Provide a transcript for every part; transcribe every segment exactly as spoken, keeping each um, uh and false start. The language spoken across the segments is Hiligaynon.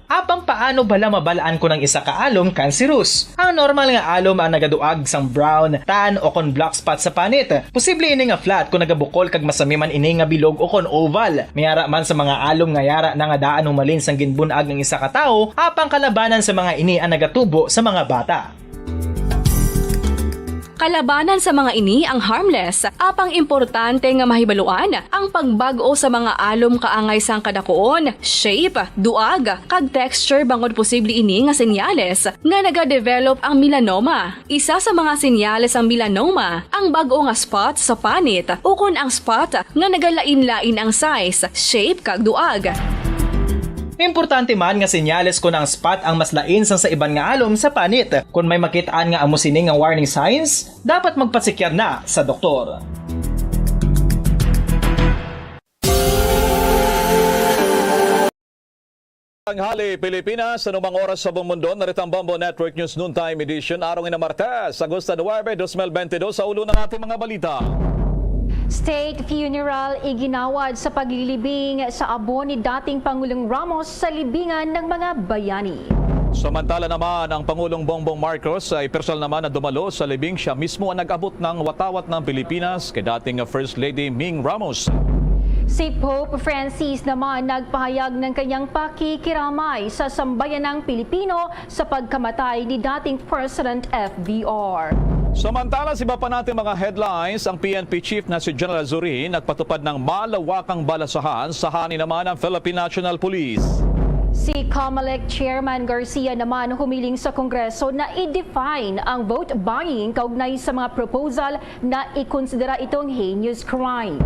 Apang paano bala mabal-an kon ang isa ka alom kanserus? Ang normal nga alom ang nagaduag sang brown, tan, o kon black spot sa panit. Posible ini nga flat kon nagabukol kag masami man ini nga bilog o kon oval. May ara man sa mga alom nga yara na nga daan humalin sang ginbun-ag ang isa ka tawo, apang kalabanan sa mga ini ang nagatubo sa mga bata. Kalabanan sa mga ini ang harmless, apang importante nga mahibaluan ang pagbag-o sa mga alom kaangay sang kadakuon, shape, duag, kag texture, bangod posible ini nga senyales nga nagadevelop ang melanoma. Isa sa mga senyales sang melanoma ang bag-o nga spot sa panit ukon ang spot nga nagalain-lain ang size, shape, kag duag. Importante man nga senyales kon ang spot ang mas lain sang sa iban nga alom sa panit. Kon may makit-an nga amo sini nga warning signs, dapat magpasikya na sa doktor. Tanghali, Pilipinas, anumang oras sa buong mundo, narito ang Bombo Network News Noontime Edition, araw nga Martes, Agosto nuebe, dos mil bente dos, sa ulo ng ating mga balita. State funeral iginawad sa paglilibing sa abo ni dating Pangulong Ramos sa libingan ng mga bayani. Samantala naman, ang Pangulong Bongbong Marcos ay personal naman na dumalo sa libing. Siya mismo ang nag-abot ng watawat ng Pilipinas kay dating First Lady Ming Ramos. Si Pope Francis naman nagpahayag ng kanyang pakikiramay sa sambayanang Pilipino sa pagkamatay ni dating President F D R. Samantala, sa iba pa nating mga headlines, ang P N P chief na si General Zuri nagpatupad ng malawakang balasahan, sa hani naman ang Philippine National Police. Si Comelec Chairman Garcia naman humiling sa Kongreso na i-define ang vote buying kaugnay sa mga proposal na ikonsidera itong heinous crime.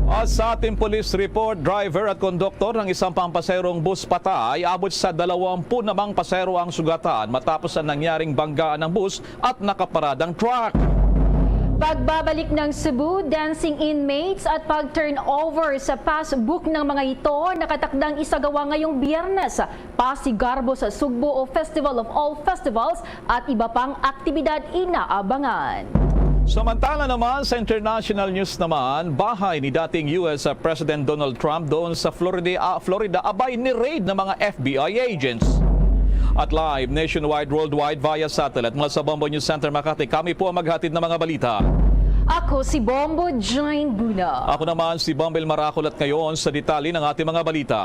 At sa ating police report, driver at konduktor ng isang pampasaherong bus patay, abot sa dalawampu namang pasahero ang sugatan matapos ang nangyaring banggaan ng bus at nakaparadang truck. Pagbabalik ng Cebu, dancing inmates at pag-turnover sa passbook ng mga ito nakatakdang isagawa ngayong Biyernes. Pasigarbo sa Sugbo o Festival of All Festivals at iba pang aktibidad inaabangan. Samantala naman, sa international news naman, bahay ni dating U S President Donald Trump doon sa Florida, ah, Florida abay ni-raid ng mga F B I agents. At live nationwide, worldwide via satellite mula sa Bombo News Center Makati, kami po ang maghatid ng mga balita. Ako si Bombo Jane Buna. Ako naman si Bombo El Maracol at ngayon sa detalye ng ating mga balita.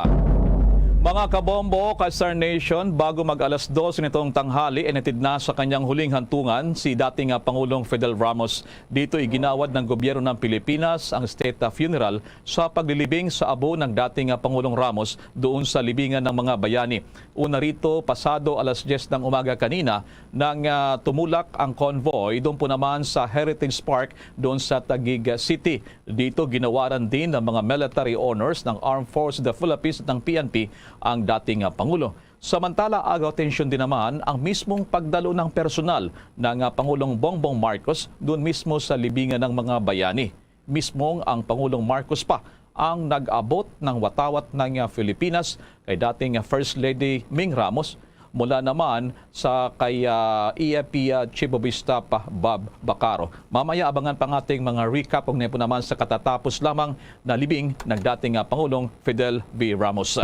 Mga kabombo, ka-Star Nation, bago mag alas dose nitong tanghali, inatid na sa kanyang huling hantungan si dating, ah, Pangulong Fidel Ramos. Dito iginawad ng gobyerno ng Pilipinas ang state, ah, funeral sa paglilibing sa abo ng dating, ah, Pangulong Ramos doon sa libingan ng mga bayani. Una rito, pasado alas diyes ng umaga kanina, nang, ah, tumulak ang convoy doon po naman sa Heritage Park doon sa Taguig City. Dito ginawaran din ng mga military honors ng Armed Forces of the Philippines at ng P N P ang dating, ah, Pangulo. Samantala, agaw atensyon din naman ang mismong pagdalo ng personal ng, ah, Pangulong Bongbong Marcos doon mismo sa libingan ng mga bayani. Mismong ang Pangulong Marcos pa ang nag-abot ng watawat ng, ah, Filipinas kay dating, ah, First Lady Ming Ramos, mula naman sa kay, ah, E F P, ah, Chief of Staff, ah, Bob Bacaro. Mamaya abangan pa ang ating mga recap, kaugnay po naman sa katatapos lamang na libing ng dating, ah, Pangulong Fidel V. Ramos.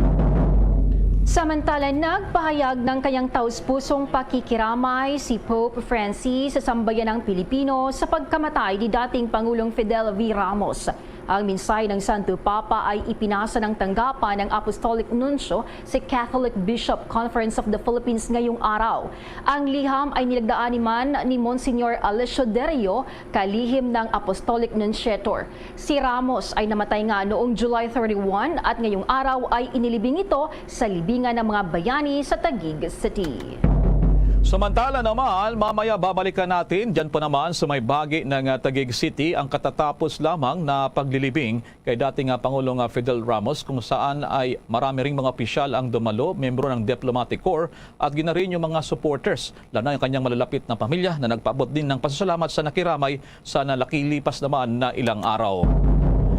Samantala, nagpahayag ng kanyang taus-pusong pakikiramay si Pope Francis sa sambayanang Pilipino sa pagkamatay ni dating Pangulong Fidel V. Ramos. Ang mensahe ng Santo Papa ay ipinasa ng tanggapan ng Apostolic Nuncio sa Catholic Bishop Conference of the Philippines ngayong araw. Ang liham ay nilagdaan ni man ni Monsignor Alessio Derio, kalihim ng Apostolic Nunciator. Si Ramos ay namatay nga noong July thirty-one at ngayong araw ay inilibing ito sa libingan ng mga bayani sa Taguig City. Samantala naman, mamaya babalikan natin dyan po naman sa may bahagi ng, ah, Taguig City ang katatapos lamang na paglilibing kay dating, ah, Pangulong, ah, Fidel Ramos, kung saan ay marami ring mga opisyal ang dumalo, miyembro ng diplomatic corps at gina rin yung mga supporters, lalo na yung kanyang malalapit na pamilya na nagpaabot din ng pasasalamat sa nakiramay sa nalakilipas naman na ilang araw.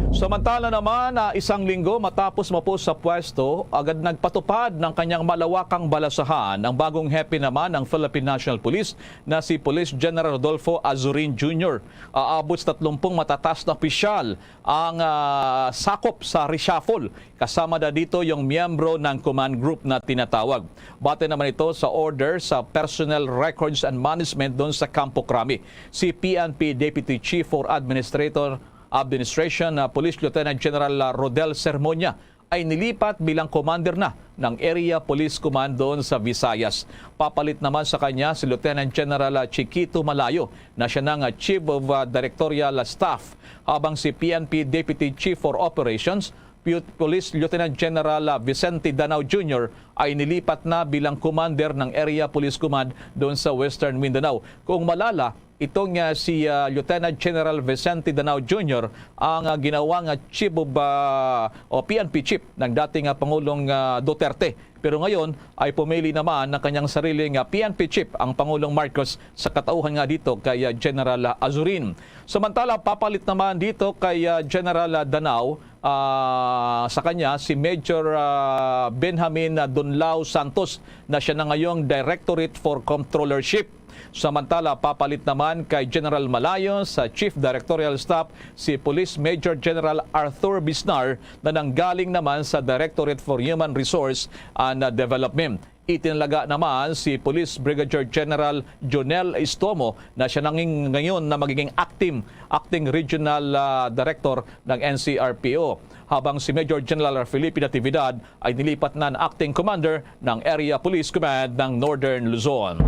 Samantala naman, ah, isang linggo matapos mapos sa pwesto, agad nagpatupad ng kanyang malawakang balasahan ang bagong hepe naman ng Philippine National Police na si Police General Rodolfo Azurin Junior. Aabot sa tatlumpung matatas na opisyal ang, ah, sakop sa reshuffle. Kasama na dito yung miyembro ng command group na tinatawag. Bate naman ito sa order sa Personnel Records and Management doon sa Campo Crame. Si P N P Deputy Chief for Administrator Administration, ah, Police Lieutenant General, ah, Rodel Sermonia ay nilipat bilang commander na ng Area Police Command doon sa Visayas. Papalit naman sa kanya si Lieutenant General, ah, Chiquito Malayo na siya nang, ah, Chief of, ah, Directorial Staff, habang si P N P Deputy Chief for Operations, Pu-, Police Lieutenant General, ah, Vicente Danao Junior ay nilipat na bilang commander ng Area Police Command doon sa Western Mindanao. Kung malala, itong, ah, si, ah, Lieutenant General Vicente Danao Junior ang, ah, ginawang, ah, chief of, ah, o P N P chief ng dating, ah, Pangulong, ah, Duterte. Pero ngayon ay pumili naman ng kanyang sariling, ah, P N P chief ang Pangulong Marcos sa katauhan nga dito kay, ah, General, ah, Azurin. Samantala, papalit naman dito kay, ah, General, ah, Danao, ah, sa kanya si Major, ah, Benjamin, ah, Dunlao Santos na siya na ngayong Directorate for Controllership. Samantala, papalit naman kay General Malayo sa Chief Directorial Staff si Police Major General Arthur Bisnar na nanggaling naman sa Directorate for Human Resource and, ah, Development. Itinalaga naman si Police Brigadier General Jonel Estomo na siya nanging ngayon na magiging acting, acting regional, ah, director ng N C R P O, habang si Major General Felipe Natividad ay nilipat na na acting commander ng Area Police Command ng Northern Luzon.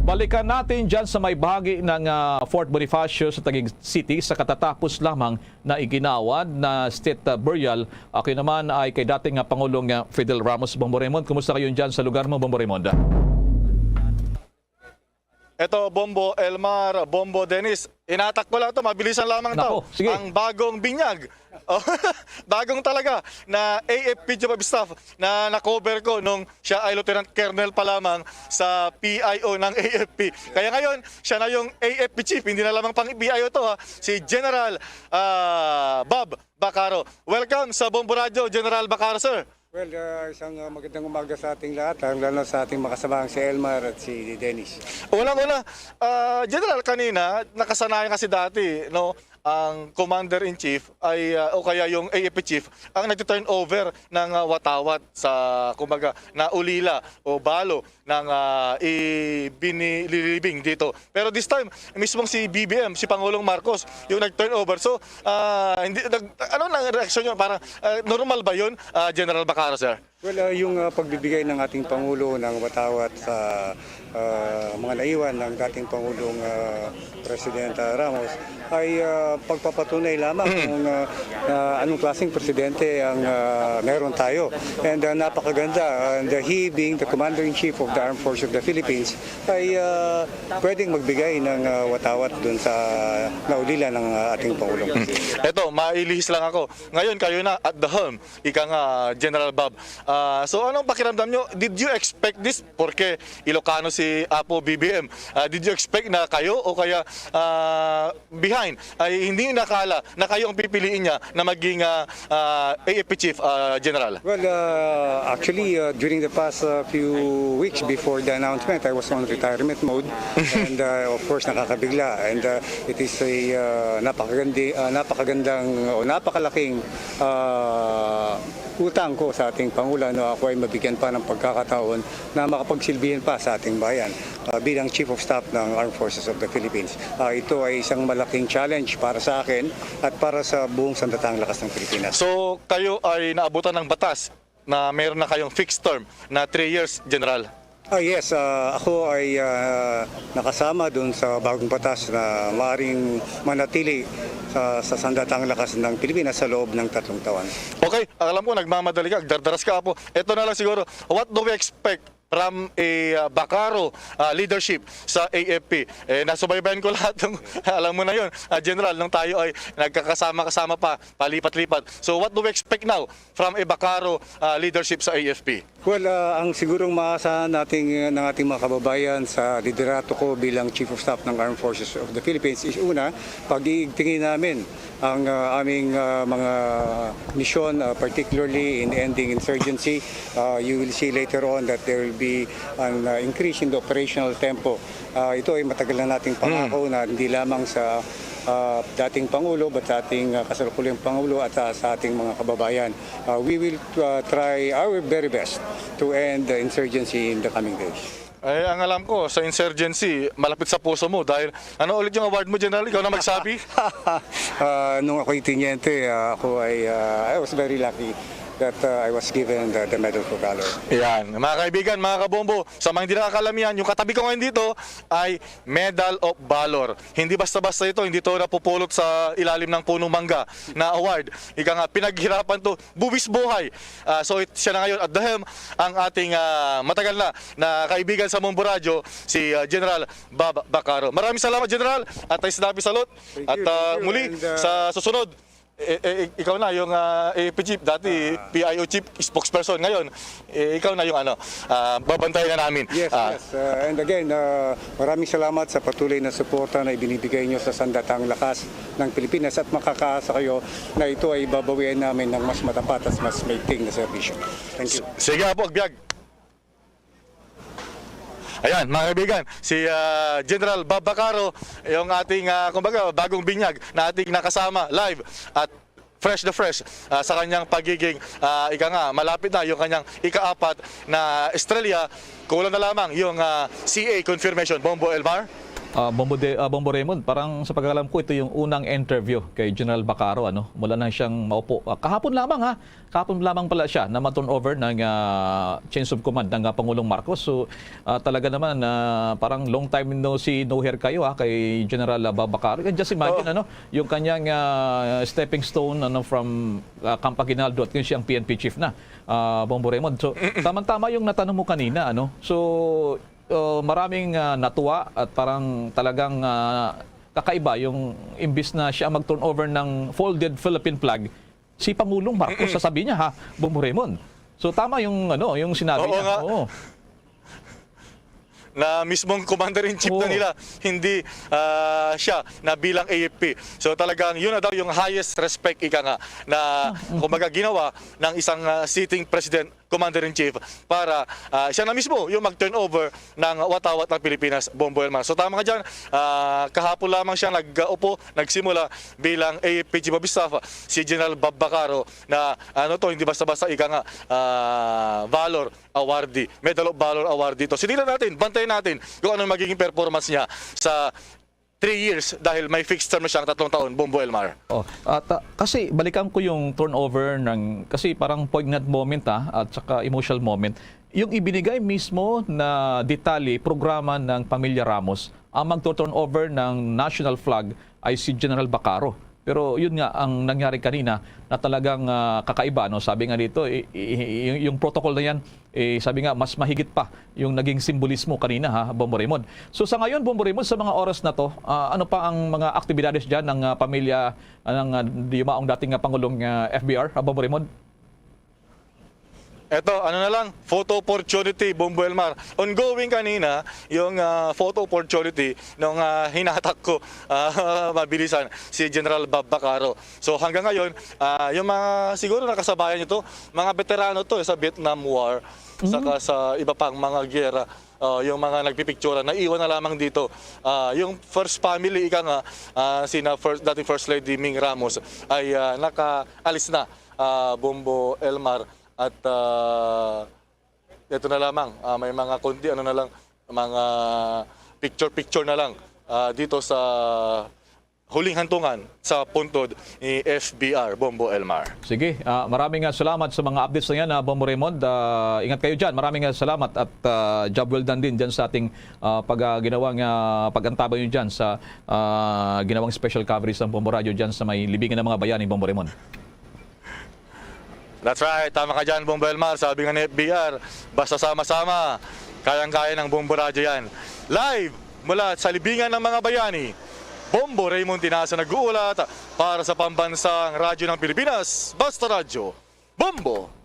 Balikan natin dyan sa may bahagi ng, ah, Fort Bonifacio sa Taguig City sa katatapos lamang na iginawad na state, ah, burial. Ako naman ay kay dating, ah, Pangulong, ah, Fidel Ramos. Bombo Raymond, kumusta kayo dyan sa lugar mo, Bombo Raymond? Eto, Bombo Elmar, Bombo Dennis. Inatak ko lang to, mabilisan lamang to. Nako, sige. Ang bagong binyag. Oh, bagong talaga na A F P chief of staff na na-cover ko nung siya ay Lieutenant Colonel pa lamang sa P I O ng A F P. Kaya ngayon, siya na yung A F P chief, hindi na lamang pang P I O to, ha. Si General, ah, Bob Bacaro. Welcome sa Bombo Radyo, General Bacaro, sir. Well, ah, isang, ah, magandang umaga sa ating lahat, lalo na sa ating mga kasamahan, si Elmar at si Dennis. Unang-una, ah, General, kanina, nakasanayan kasi dati, no, ang Commander-in-Chief ay, ah, o kaya yung A F P Chief ang nagti-turn over ng, ah, watawat sa, kumbaga, na ulila o balo ng, ah, ibinilibing dito. Pero this time, mismong si B B M, si Pangulong Marcos, yung nag-turn over. So, ah, hindi, nag-, ano na ang reaksyon nyo? Parang, ah, normal ba yun, ah, General Bacaro, sir? Well, ah, yung, ah, pagbibigay ng ating Pangulo ng watawat sa, ah, mga naiwan ng dating Pangulong, ah, President, ah, Ramos ay, ah, pagpapatunay lamang kung, ah, ah, anong klaseng presidente ang, ah, meron tayo. And, ah, napakaganda. And, ah, he being the Commander-in-Chief of the Armed Forces of the Philippines ay, ah, pwedeng magbigay ng, ah, watawat dun sa naulila ng, ah, ating Pangulong Presidente. Eto, mailihis lang ako. Ngayon, kayo na at the helm, ika nga, General Bob. Ah, so, anong pakiramdam nyo? Did you expect this? Porque Ilocano si Apo B B M. Ah, did you expect na kayo o kaya, ah, behind ay hindi nakala na kayo ang pipiliin niya na maging, ah, ah, A F P chief, ah, General? Well, uh, actually, uh, during the past, uh, few weeks before the announcement, I was on retirement mode. And, uh, of course, nakakabigla. And, uh, it is a, uh, napakagandi-, uh, napakagandang o napakalaking, uh, utang ko sa ating Pangulo, no, ako ay mabigyan pa ng pagkakataon na makapagsilbihan pa sa ating bayan, uh, bilang Chief of Staff ng Armed Forces of the Philippines. Uh, ito ay isang malaking challenge para sa akin at para sa buong sandatahang lakas ng Pilipinas. So, kayo ay naabutan ng batas na mayroon na kayong fixed term na three years, General? Ah, yes, ah, ako ay, ah, nakasama dun sa bagong batas na maaring manatili sa, sa sandatang lakas ng Pilipinas sa loob ng tatlong taon. Okay, alam ko nagmamadali ka, dardaras ka, Apo. Ito na lang siguro, what do we expect from a, uh, Bacaro, uh, leadership sa A F P. Eh, nasubaybayan ko lahat ng, alam mo na yun, uh, General, nung tayo ay nagkakasama-kasama pa, palipat-lipat. So what do we expect now from a Bacaro, uh, leadership sa A F P? Well, uh, ang sigurong maasahan nating, ng ating mga kababayan sa liderato ko bilang Chief of Staff ng Armed Forces of the Philippines is, una, pag-iigtingin namin ang, uh, aming, uh, mga misyon, uh, particularly in ending insurgency. Uh, you will see later on that there will be an, uh, increase in the operational tempo. Uh, ito ay matagal na nating pangako na hindi lamang sa, uh, dating Pangulo, but sa ating, uh, kasalukuyang Pangulo at sa, sa ating mga kababayan. Uh, we will, uh, try our very best to end the insurgency in the coming days. Eh, ang alam ko, sa insurgency, malapit sa puso mo dahil, ano ulit yung award mo, General? Ikaw na magsabi? Ah, nung ako'y tiniente, ah, ako ay, ah, I was very lucky that, ah, I was given the, the Medal for Valor. Yan. Mga kaibigan, mga kabombo, sa mga hindi nakakalam yan, yung katabi ko ngayon dito ay Medal of Valor. Hindi basta-basta ito, hindi ito napupulot sa ilalim ng punong mangga na award. Ika nga, pinaghirapan to, buwis buhay. Ah, so, it, siya na ngayon at the helm ang ating, ah, matagal na, na kaibigan sa Bombo Radyo, si, ah, General Bob Bacaro. Maraming salamat, General, at tayo sinabi salute. Thank At, you, ah, thank you. muli, And, uh, sa susunod, eh, eh, ikaw na yung, ah, A F P chief, dati Ah. P I O chief, spokesperson. Ngayon, eh, ikaw na yung, ano, ah, babantayan na namin. Yes, Ah. yes. Uh, and again, uh, maraming salamat sa patuloy na suporta na ibinibigay nyo sa Sandatang Lakas ng Pilipinas at makakaasa kayo na ito ay babawian namin ng mas matapat at mas maigting na serbisyo. Thank you. Sige po, Agbyag. Ayan, mga kaibigan, si, ah, General Bob Bacaro, yung ating, ah, kumbaga, bagong binyag na ating nakasama live at fresh na fresh, ah, sa kanyang pagiging, ah, ika nga, malapit na yung kanyang ikaapat na estrella. Kulang na lamang yung, ah, C A confirmation. Bombo Elmar? Ah, Bombo de, ah, Bombo Raymond, parang sa pagkakalam ko, ito yung unang interview kay General Bacaro, ano? Mula na siyang maupo. Ah, kahapon lamang, ha? Kahapon lamang pala siya na ma-turn over ng, ah, change of command ng, ah, Pangulong Marcos. So, ah, talaga naman, ah, parang long time no see, no hear kayo, ha, kay General, ah, Bob Bacaro. And just imagine, Oo. ano, yung kanyang, ah, stepping stone, ano, from, ah, Camp Aguinaldo at ngayon siyang P N P chief na, ah, Bombo Raymond. So, tamang-tama yung natanong mo kanina, ano? So, uh, maraming, ah, natuwa at parang talagang, ah, kakaiba yung imbis na siya mag-turn over ng folded Philippine flag, si Pangulong Marcos, Mm-mm. sasabi niya, ha, Bombo Raymond. So, tama yung, ano, yung sinabi Oo niya. nga. Oo. Na mismong commander-in-chief na Oo. nila, hindi, ah, siya na bilang A F P. So, talagang yun na daw yung highest respect, ika nga, na, Mm-mm. kumbaga, ginawa ng isang, ah, sitting president, commander-in-chief, para, ah, siya na mismo yung mag-turn over ng watawat ng Pilipinas, Bombo Elmar. So, tama ka dyan, ah, kahapon lamang siya nag-upo, nagsimula bilang A F P Chief of Staff, si General Bob Bacaro, na, ano to, hindi basta-basta, ika nga, ah, Valor Awardee, Medal of Valor Awardee to. Sinilan natin, bantayan natin kung anong magiging performance niya sa three years dahil may fixed term na siyang tatlong taon, Bombo Elmar. Oh, at, ah, kasi balikan ko yung turnover ng, kasi parang poignant moment, ah, at saka emotional moment. Yung ibinigay mismo na detalye, programa ng Pamilya Ramos, ang magto-turnover ng national flag ay si General Bacaro. Pero yun nga ang nangyari kanina na talagang, ah, kakaiba, no? Sabi nga dito, i-, i-, i-, yung protocol na yan, eh, sabi nga, mas mahigit pa yung naging simbolismo kanina, ha, Bombo Raymond. So, sa ngayon, Bombo Raymond, sa mga oras na to, ah, ano pa ang mga aktibidades dyan ng, ah, pamilya, ah, ng, ah, yumaong dating, ah, Pangulong, ah, F B R, ha, Bombo Raymond? Eto, ano na lang, photo opportunity, Bombo Elmar. Ongoing kanina yung, ah, photo opportunity nung, ah, hinatak ko, ah, mabilisan, si General Bob Bacaro. So, hanggang ngayon, ah, yung mga siguro nakasabayan nyo to, mga veterano to, eh, sa Vietnam War, Mm. saka sa iba pang mga giyera, ah, yung mga nagpipicturan, naiwan na lamang dito. Ah, yung first family, ika nga, ah, sina first, dating First Lady Ming Ramos ay, ah, nakaalis na, ah, Bombo Elmar. At, ah, ito na lamang, ah, may mga konti, ano na lang, mga picture-picture na lang, ah, dito sa huling hantungan sa puntod ni F B R, Bombo Elmar. Sige, ah, maraming, ah, salamat sa mga updates na yan, ah, Bombo Raymond. Ah, ingat kayo dyan. Maraming, ah, salamat at, ah, job well done din dyan sa ating, ah, pag, ah, ginawang, ah, pag-antabay nyo dyan sa, ah, ginawang special coverage ng Bombo Radyo dyan sa may libingan ng mga bayani, Bombo Raymond. That's right, tama ka dyan, Bombo Elmar. Sabi nga ni F B R, basta sama-sama, kayang-kaya ng Bombo Radyo yan. Live mula sa libingan ng mga bayani, Bombo Raymond Tinaso nag-uulat para sa Pambansang Radyo ng Pilipinas, Basta Radyo, Bombo!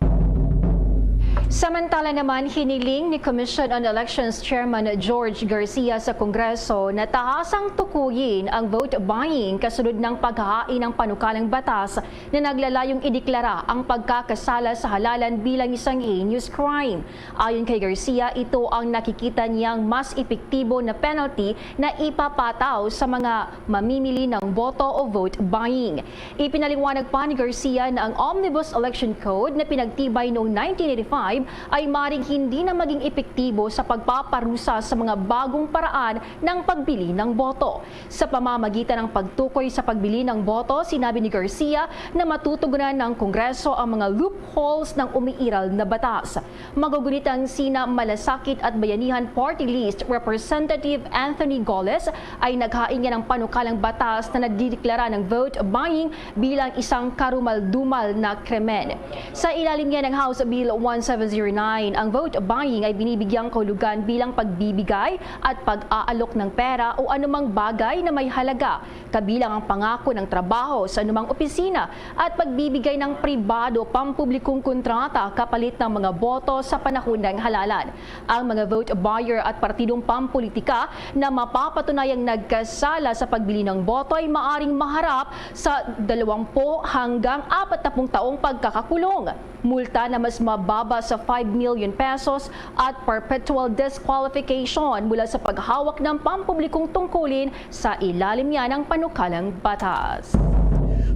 Samantala naman, hiniling ni Commission on Elections Chairman George Garcia sa Kongreso na tahasang tukuyin ang vote buying kasunod ng paghahain ng panukalang batas na naglalayong ideklara ang pagkakasala sa halalan bilang isang heinous crime. Ayon kay Garcia, ito ang nakikita niyang mas epektibo na penalty na ipapataw sa mga mamimili ng boto o vote buying. Ipinaliwanag pa ni Garcia na ang Omnibus Election Code na pinagtibay noong nineteen eighty-five ay maring hindi na maging epektibo sa pagpaparusa sa mga bagong paraan ng pagbili ng boto. Sa pamamagitan ng pagtukoy sa pagbili ng boto, sinabi ni Garcia na matutugunan ng Kongreso ang mga loopholes ng umiiral na batas. Magugunit ang sina Malasakit at Bayanihan Party List Representative Anthony Goles ay naghain niya ng panukalang batas na nagdideklara ng vote buying bilang isang karumal-dumal na krimen. Sa ilalim niya ng House Bill one seven zero nine, ang vote buying ay binibigyang kahulugan bilang pagbibigay at pag-aalok ng pera o anumang bagay na may halaga, kabilang ang pangako ng trabaho sa anumang opisina at pagbibigay ng pribado o pampublikong kontrata kapalit ng mga boto sa panahon ng halalan. Ang mga vote buyer at partidong pampolitika na mapapatunayang nagkasala sa pagbili ng boto ay maaring maharap sa dalawampu hanggang apat na pung taong pagkakakulong, multa na mas mababa sa five million pesos at perpetual disqualification mula sa paghawak ng pampublikong tungkulin sa ilalim niya ng panukalang batas.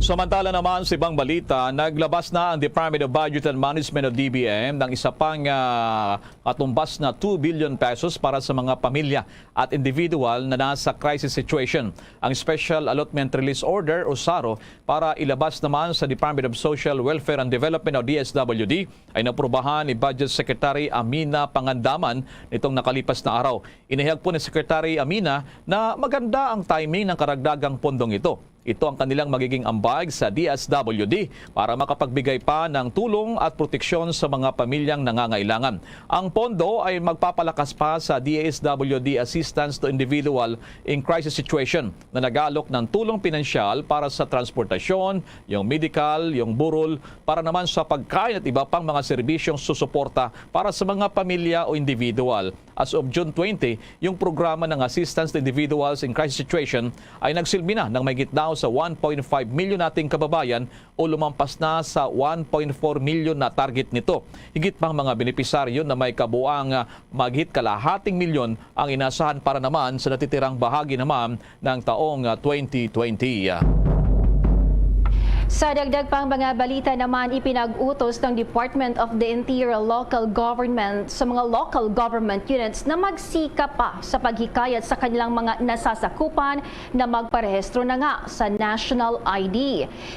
Samantala naman, sa ibang balita, naglabas na ang Department of Budget and Management o D B M ng isa pang, ah, katumbas na two billion pesos para sa mga pamilya at individual na nasa crisis situation. Ang Special Allotment Release Order o saro para ilabas naman sa Department of Social Welfare and Development o D S W D ay naprubahan ni Budget Secretary Amina Pangandaman nitong nakalipas na araw. Inihayag po ni Secretary Amina na maganda ang timing ng karagdagang pondong ito. Ito ang kanilang magiging ambag sa D S W D para makapagbigay pa ng tulong at proteksyon sa mga pamilyang nangangailangan. Ang pondo ay magpapalakas pa sa D S W D Assistance to Individual in Crisis Situation na nag-aalok ng tulong pinansyal para sa transportasyon, yung medical, yung burol, para naman sa pagkain at iba pang mga serbisyong susuporta para sa mga pamilya o individual. As of June twenty, yung programa ng Assistance to Individuals in Crisis Situation ay nagsilbi na ng mahigit daw sa one point five milyon nating kababayan o lumampas na sa one point four milyon na target nito. Higit pang mga benepisaryo na may kabuang, ah, mahigit kalahating milyon ang inasahan para naman sa natitirang bahagi naman ng taong, ah, twenty twenty. Sa dagdag pang mga balita naman, ipinag-utos ng Department of the Interior Local Government sa mga local government units na magsikap pa sa paghikayat sa kanilang mga nasasakupan na magparehistro na nga sa National I D.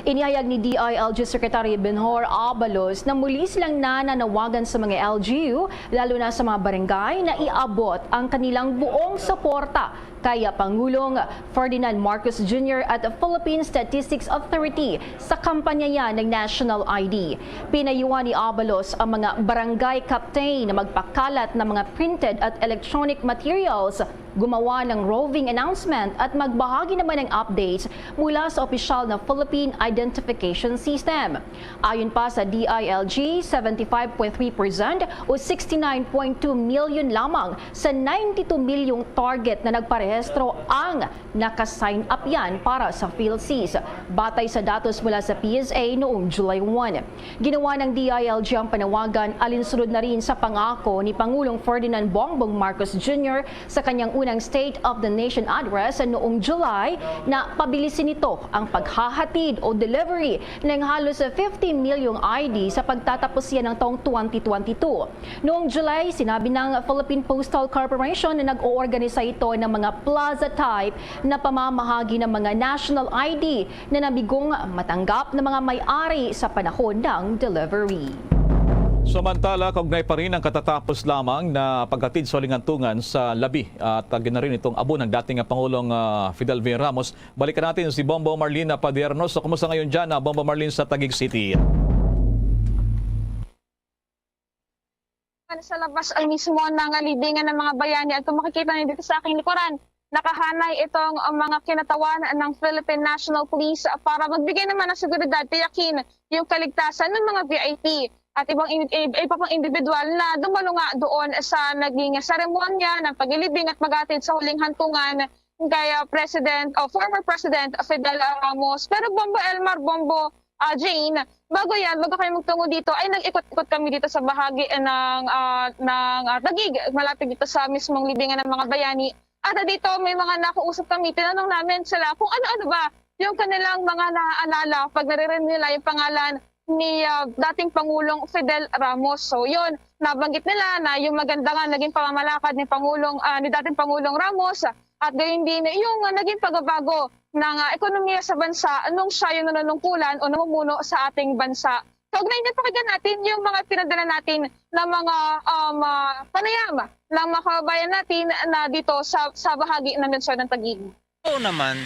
Inihayag ni D I L G Secretary Benhur Abalos na muli silang nananawagan sa mga L G U, lalo na sa mga barangay, na iabot ang kanilang buong suporta kay Pangulong Ferdinand Marcos Junior at Philippine Statistics Authority sa kampanya niya ng National I D. Pinayuhan ni Abalos ang mga barangay captain na magpakalat ng mga printed at electronic materials, gumawa ng roving announcement at magbahagi naman ng updates mula sa opisyal na Philippine Identification System. Ayon pa sa D I L G, seventy-five point three percent o sixty-nine point two million lamang sa ninety-two milyong target na nagparehistro ang naka-sign up yan para sa PhilSys, batay sa datos mula sa P S A noong July one. Ginawa ng D I L G ang panawagan alinsunod na rin sa pangako ni Pangulong Ferdinand Bongbong Marcos Junior sa kanyang unang State of the Nation Address noong July na pabilisin nito ang paghahatid o delivery ng halos fifty milyong I D sa pagtatapos yan ng taong twenty twenty-two. Noong July, sinabi ng Philippine Postal Corporation na nag-oorganisa ito ng mga plaza type na pamamahagi ng mga national I D na nabigong matanggap ng mga may-ari sa panahon ng delivery. Samantala, kaugnay pa rin ang katatapos lamang na paghatid sa lingantungan sa labi at, ah, ginarin itong abo ng dating Pangulong, ah, Fidel V. Ramos. Balikan natin si Bombo Marlene Padierno. So, kumusta ngayon dyan, ah, Bombo Marlene, sa Taguig City? Sa labas mismo ng libingan ng mga bayani, at kung makikita niyo dito sa aking likuran, nakahanay itong, uh, mga kinatawan ng Philippine National Police para magbigay naman ng seguridad, tiyakin yung kaligtasan ng mga V I P at ibang in-, ib-, iba pang individual na dumalunga doon sa naging seremonya ng paglilibing at maghatid sa huling hantungan kay, uh, President o former President Fidel Ramos. Pero Bombo Elmar, Bombo, uh, Jane, bago yan, bago kayo magtungo dito, ay nag-ikot-ikot kami dito sa bahagi ng, uh, ng, uh, Taguig, malapit dito sa mismong libingan ng mga bayani. At dito may mga nakausap kami, tinanong namin sila kung ano-ano ba yung kanilang mga naaalala pag naririnig nila yung pangalan ni, ah, dating Pangulong Fidel Ramos. So, yun, nabanggit nila na yung maganda nga naging pamamalakad ni Pangulong, ah, ni dating Pangulong Ramos, at gayon din yung, ah, naging pagbabago ng, ah, ekonomiya sa bansa nung siya yung nanunungkulan o namumuno sa ating bansa. Kaugnay niya, pakinggan natin yung mga pinadala natin na mga, um, ah, panayam ng mga kababayan natin na dito sa, sa bahagi ng lungsod ng Taguig. Oo naman.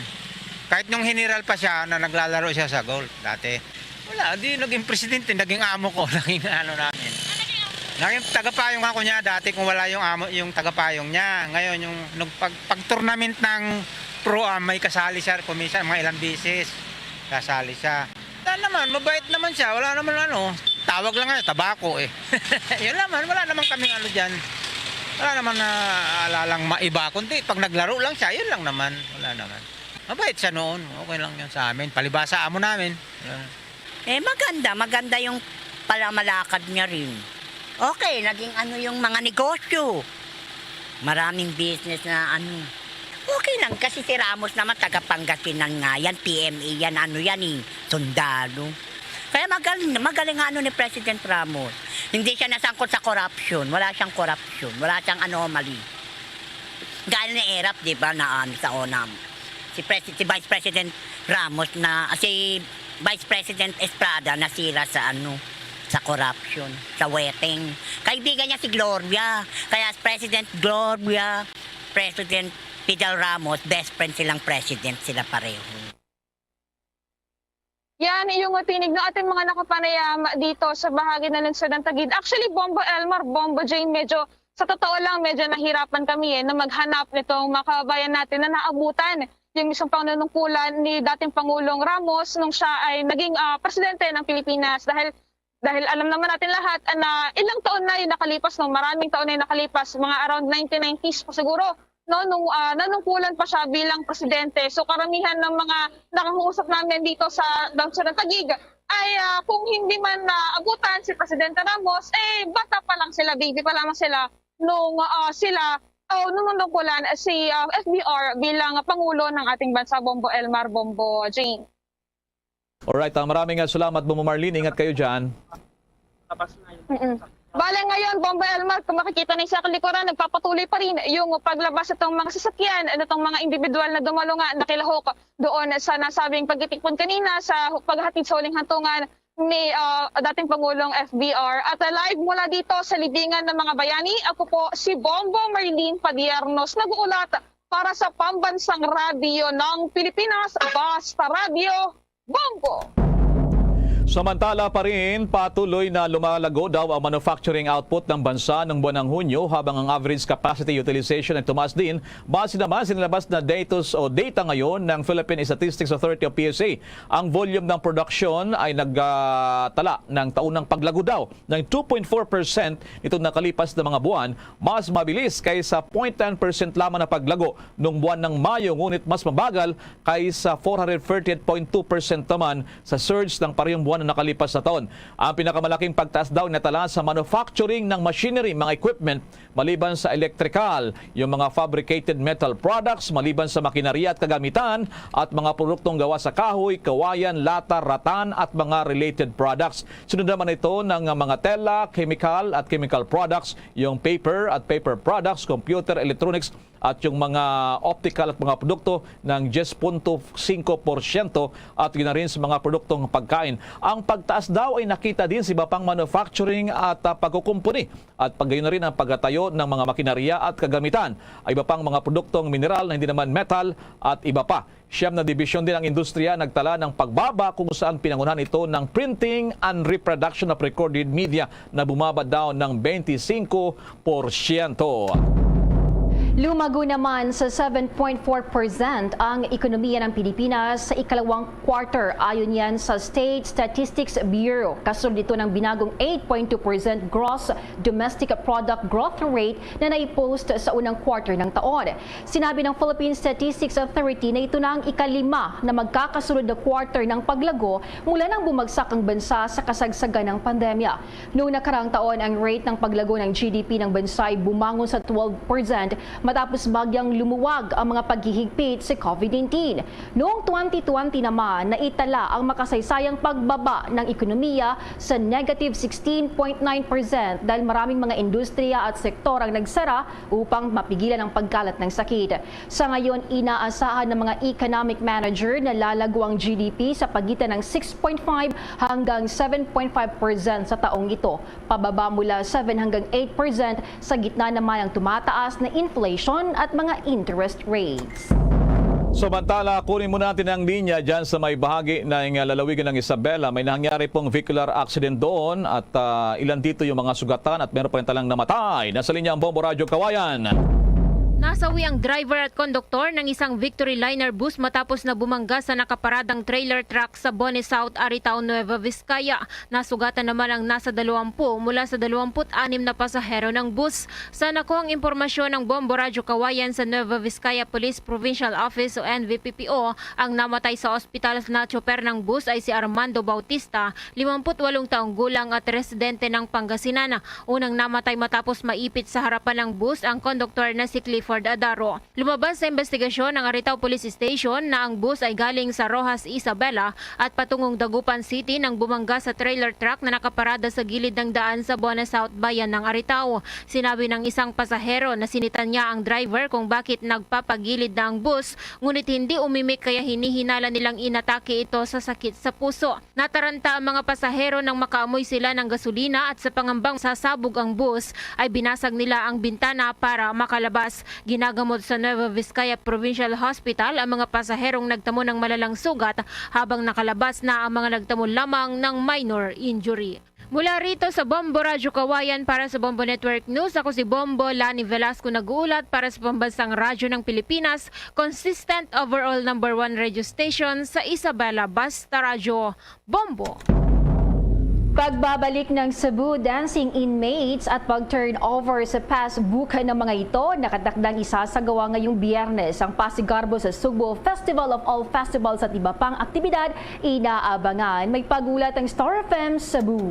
Kahit nung general pa siya na naglalaro siya sa golf dati. Wala, di naging presidente, naging amo ko, naging ano namin. Naging tagapayong ako niya dati kung wala yung amo, yung tagapayong niya. Ngayon, yung nung pag, pag-tournament ng Pro-Am, may kasali siya, kuminsan, mga ilang beses, kasali siya. Wala naman, mabait naman siya, wala naman ano, tawag lang nga, tabako eh. Yun naman, wala naman kaming ano dyan. Wala naman na alalang maiba, kundi pag naglaro lang siya, yun lang naman, wala naman. Mabait siya noon, okay lang yun sa amin, palibasa amo namin. Wala. Eh, maganda, maganda yung palamalakad niya rin. Okay, naging ano yung mga negosyo. Maraming business na ano. Okay lang, kasi si Ramos naman, taga Pangasinan nga yan, P M A yan, ano yan eh, sundalo. Kaya magaling, magaling nga ano ni President Ramos. Hindi siya nasangkot sa corruption, wala siyang corruption, wala siyang anomaly. Gaya ni Erap, di ba, na ano sa una, si Pres-, si Vice President Ramos na, si Vice President Estrada nasira sa ano, sa corruption, sa weteng. Kaibigan niya si Gloria, kaya President Gloria, President Fidel Ramos, best friend silang president, sila pareho. Yan yung tinig ng ating mga nakapanayam dito sa bahagi ng lungsod ng Taguig. Actually, Bombo Elmar, Bombo Jane, medyo, sa totoo lang, medyo nahirapan kami eh, na maghanap nitong mga kababayan natin na naabutan yung mismong panunungkulan ni dating Pangulong Ramos nung siya ay naging, ah, presidente ng Pilipinas. Dahil, dahil alam naman natin lahat, ah, na ilang taon na yung nakalipas, no? Maraming taon na yung nakalipas, mga around nineteen nineties pa siguro, no? Nung, ah, nanungkulan pa siya bilang presidente. So, karamihan ng mga nakakausap namin dito sa lungsod ng Taguig ay, ah, kung hindi man naabutan si Presidente Ramos, eh, bata pa lang sila, baby pa lamang sila nung, ah, sila, o nung nanungkulan si, ah, F B R bilang Pangulo ng ating bansa, Bombo Elmar, Bombo Jane. Alright, ah, maraming, ah, salamat, Bombo Marlene. Ingat kayo dyan. Mm-mm. Bale ngayon, Bombo Elmar, kung makikita na sa kalikuran, nagpapatuloy pa rin yung paglabas itong mga sasakyan, itong mga individual na dumalo nga nakilahok doon sa nasabing pagtitipon kanina sa paghatid sa huling hantungan ni, ah, dating Pangulong F B R. At, ah, live mula dito sa libingan ng mga bayani, ako po si Bombo Marlene Padiernos, nag-uulat para sa Pambansang Radyo ng Pilipinas, Basta Radyo, Bombo! Samantala pa rin, patuloy na lumalago daw ang manufacturing output ng bansa ng buwan ng Hunyo, habang ang average capacity utilization ay tumaas din, base naman sa nilabas na datos o data ngayon ng Philippine Statistics Authority o P S A. Ang volume ng production ay nagtala ng taunang paglago daw ng two point four percent nitong nakalipas na mga buwan, mas mabilis kaysa zero point nine percent lamang na paglago noong buwan ng Mayo, ngunit mas mabagal kaysa four hundred thirty-eight point two percent naman sa surge ng parehong buwan na nakalipas na taon. Ang pinakamalaking pagtaas daw natala sa manufacturing ng machinery, mga equipment, maliban sa electrical, yung mga fabricated metal products, maliban sa makinarya at kagamitan, at mga produktong gawa sa kahoy, kawayan, lata, ratan, at mga related products. Sunod naman ito ng mga tela, chemical at chemical products, yung paper at paper products, computer, electronics, at yung mga optical at mga produkto ng diyes punto singko porsyento at yun na rin sa mga produktong pagkain. Ang pagtaas daw ay nakita din sa iba pang manufacturing at, ah, pagkukumpuni at pag-, gayon na rin ang pagtatayo ng mga makinarya at kagamitan, ay iba pang mga produktong mineral na hindi naman metal at iba pa. Siyam na dibisyon din ang industriya nagtala ng pagbaba, kung saan pinangunahan ito ng printing and reproduction of recorded media na bumaba daw ng twenty-five porsyento. Lumago naman sa seven point four percent ang ekonomiya ng Pilipinas sa ikalawang quarter, ayon yan sa State Statistics Bureau. Kasunod ito ng binagong eight point two percent gross domestic product growth rate na naipost sa unang quarter ng taon. Sinabi ng Philippine Statistics Authority na ito na ang ikalima na magkakasunod na quarter ng paglago mula nang bumagsak ang bansa sa kasagsagan ng pandemya. Noong nakaraang taon, ang rate ng paglago ng G D P ng bansa ay bumangon sa twelve percent matapos bagyang lumuwag ang mga paghihigpit sa COVID nineteen. Noong twenty twenty naman, naitala ang makasaysayang pagbaba ng ekonomiya sa negative sixteen point nine percent dahil maraming mga industriya at sektor ang nagsara upang mapigilan ang pagkalat ng sakit. Sa ngayon, inaasahan ng mga economic manager na lalago ang G D P sa pagitan ng six point five hanggang seven point five percent sa taong ito, pababa mula seven hanggang eight percent sa gitna naman ng tumataas na inflation at mga interest rates. Samantala, kunin muna natin ang linya dyan sa may bahagi ng lalawigan ng Isabela. May nangyari pong vehicular accident doon at ah, ilan dito yung mga sugatan at meron pa rin talang namatay. Nasa linya ang Bombo Radyo Kawayan. Nasawi ang driver at konduktor ng isang Victory Liner bus matapos na bumangga sa nakaparadang trailer truck sa Boni South, Aritao, Nueva Vizcaya. Nasugatan naman ang nasa dalawampu mula sa dalawampu't anim na pasahero ng bus. Sa nakuhang impormasyon ng Bombo Radyo Kawayan sa Nueva Vizcaya Police Provincial Office o N V P P O, ang namatay sa ospital na tsoper ng bus ay si Armando Bautista, limampu't walong taong gulang at residente ng Pangasinan. Unang namatay matapos maipit sa harapan ng bus ang konduktor na si Clifford Adaro. Lumabas sa investigasyon ng Aritao Police Station na ang bus ay galing sa Roxas, Isabela at patungong Dagupan City nang bumangga sa trailer truck na nakaparada sa gilid ng daan sa Boni South, bayan ng Aritao. Sinabi ng isang pasahero na sinitan niya ang driver kung bakit nagpapagilid na ang bus, ngunit hindi umimik kaya hinihinala nilang inatake ito sa sakit sa puso. Nataranta ang mga pasahero nang makaamoy sila ng gasolina at sa pangambang sasabog ang bus, ay binasag nila ang bintana para makalabas. Ginagamot sa Nueva Vizcaya Provincial Hospital ang mga pasaherong nagtamo ng malalang sugat, habang nakalabas na ang mga nagtamo lamang ng minor injury. Mula rito sa Bombo Radyo Kawayan para sa Bombo Network News, ako si Bombo Lani Velasco, nag-uulat para sa Pambansang Radyo ng Pilipinas, consistent overall number one radio station sa Isabela, Basta Radyo, Bombo. Pagbabalik ng Cebu dancing inmates at pag-turnover sa passbook ng mga ito, nakatakdang isasagawa ngayong Biyernes ang Pasigarbo sa Sugbo Festival of All Festivals at iba pang aktibidad inaabangan. May pag-ulat ang Star F M Cebu.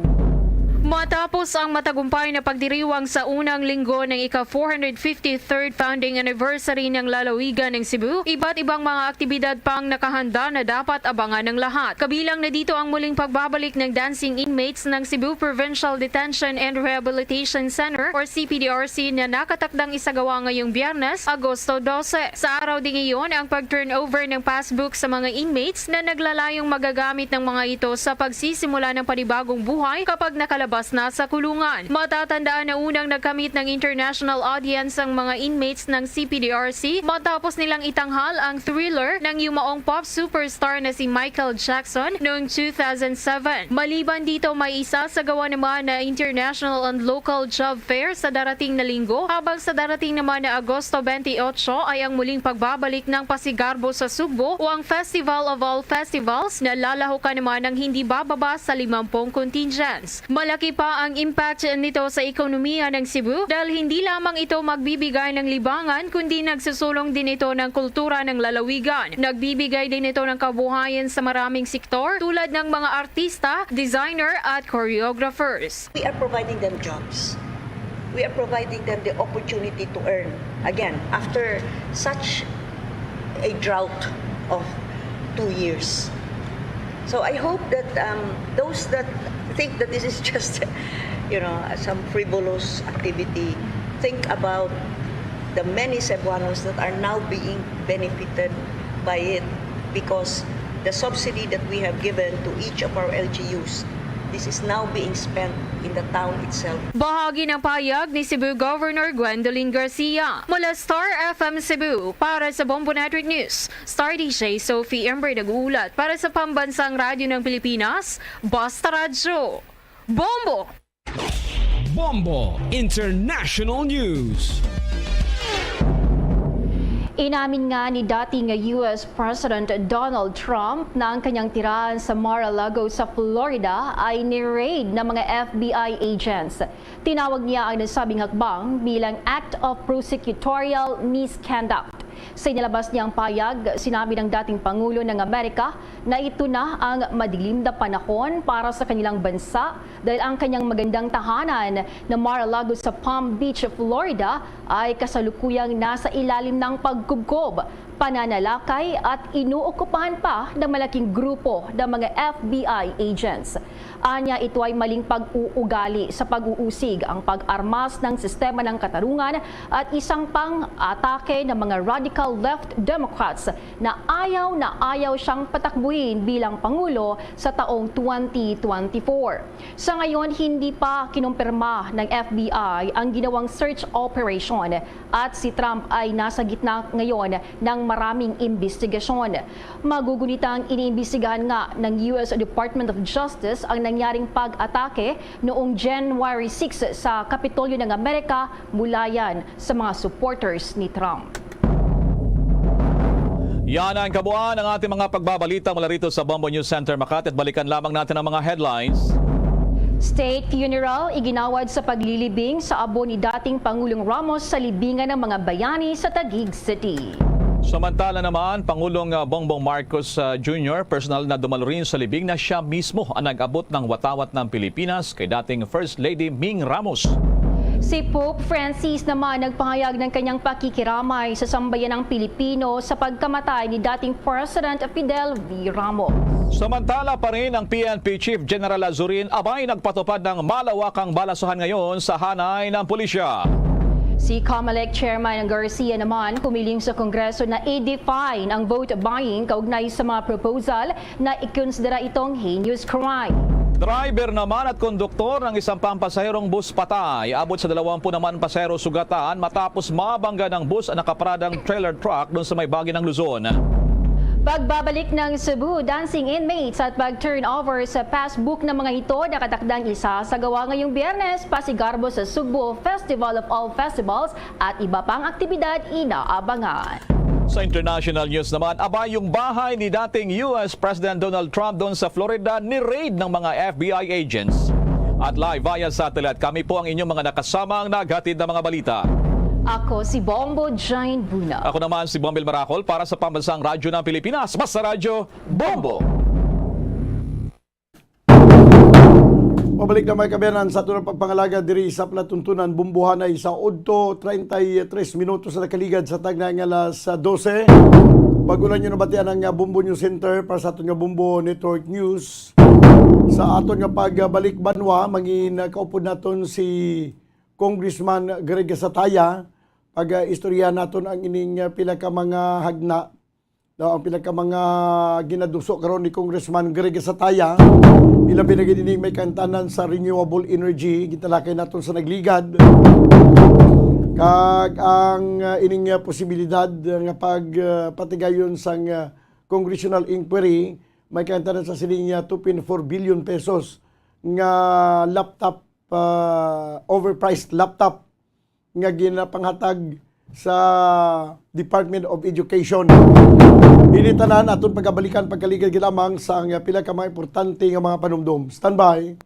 Matapos ang matagumpay na pagdiriwang sa unang linggo ng ika four hundred fifty-third founding anniversary ng Lalawigan ng Cebu, iba't ibang mga aktibidad pang nakahanda na dapat abangan ng lahat. Kabilang na dito ang muling pagbabalik ng dancing inmates ng Cebu Provincial Detention and Rehabilitation Center or C P D R C na nakatakdang isagawa ngayong Biyernes, Agosto dose. Sa araw ding iyon, ang pag-turnover ng passbook sa mga inmates na naglalayong magagamit ng mga ito sa pagsisimula ng panibagong buhay kapag nakalabas na sa kulungan. Matatandaan na unang nagkamit ng international audience ang mga inmates ng C P D R C matapos nilang itanghal ang thriller ng yumaong pop superstar na si Michael Jackson noong two thousand seven. Maliban dito, may isasagawa naman na international and local job fair sa darating na linggo, habang sa darating naman na Agosto twenty-eight ay ang muling pagbabalik ng Pasigarbo sa Sugbo o ang Festival of All Festivals na lalahukan naman ng hindi bababa sa limampung contingents. Malaki pa ang impact nito sa ekonomiya ng Cebu dahil hindi lamang ito magbibigay ng libangan kundi nagsusulong din ito ng kultura ng lalawigan. Nagbibigay din ito ng kabuhayan sa maraming sektor tulad ng mga artista, designer at choreographers. We are providing them jobs. We are providing them the opportunity to earn again after such a drought of two years. So I hope that um, those that think that this is just, you know, some frivolous activity, think about the many Cebuanos that are now being benefited by it because the subsidy that we have given to each of our L G Us This is now being spent in the town itself. Bahagi ng pahayag ni Cebu Governor Gwendolyn Garcia. Mula Star F M Cebu, para sa Bombo Network News, Star D J Sophie Ember nag-uulat. Para sa Pambansang Radyo ng Pilipinas, Basta Radyo, Bombo! Bombo International News. Inamin nga ni dating U S President Donald Trump na ang kanyang tirahan sa Mar-a-Lago sa Florida ay ni-raid ng mga F B I agents. Tinawag niya ang nasabing hakbang bilang act of prosecutorial misconduct. Sa inilabas niyang pahayag, sinabi ng dating Pangulo ng Amerika na ito na ang madilim na panahon para sa kanilang bansa dahil ang kanyang magandang tahanan na Mar-a-Lago sa Palm Beach, Florida ay kasalukuyang nasa ilalim ng pagkubkob, pananalakay at inuokupahan pa ng malaking grupo ng mga F B I agents. Anya, ito ay maling pag-uugali sa pag-uusig, ang pag-armas ng sistema ng katarungan at isang pang-atake ng mga radical left Democrats na ayaw na ayaw siyang patakbuhin bilang Pangulo sa taong twenty twenty-four. Sa ngayon, hindi pa kinumpirma ng F B I ang ginawang search operation at si Trump ay nasa gitna ngayon ng maraming imbestigasyon. Magugunitang iniimbestigahan nga ng U S Department of Justice ang nangyaring pag-atake noong January six sa Kapitolyo ng Amerika mula yan sa mga supporters ni Trump. Yan ang kabuuan ng ating mga pagbabalita mula rito sa Bombo News Center Makati. At balikan lamang natin ang mga headlines. State funeral iginawad sa paglilibing sa abo ni dating Pangulong Ramos sa libingan ng mga bayani sa Taguig City. Samantala naman, Pangulong, ah, Bongbong Marcos, ah, Junior personal na dumalo rin sa libing na siya mismo ang nag-abot ng watawat ng Pilipinas kay dating First Lady Ming Ramos. Si Pope Francis naman nagpahayag ng kanyang pakikiramay sa sambayanang Pilipino sa pagkamatay ni dating President Fidel V. Ramos. Samantala pa rin, ang P N P Chief General Azurin Abay nagpatupad ng malawakang balasahan ngayon sa hanay ng pulisya. Si Comelec Chairman Garcia naman humiling sa Kongreso na i-define ang vote buying kaugnay sa mga proposal na ikonsidera itong heinous crime. Driver naman at konduktor ng isang pampasaherong bus patay. Abot sa dalawampu naman pasahero sugatan matapos mabangga ng bus ang nakaparadang trailer truck doon sa may Bagi ng Luzon. Pagbabalik ng Cebu dancing inmates at pag-turnover sa passbook ng mga ito nakatakdang isasagawa ngayong Biyernes, pasigarbo sa Sugbo Festival of All Festivals at iba pang aktibidad inaabangan. Sa international news naman, abay, yung bahay ni dating U S President Donald Trump doon sa Florida ni-raid ng mga F B I agents. At live via satellite, kami po ang inyong mga nakasamang naghatid ng mga balita. Ako si Bombo Jane Buna. Ako naman si Bombil Maracol para sa Pambansang Radyo ng Pilipinas. Basta Radyo, Bombo! Pabalik na, mga kaabyanan, sa aton pagpangalaga diri sa palatuntunan, bumbuhanay sa udto, treinta y tres minutos na nakaligad sa tagna nga alas dose. Bago lang nyo nabatian ang, ah, Bombo News Center para sa aton nga Bombo Network News. Sa aton nga pagbalik banwa, mangin, ah, kaupod naton si Congressman Greg Sataya. Pag, ah, istorya naton ang ining, ah, pila ka mga hagna Daw ang pila ka mga ginaduso karon ni Congressman Greg Sataya, ilabi na gid ini may kaangtanan sa renewable energy, gitalakay naton sa nagligad. Kag ang, ah, ining, ah, posibilidad, ah, nga pag, ah, patigayon sang, ah, congressional inquiry, may kaangtanan sa siling, ah, two point four billion pesos nga laptop, ah, overpriced laptop nga ginapanghatag sa Department of Education. Ini tanan aton pagabalikan pagkaligad gid lamang sa ang pila ka mga importante nga mga panumdom. Standby.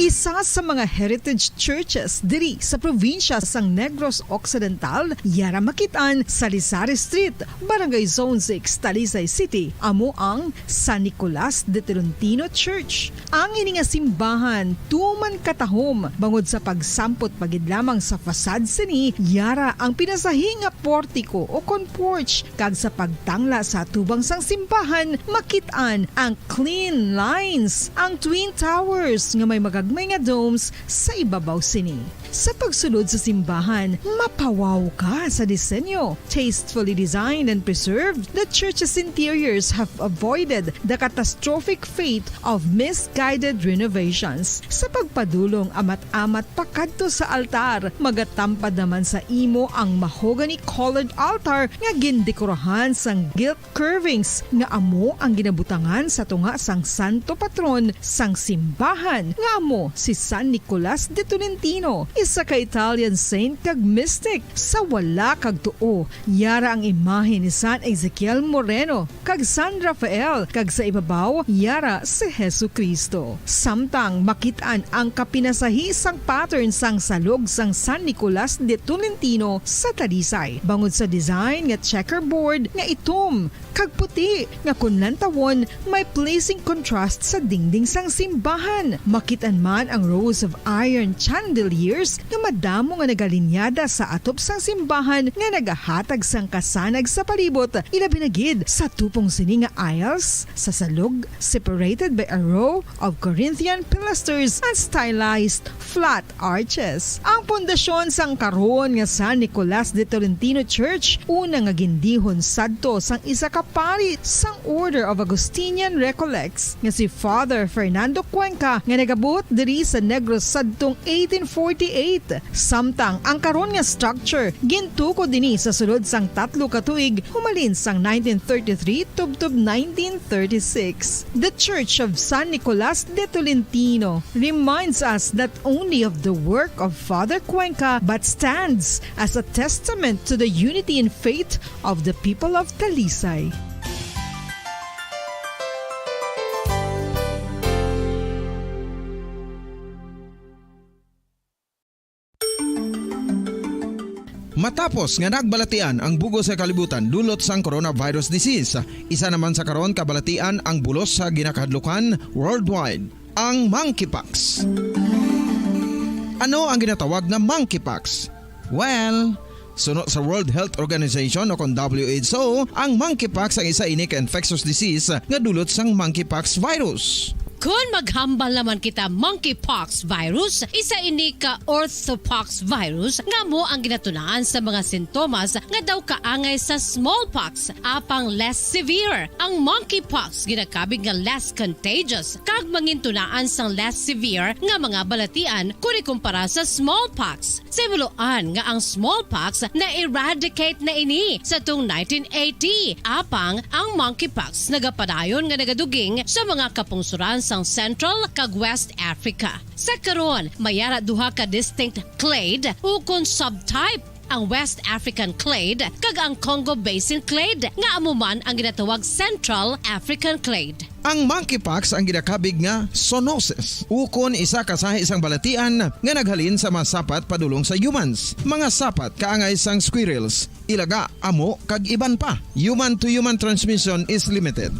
Isa sa mga heritage churches diri sa probinsya sang Negros Occidental, yara makit-an sa Rizal Street, Barangay Zone six, Talisay City, amo ang San Nicolas de Tolentino Church. Ang ini nga simbahan tuman katahom bangod sa pagsampot pa gid lamang sa facade sini, yara ang pinasahi nga portiko o kon porch, kag sa pagtangla sa atubang sang simbahan, makit-an ang clean lines, ang twin towers nga may magagmay nga domes sa ibabaw sini. Sa pagsulod sa simbahan, mapawaw ka sa disenyo. Tastefully designed and preserved, the church's interiors have avoided the catastrophic fate of misguided renovations. Sa pagpadulong amat-amat pakadto sa altar, magatampad naman sa imo ang mahogany-colored altar nga gindekorahan sang gilt curvings nga amo ang ginabutangan sa tunga sang santo patron sang simbahan, nga amo si San Nicolas de Tolentino, isa ka Italian saint kag mystic. Sa wala kag tuo, yara ang imahe ni San Ezekiel Moreno kag San Rafael, kag sa ibabaw, yara si Jesu-Cristo. Samtang makit-an ang kapinasahi sang pattern sang salog sang San Nicolas de Tolentino sa Talisay, bangod sa design nga checkerboard nga itom kag puti, nga kon lantawon, may pleasing contrast sa dingding sang simbahan. Makit-an man ang rows of iron chandeliers nga madamo nga nagalinyada sa atop sang simbahan nga nagahatag sang kasanag sa palibot, ilabi na gid sa tupong sini nga aisles sa salog, separated by a row of Corinthian pilasters and stylized flat arches. Ang pundasyon sang karon nga San Nicolas de Tolentino Church, una nga gindihon sadto sang isa ka pari sang Order of Augustinian Recollects nga si Father Fernando Cuenca, nga nagabuot diri sa Negros sadtong eighteen forty-eight. Samtang ang karon nga structure gintukod ini sa sulod sang tatlo ka tuig, humalin sang nineteen thirty-three tubtob nineteen thirty-six. The Church of San Nicolas de Tolentino reminds us not only of the work of Father Cuenca, but stands as a testament to the unity in faith of the people of Talisay. Matapos nga nagbalatian ang bug-os nga kalibutan dulot sang coronavirus disease, isa naman sa karon kabalatian ang bulos sa ginakahadlukan worldwide, ang monkeypox. Ano ang ginatawag nga monkeypox? Well, suno sa World Health Organization o kon W H O, ang monkeypox ang isa ini ka infectious disease nga dulot sang monkeypox virus. Kon maghambal naman kita, monkeypox virus, isa ini ka orthopox virus nga amo ang ginatunaan sa mga sintomas nga daw kaangay sa smallpox, apang less severe. Ang monkeypox ginakabig nga less contagious kag mangintunaan sang less severe nga mga balatian kon ikumpara sa smallpox. Sa himuloan nga ang smallpox na-eradicate na ini sa tong nineteen eighty, apang ang monkeypox nagapadayon nga nagaduging sa mga kapungsoran sang Central kag West Africa. Sa karon, may ara duha ka distinct clade ukon subtype, ang West African clade kag ang Congo Basin clade, nga amo man ang ginatawag Central African clade. Ang monkeypox ang ginakabig nga zoonosis, ukon isa ka sahi sang balatian nga naghalin sa mga sapat padulong sa humans, mga sapat kaangay sang squirrels, ilaga, amo, kag iban pa. Human-to-human transmission is limited.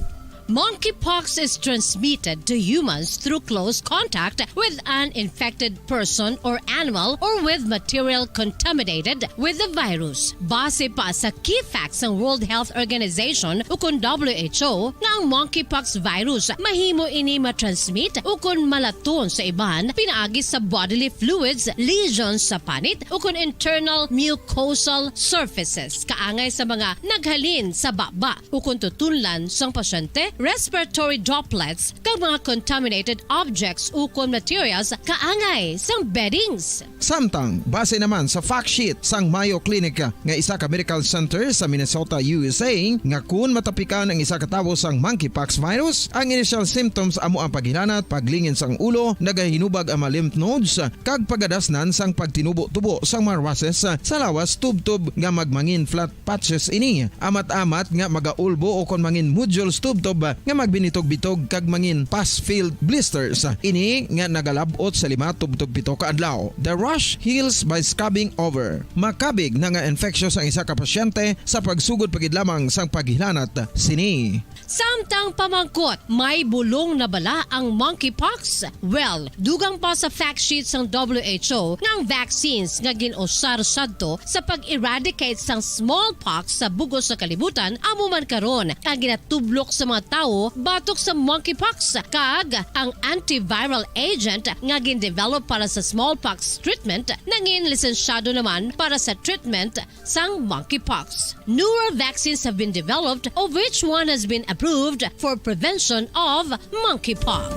Monkeypox is transmitted to humans through close contact with an infected person or animal or with material contaminated with the virus. Base pa sa key facts sang World Health Organization ukon W H O, nga ang monkeypox virus mahimo ini matransmit ukon malaton sa iban pinaagi sa bodily fluids, lesions sa panit, ukon internal mucosal surfaces, kaangay sa mga naghalin sa baba ukon tutunlan sang pasyente, respiratory droplets, kag mga contaminated objects ukon materials kaangay sang beddings. Samtang, base naman sa fact sheet sang Mayo Clinic nga isa ka medical center sa Minnesota, U S A, nga kun matapikan ang isa ka tawo sang monkeypox virus, ang initial symptoms amo ang paghilanat, paglingin sang ulo, nagahinubag ang mga lymph nodes, kag pagadasnan sang pagtinubo-tubo sang mga rushes sa lawas tubtob nga magmangin flat patches ini. Amat-amat nga magaulbo ukon mangin nodules tubtob nga magbinitog-bitog kag mangin pus-filled blisters. Ini nga nagalab-ot sa lima tubtob pito ka adlaw. The rash heals by scabbing over. Makabig na nga infectious ang isa ka pasyente sa pagsugod pa gid lamang sang paghilanat sini. Samtang pamangkot, may bulong na bala ang monkeypox? Well, dugang pa sa fact sheet sang W H O nga ang vaccines nga gin-usar sadto sa pag-eradicate sang smallpox sa bug-os nga kalibutan amo man karon ang ginatublok sa mga tawo batok sa monkeypox, kag ang antiviral agent nga gin-develop para sa smallpox treatment nangin lisensyado naman para sa treatment sang monkeypox. Newer vaccines have been developed, of which one has been approved for prevention of monkeypox.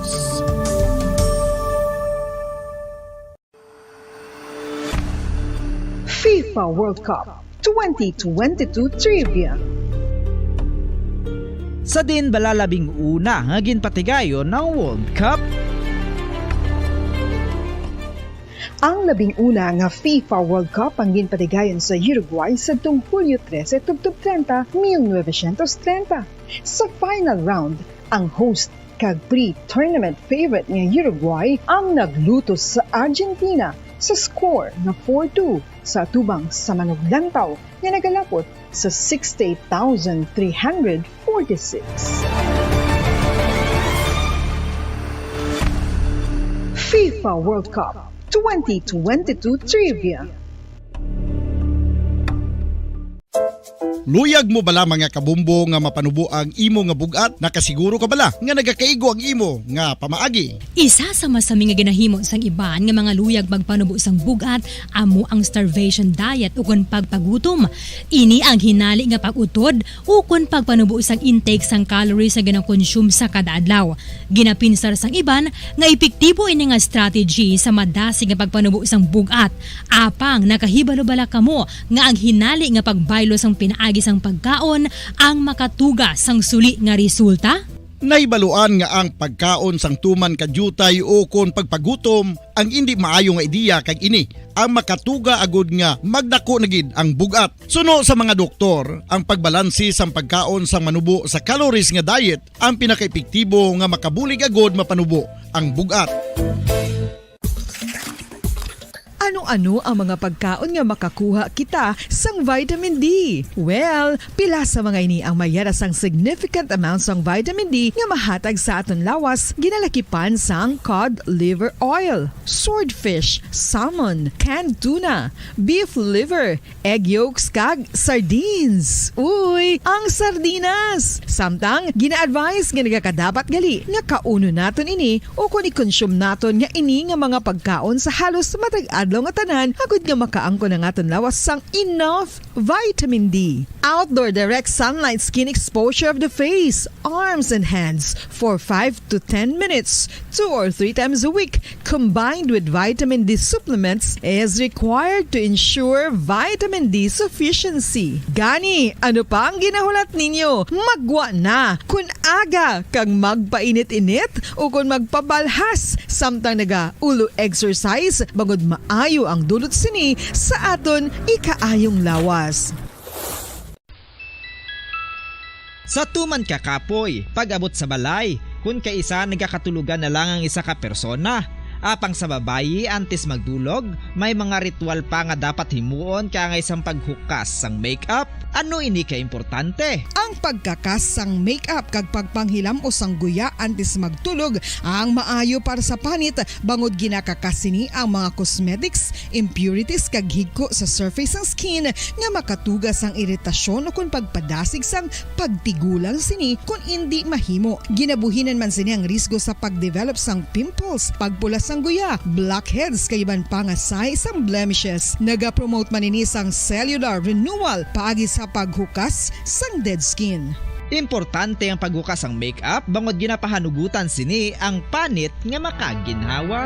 FIFA World Cup twenty twenty-two Trivia. Sa diin bala labing una nga ginpatigayon ang World Cup? Ang labing una nga FIFA World Cup ang ginpatigayon sa Uruguay sadtong Hulyo trese tubtob treinta, mil novecientos treinta. Sa final round, ang host kag pre-tournament favorite nga Uruguay ang naglutos sa Argentina sa score nga four two sa atubang sa manuglantaw nga nagalapot sa sixty-eight thousand three hundred forty-six. FIFA World Cup twenty twenty-two Trivia. Luyag mo bala, mga kabombo, nga mapanubo ang imo nga bug-at? Nakasiguro ka bala nga nagakaigo ang imo nga pamaagi? Isa sa masami nga ginahimo sang iban nga mga luyag magpanubo sang bug-at amo ang starvation diet ukon pagpagutom. Ini ang hinali nga pag-utod ukon pagpanubo sang intake sang calories nga ginakonsume sa kada adlaw. Ginapinsar sang iban nga epektibo ini nga strategy sa madasig nga pagpanubo sang bug-at. Apang nakahibalo bala kamo nga ang hinali nga pagbaylo sang pinaagi sang pagkaon ang makatuga sang suli nga resulta? Nahibaluan nga ang pagkaon sang tuman ka diutay ukon pagpagutom ang indi maayo nga ideya, kag ini ang makatuga agud nga magdako na gid ang bug-at. Suno sa mga doktor, ang pagbalanse sang pagkaon sang manubo sa calories nga diet ang pinakaepektibo nga makabulig agud mapanubo ang bug-at. Ano-ano ang mga pagkaon nga makakuha kita sang vitamin D? Well, pila sa mga ini ang mayara sang significant amount sang vitamin D nga mahatag sa aton lawas, ginalakipan sang cod liver oil, swordfish, salmon, canned tuna, beef liver, egg yolks, kag sardines. Uy, ang sardinas! Samtang, gina-advise nga nagakadapat gali nga kaunon naton ini ukon i-consume naton nga ini nga mga pagkaon sa halos matag adlaw nga tanan, agud nga makaangkon ang aton lawas sang enough vitamin D. Outdoor direct sunlight skin exposure of the face, arms, and hands for five to ten minutes, two or three times a week, combined with vitamin D supplements, is required to ensure vitamin D sufficiency. Gani, ano pa ang ginahulat ninyo? Magwa na! Kun aga kag magpainit-init ukon magpabalhas samtang naga-ulo exercise, bangod maayo ang dulot sini sa aton ikaayong lawas. Sa tuman ka kapoy, pag-abot sa balay, kun kaisa nagakatulogan na lang ang isa ka persona. Apang sa babayi, antes magdulog, may mga ritual pa nga dapat himuon kaangay sang paghukas sang makeup. Ano ini ka importante? Ang pagkakas sang makeup kag pagpanghilam-os sang guya antes magtulog ang maayo para sa panit, bangod ginakakas sini ang mga cosmetics, impurities, kag higko sa surface sang skin nga makatuga sang iritasyon ukon pagpadasig sang pagtigulang sini kon indi mahimo. Ginabuhinan man sini ang risgo sa pagdevelop sang pimples, pagpula sang guya, blackheads, kag iban pa nga sahi sang blemishes. Nagapromote man ini sang cellular renewal paagi sa paghukas sang dead skin. Importante ang paghukas sang makeup bangod ginapahanugutan sini ang panit nga makaginhawa.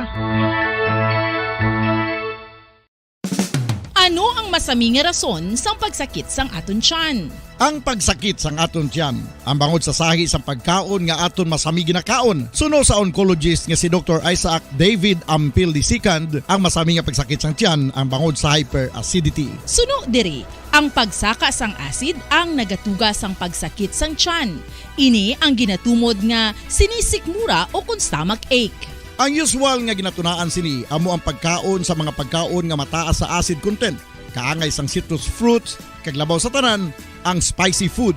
Ano ang masami nga rason sang pagsakit sang aton tiyan? Ang pagsakit sang aton tiyan ang bangod sa sahi sang pagkaon nga aton masami ginakaon, suno sa oncologist nga si Doktor Isaac David Ampil the second, ang masami nga pagsakit sang tiyan ang bangod sa hyperacidity. Suno diri, ang pagsaka sang acid ang nagatuga sang pagsakit sang tiyan. Ini ang ginatumod nga sinisikmura ukon stomach ache. Ang usual nga ginatunaan sini amo ang pagkaon sa mga pagkaon nga mataas sa acid content, kaangay sang citrus fruits, kag labaw sa tanan, ang spicy food.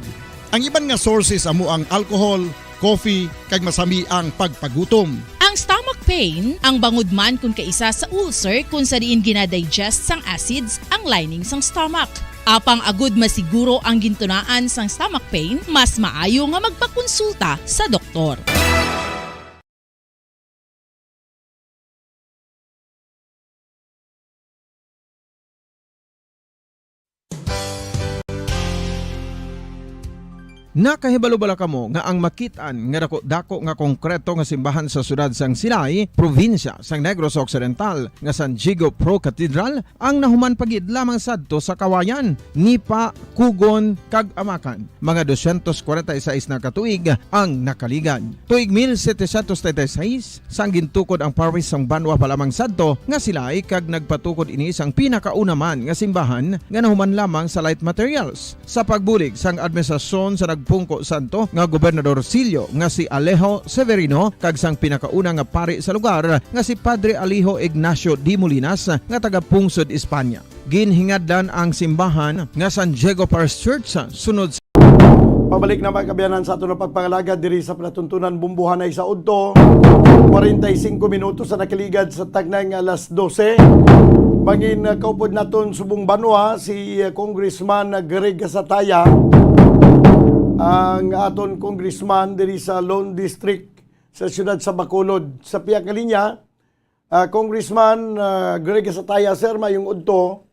Ang iban nga sources amo ang alcohol, coffee, kag masami ang pagpagutom. Ang stomach pain ang bangod man kun kaisa sa ulcer, kun sa diin ginadigest sang acids ang lining sang stomach. Apang agud masiguro ang gintunaan sang stomach pain, mas maayo nga magpakonsulta sa doktor. Nakahibalo bala kamo nga ang makit-an nga dako-dako nga konkreto nga simbahan sa siyudad sang Silay, probinsya sang Negros Occidental, nga San Diego Pro Cathedral, ang nahuman pa gid lamang sadto sa Kawayan, Nipa, Kugon, kag Amakan? Mga dosyentos kwarenta y seis na ka tuig ang nakaligad. Tuig mil setecientos treinta y seis, sang gintukod ang parish sang banwa pa lamang sadto nga Silay, kag nagpatukod ini sang pinakauna man nga simbahan nga nahuman lamang sa light materials. Sa pagbulig sang administrasyon sa nagpungko sadto nga Gobernador Silio nga si Alejo Severino kag sang pinakauna nga pari sa lugar nga si Padre Alejo Ignacio de Molinas nga taga-pungsod Espanya, ginhingadlan ang simbahan nga San Diego Parish Church sunod sa Pabalik na, mga kaabyanan, sa aton nga pagpangalagad diri sa palatuntunan, bumbuhanay sa udto, kwarenta y singko minutos sa nakaligad sa tagnay nga alas dose. Mangin, uh, kaupod naton subong banwa si, uh, Congressman Greg Gasataya, ang aton congressman diri sa Lone District sa siyudad sa Bacolod. Sa pihak nga linya, uh, Congressman, uh, Greg Gasataya, sir, mayong udto.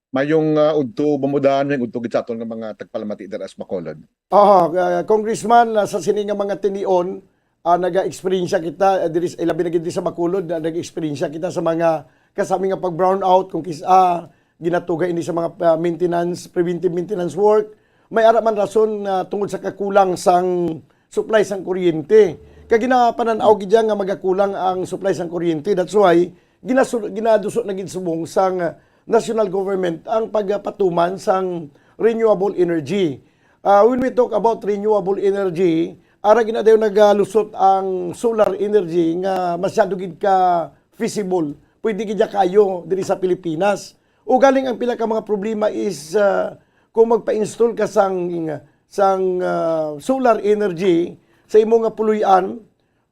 Mayong, ah, udto, Bumbudan, mayong udto gid sa aton nga mga tagpalamati dira sa Bacolod. Aha, ah, Congressman, ah, sa sini nga mga tinion, ah, naga-eksperyensya kita, ah, diri sa, ilabi na gid sa Bacolod, ah, naga-eksperyensya kita sa mga kasami nga pag-brownout, kung kis-, ah, ginatuga ini sa mga, ah, maintenance, preventive maintenance work. May ara man rason, ah, tungod sa kakulang sang supply sang kuryente. Kay ginapanan-aw gid dyan nga magakulang ang supply sang kuryente. That's why ginasu-, ginaduso na gid subong sang, ah, national government ang pagpatuman sang renewable energy. Ah, when we talk about renewable energy, ara gid na dayon nagalusot ang solar energy nga masyado gid ka feasible. Pwede gid ya kayo diri sa Pilipinas. Ugaling ang pila ka mga problema is, ah, kung magpa-install ka sang, sang, ah, solar energy sa imo nga puloy-an,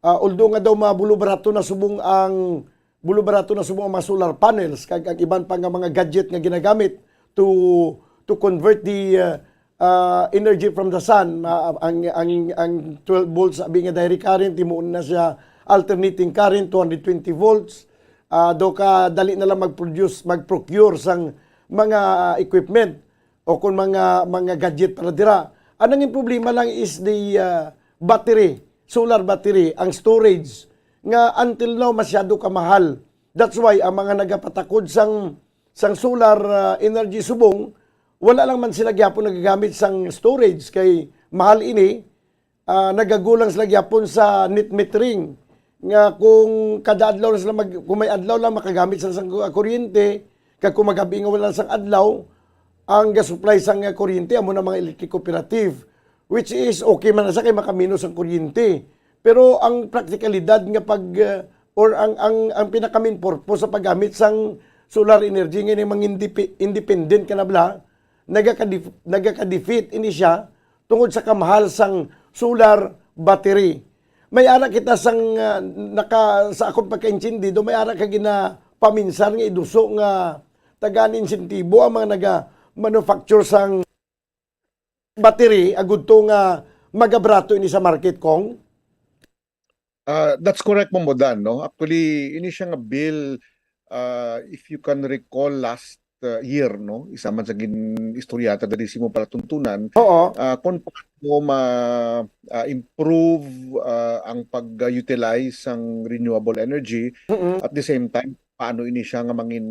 ah, although nga daw mabulo barato na subong ang bulo barato na subong ang mga solar panels kag ang iban pa nga mga gadget nga ginagamit to, to convert the, uh, uh, energy from the sun. Ma-, ang, ang, ang twelve volts abi nga direct current, himuon na siya alternating current, two hundred twenty volts. Ah, daw ka dali na lang mag-produce, mag-procure sang mga, ah, equipment o kung mga, mga gadget para dira. Ang nangin problema lang is the, ah, battery, solar battery, ang storage, nga until now masyado ka mahal. That's why ang mga nagapatakod sang, sang solar, ah, energy subong, wala lang man sila gyapon nagagamit sang storage kay mahal ini. Ah, nagagulang sila gyapon sa net metering, nga kung kada adlaw na sila mag-, kung may adlaw lang makagamit sila sang, ah, kuryente, kag kung magabi nga wala sang adlaw, ang gasupply sang, ah, kuryente amo na mga electric cooperative, which is okay man na siya kay makaminos ang kuryente. Pero ang praktikalidad nga pag, ah, or ang, ang, ang pinaka-main purpose sa paggamit sang solar energy nga ini mga indipe-, independent ka na bala, nagakadef-, nagakadefeat ini siya tungod sa kamahal sang solar battery. May ara kita sang, ah, naka-, sa akong pagkaintindido, may ara ka ginapaminsar nga iduso nga tagaan insentibo ang mga naga-manufacture sang battery agud to nga magabrato ini sa market, Cong? Ah, that's correct, Ma'am Bodan, no? Actually, ini siya nga bill, ah, if you can recall last, ah, year, no? Isa man sa gin-istorya ta diri sa imo palatuntunan, Oo. ah, kung paano ma-, ah, improve, ah, ang pag-utilize sang renewable energy. Mm-mm. At the same time, paano ini siya nga mangin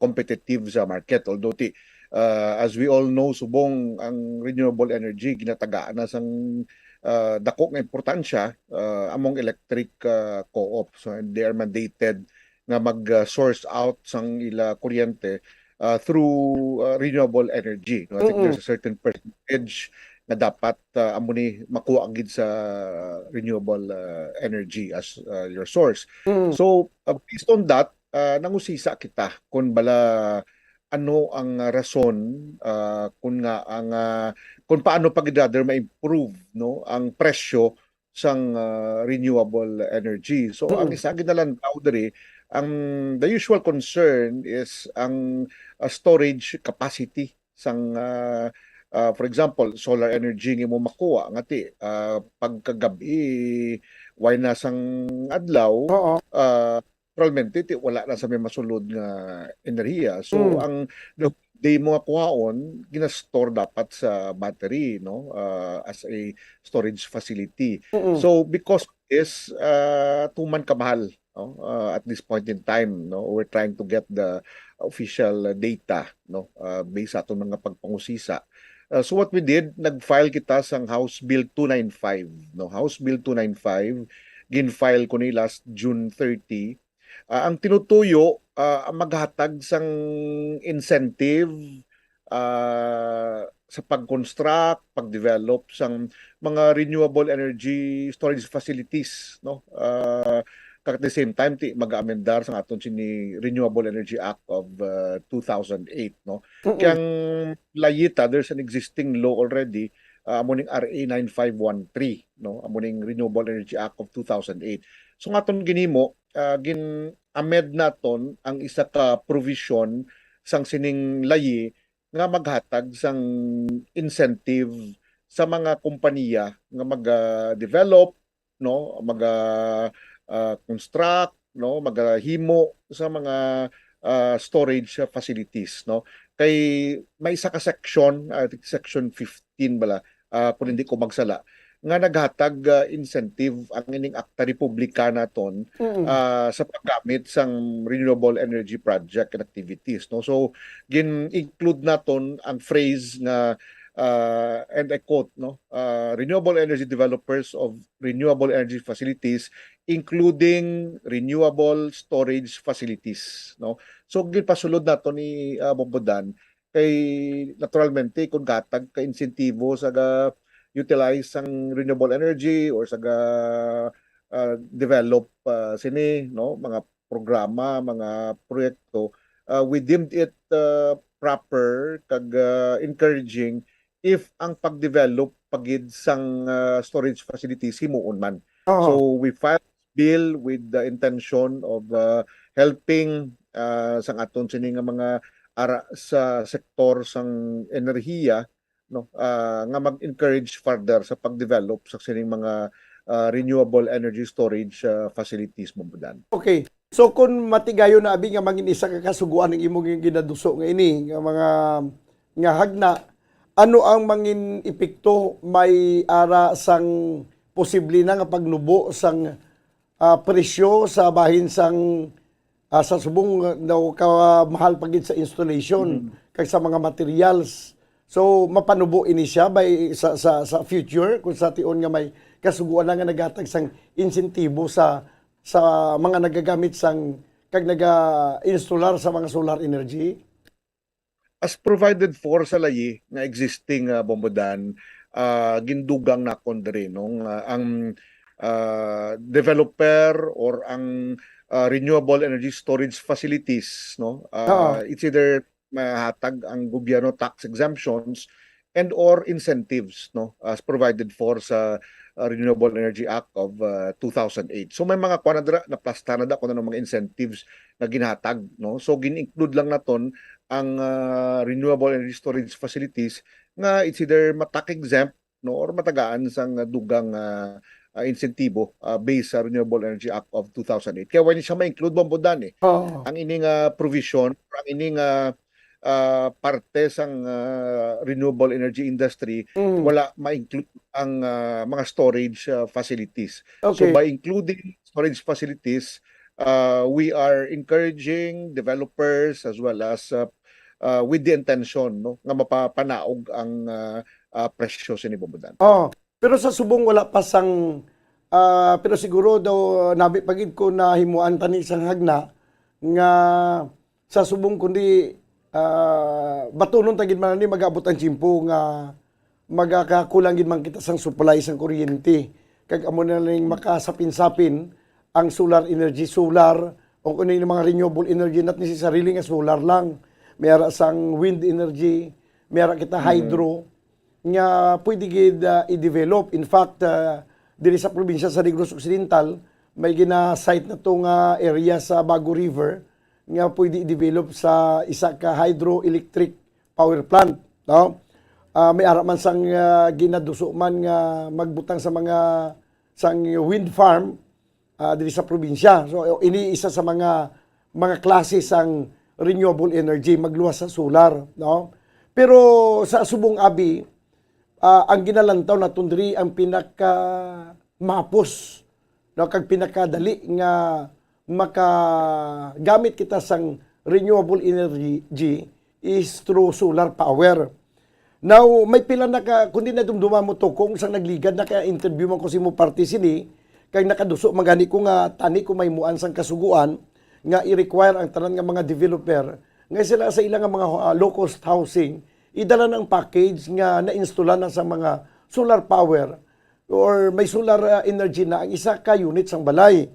competitive sa market. Although ti, ah, as we all know, subong ang renewable energy ginatagaan na sang, ah, dako nga importansya, ah, among electric, ah, co-op. So, they are mandated nga mag, ah, source out sang ila kuryente, ah, through, ah, renewable energy, no? I think Mm-mm. there's a certain percentage nga dapat, ah, amo ni makuha gid sa renewable, ah, energy as, ah, your source. Mm. So, ah, based on that, ah, nangusisa kita kung bala ano ang rason, ah, kung nga ang, ah, kung paano pa gid rather ma-improve, no, ang presyo sang, ah, renewable energy. So, ang Mm. isa gid nalantaw diri, Ang, the usual concern is ang, ah, storage capacity sang, ah, ah, for example, solar energy nga imo makuha nga ti, ah, pagkagabi, way na sang adlaw, Oo. ah, naturalmente, ti, wala na sa may masulod nga enerhiya. So, Mm. ang the whole day mo nga kuhaon, ginastore dapat sa battery, no? Ah, as a storage facility. Mm-mm. So, because of this, ah, tuman kamahal, no? Ah, at this point in time, no? We're trying to get the official data, no? Ah, based sa aton mga pagpangusisa. Ah, so what we did, nag-file kita sang House Bill two nine five, no? House Bill two nine five, gin-file ko ni last June thirty. Ah, ang tinutuyo, ah, ang maghatag sang incentive, ah, sa pag-construct, pag-develop sang mga renewable energy storage facilities, no? Ah, kag at the same time, ti, mag-amendar sa aton sini Renewable Energy Act of, ah, two thousand eight, no? Mm-mm. Kay ang layita, there's an existing law already, ah, amo ning R A nine five one three, no? Amo ning Renewable Energy Act of two thousand eight. So, ang aton ginhimo, ah, gin-amend naton ang isa ka provision sang sining layi nga maghatag sang incentive sa mga kompanya nga mag-, ah, develop, no, mag-, ah, ah, construct, no, maghimo sa mga, ah, storage facilities, no. Kay may isa ka section, I think section fifteen bala, ah, kung hindi ko magsala, nga naghatag, ah, incentive ang ining Akta Republika naton, Mm-mm. ah, sa paggamit sang renewable energy project and activities, no. So, gin-include naton ang phrase nga, ah, and I quote, no, ah, "Renewable energy developers of renewable energy facilities, including renewable storage facilities," no. So, ginpasulod nato ni, ah, Bombo Dan, kay naturalmente, kung gatag ka insentibo sa ga-utilize sang renewable energy or sa ga, ah, develop, ah, sini, no, mga programa, mga proyekto, ah, we deemed it, ah, proper kag, ah, encouraging if ang pag-develop pa gid sang, ah, storage facilities himuon man. Oo. So, we filed bill with the intention of, ah, helping, ah, sang aton sini nga mga ara sa sektor sang enerhiya, no, ah, nga mag-encourage further sa pag-develop sa sining mga, ah, renewable energy storage, ah, facilities, Bombo Dan. Okay. So, kung matigayon na, abi, nga mangin isa ka kasuguan ang imong ginaduso nga ini, nga mga, nga hagna, ano ang mangin epekto may ara sang posible na nga pagnubo sang, ah, presyo sa bahin sang, ah, sa subong, ah, daw ka mahal pa gid sa installation, mm, kag sa mga materials? So, mapanubo ini siya by, sa, sa, sa future, kung sa tion nga may kasuguan na nga naghatag sang insentibo sa, sa mga nagagamit sang, kag naga-installer sa mga solar energy? As provided for sa layi nga existing, ah, Bombo Dan, ah, gindugang nakon diri, no, nga ang, ah, developer or ang, ah, renewable energy storage facilities, no, ah, Oo. it's either mahatag ang gobyerno tax exemptions and or incentives, no, as provided for sa, ah, Renewable Energy Act of, ah, two thousand eight. So may mga kuan na dira, naplasta na da kung ano mga incentives nga ginhatag, no. So gin-include lang naton ang, ah, renewable energy storage facilities nga it's either ma-tax exempt, no, or matagaan sang dugang, ah, ah, insentibo, ah, based sa Renewable Energy Act of two thousand eight. Kaya wala siya ma-include, Bombo Dan, eh. Oo. Ang ining, ah, provision, or ang ining, ah, ah, parte sang, ah, renewable energy industry, Mm. wala ma-include ang, ah, mga storage, ah, facilities. So, Okay. By including storage facilities, ah, we are encouraging developers as well as, ah, ah, with the intention, no, nga mapapanaog ang, ah, ah, presyo sini, Bombo Dan. Oh, pero sa subong wala pa sang, ah, pero siguro daw, ah, nabi pa gid ko na himuan tani sang hagna nga sa subong kundi, ah, batunon ta gid man ni mag-abot ang tiyempo nga magakakulang gid man kita sang supply sang kuryente. Kag amo na lang makasapin-sapin ang solar energy, solar, o kung ano yung mga renewable energy, not necessarily nga solar lang. May ara sang wind energy, may ara kita Mm. hydro, nga pwede gid, ah, i-develop. In fact, ah, diri sa probinsya sa Negros Occidental, may gina-site na to nga area sa Bago River nga pwede i-develop sa isa ka hydroelectric power plant, no? Ah, may ara man sang, ah, ginaduso man nga magbutang sa mga, sang wind farm, ah, diri sa probinsya. So, ini isa sa mga, mga klase sang renewable energy, magluwas sa solar, no? Pero sa subong abi, ah, ang ginalantaw naton diri ang pinaka mahapos, no, kag pinakadali nga makagamit kita sang renewable energy is through solar power. Now, may pila na ka, kundi nadumduman mo to, kung sang nagligad na kaya interview man ko sa imo parte sini, kag nakaduso man gani ko nga tani ko mahimuan sang kasugoan nga i-require ang tanan nga mga developer nga sila sa ilang nga mga, ah, low-cost housing, idala na ang package nga na-install na sa mga solar power or may solar, ah, energy na ang isa ka unit sang balay.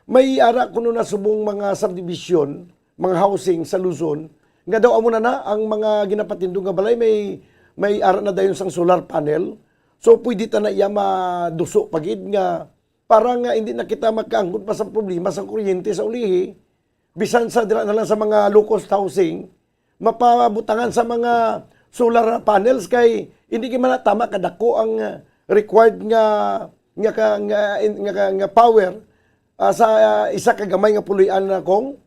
May ara kuno na subong mga subdivision, mga housing sa Luzon, nga daw amo na na ang mga ginapatindog nga balay may, may ara na dayon sang solar panel. So, pwede ta na iya maduso pa gid nga para nga hindi na kita magkaangkon pa sa problema sa kuryente sa ulihi. Bisan sa dira na lang sa mga low-cost housing, mapabutangan sa mga solar panels kay hindi gid man na tama kadako ang, ah, required nga, nga ka-, nga, nga, nga, nga power, ah, sa, ah, isa ka gamay nga puloy-an na, Cong.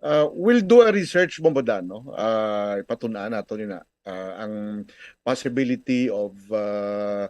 Uh, we'll do a research, Bombodan, no? Uh, ipatun-an nato ni na, uh, ang possibility of, uh,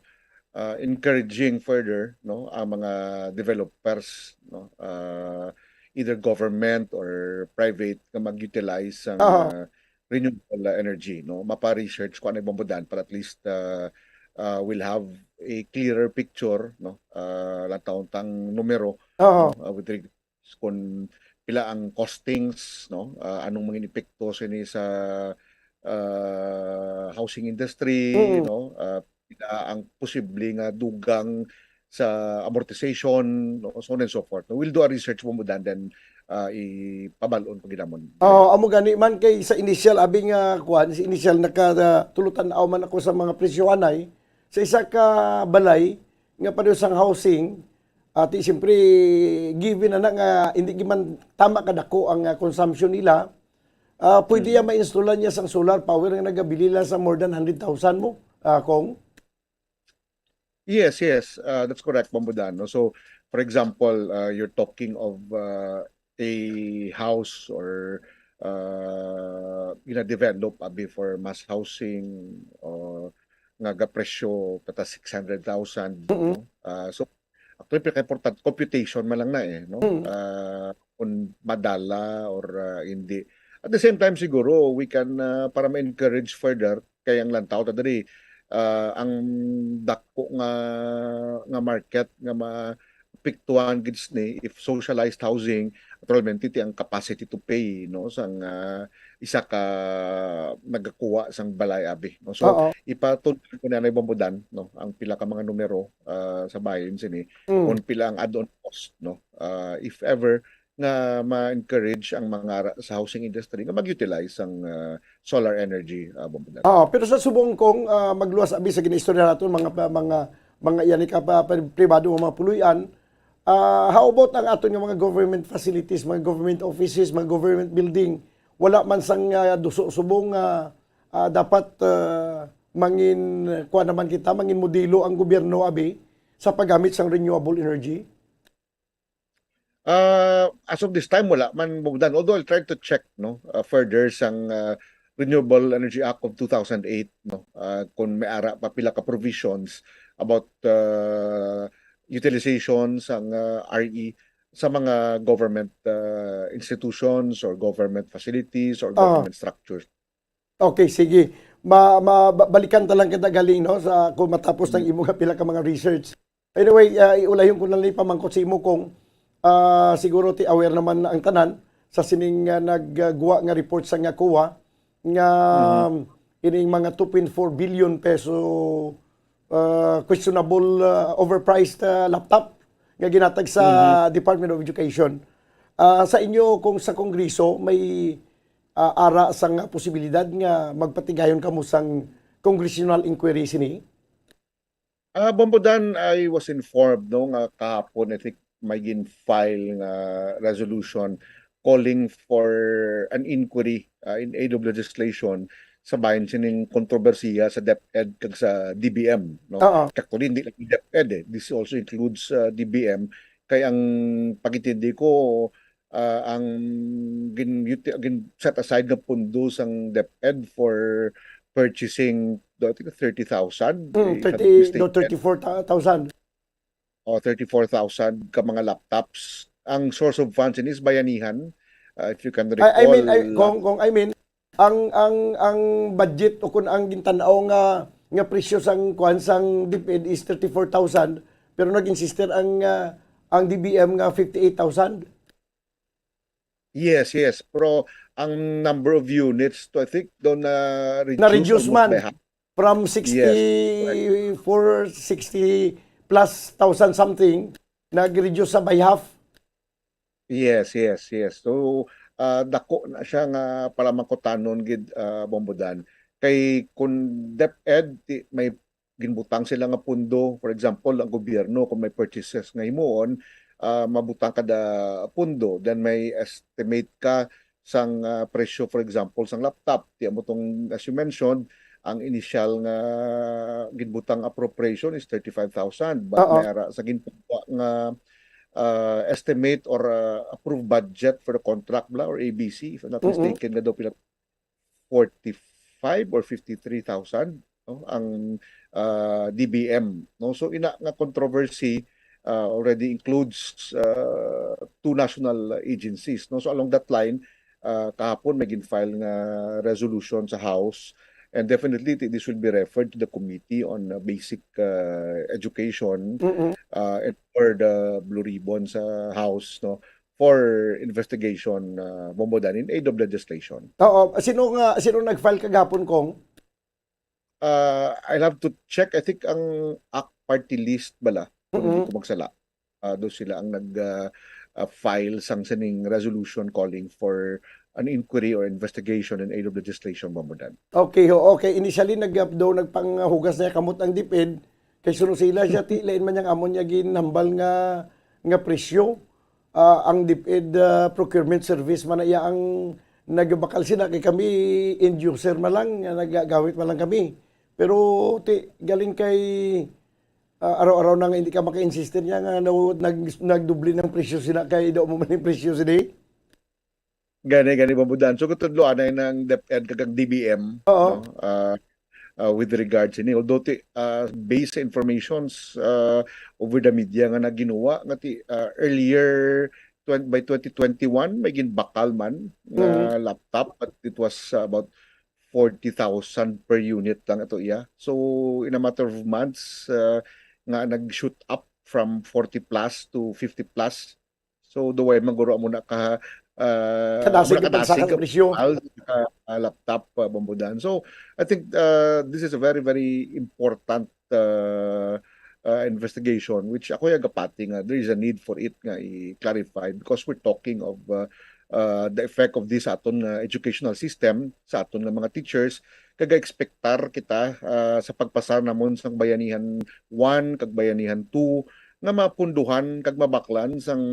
uh, encouraging further, no, ang mga developers, no, uh, either government or private, nga mag-utilize ang, Aha. Uh, renewable, uh, energy, no? Mapa-research ko ano, Bombodan, para at least, uh, uh, we'll have a clearer picture, no? Uh, lang taon tang numero, Oo. No? Uh, with regards kung pila ang costings, no? Uh, anong mga epekto sini sa, uh, housing industry, Mm. No? Uh, pila ang posible nga dugang sa amortization, no? So on and so forth. We'll do a research, Bombodan, then, uh, ipabal-on ko ginamon. Oo, amo gani man kay sa initial, abi nga kuan, sa initial nakatulutan-aw man ako sa mga presyohanay sa isa ka balay nga pareho sang housing, ati siyempre given na, na nga hindi gid man tama kadako ang, ah, consumption nila, ah, pwede Mm. ya ma-installan niya sang solar power nga nagabili lang sa more than hundred thousand mo, ah, Cong. Yes, yes, uh, that's correct, Bombodan, no? So, for example, uh, you're talking of, uh, a house or, uh, gina-develop abi for mass housing, uh, nga gapresyo kata six hundred thousand, Mm-mm. No? Uh, so, actually, pinaka-important, computation man lang na eh, no? Mm. Uh, kung madala or, uh, hindi. At the same time, siguro, we can, uh, para ma-encourage further, kay ang lantaw ta diri, ah, ang dako nga, nga market nga maapektuhan gid sini if socialized housing, naturalmente, ti ang capacity to pay, no, sang, ah, isa ka nagakuha sang balay abi, no. So, Oo. Ipatun-an ko ni Nanay Bombodan, no, ang pila ka mga numero, ah, sa bahin sini, Mm. kung pila ang add-on cost, no. Ah, if ever nga ma-encourage ang mga ra-, sa housing industry nga mag-utilize sang, ah, solar energy, ah, Bombodan. Ah, pero sa subong, Cong, ah, magluwas abi sa ginaistorya naton mga pa-, mga, mga yani ka pa, pa-, pribado nga mga puloy-an, ah, how about ang aton nga mga government facilities, mga government offices, mga government building? Wala man sang, ah, duso subong nga, ah, dapat, ah, mangin, kuan naman kita, mangin modelo ang gobyerno abi sa paggamit sang renewable energy? Ah, as of this time, wala man, Bombodan. Although I'll try to check, no, ah, further sang, ah, Renewable Energy Act of two thousand eight, no, ah, kung may ara pa pila ka provisions about, ah, utilization sang, ah, R E sa mga government, ah, institutions or government facilities or Ah. government structures. Okay, sige. Ma-, ma-, ba-, balikan ta lang kita galing, no, sa, kung matapos ng imo nga pila ka mga research. Anyway, ah, iulayon ko na lang pamangkot sa imo kung, ah, siguro ti aware naman ang tanan sa sining, ah, nagguwa nga report sa nga COA nga, um, ining mga two point four billion peso, ah, questionable, ah, overpriced, ah, laptop nga ginatag sa Department of Education. Ah, sa inyo, kung sa Kongreso, may, ah, ara sang posibilidad nga magpatigayon kamo sang congressional inquiry sini? Ah, Bombodan, I was informed, no, nga kahapon, I think, may gin-file nga resolution calling for an inquiry, ah, in aid of legislation sa bahin sining kontrobersiya sa DepEd kag sa D B M, no? Oo. Actually, hindi lang DepEd eh. This also includes, ah, D B M. Kay ang pagintindi ko, ah, ang gin-, gin-set aside nga pundo sang DepEd for purchasing, do, I think, thirty thousand, Mm, if I'm not thirty, no, mistaken. Thirty-four thousand. O, thirty-four thousand ka mga laptops. Ang source of funds ini is bayanihan, ah, if you can I, I mean, I, recall, kung, kung, I mean, ang, ang, ang budget o kung ang gintan-aw nga, nga presyo sang kuan sang DepEd is thirty-four thousand, pero nag-insister ang, ah, ang D B M nga fifty-eight thousand. Yes, yes. Pero ang number of units, to, I think, doon na-reduce Na-reduce almost man. By half. From Yes, correct. Sixty-four, sixty plus thousand something, nag-reduce sa by half. Yes, yes, yes. So, ah, dako na siya nga palamangkutanon gid, ah, Bombodan. Kay kun DepEd, ti-, may ginbutang sila nga pundo, for example, ang gobyerno, kung may purchases nga himuon, ah, mabutang kada pundo, then may estimate ka sang, ah, presyo, for example, sang laptop. Ti amo tong, as you mentioned, ang initial nga ginbutang appropriation is thirty-five thousand, but Oo. May ara sa ginpugwa nga, ah, estimate or, ah, approved budget for the contract bala or A B C, if I'm not Mm-mm. mistaken, nga daw pila forty-five or fifty-three thousand, no, ang, ah, D B M, no? So, ina nga controversy, ah, already includes, ah, two national agencies, no? So, along that line, ah, kahapon may gin-file nga resolution sa House, and definitely thi-, this will be referred to the Committee on, ah, Basic, ah, Education, Mm-mm. ah, and for the Blue Ribbon sa House, no? For investigation, ah, Bombodan, in aid of legislation. Oo, sino nga, sino nag-file kagapon, Kong? Ah, I'll have to check. I think ang A C T party list bala, kung hindi Mm-mm. ko magsala. Ah, do sila ang nag, ah, ah, file sang sining resolution calling for an inquiry or investigation in aid of legislation, Bombodan. Okay, ho, okay. Initially, nag-, daw nagpanghugas na kamot ang DepEd, kay suno sila siya, ti, lain man yang amon niya ginhambal nga, nga presyo. Ah, ang DepEd, ah, procurement service man na iya ang nagbakal sina, kay kami end user man lang, nga nagagamit man lang kami. Pero, ti, galing kay, ah, araw-araw na nga hindi ka maka-insistir niya nga nag-, nag-, nagdoble ng presyo sina kay daw mo man yung presyo sini. Gani, gani, Bombodan. So, katudloan na ng DepEd kag ang D B M, Oo. no? Ah, ah, with regards ini. Although, ti, ah, based sa informations, ah, over the media nga naginuwa, nga ti, ah, earlier twen-, by twenty twenty-one, may ginbakal man nga Mm. laptop, but it was, ah, about forty thousand per unit lang ato iya. So, in a matter of months, ah, nga nag-shoot up from forty plus to fifty plus. So, duway man guro amo na ka, ah, Kadasig amo na ang pagsaka kadasig sa ang presyo. Mahal sa, ah, laptop, ah, Bombodan. So, I think, ah, this is a very, very important, ah, ah, investigation, which ako yung agapati nga there is a need for it nga i-clarify because we're talking of, ah, ah, the effect of this sa aton nga educational system, sa aton nga mga teachers, kag ekspektar kita, ah, sa pagpasar namon sang Bayanihan one kag Bayanihan two, nga mapunduhan kag mabaklan sang,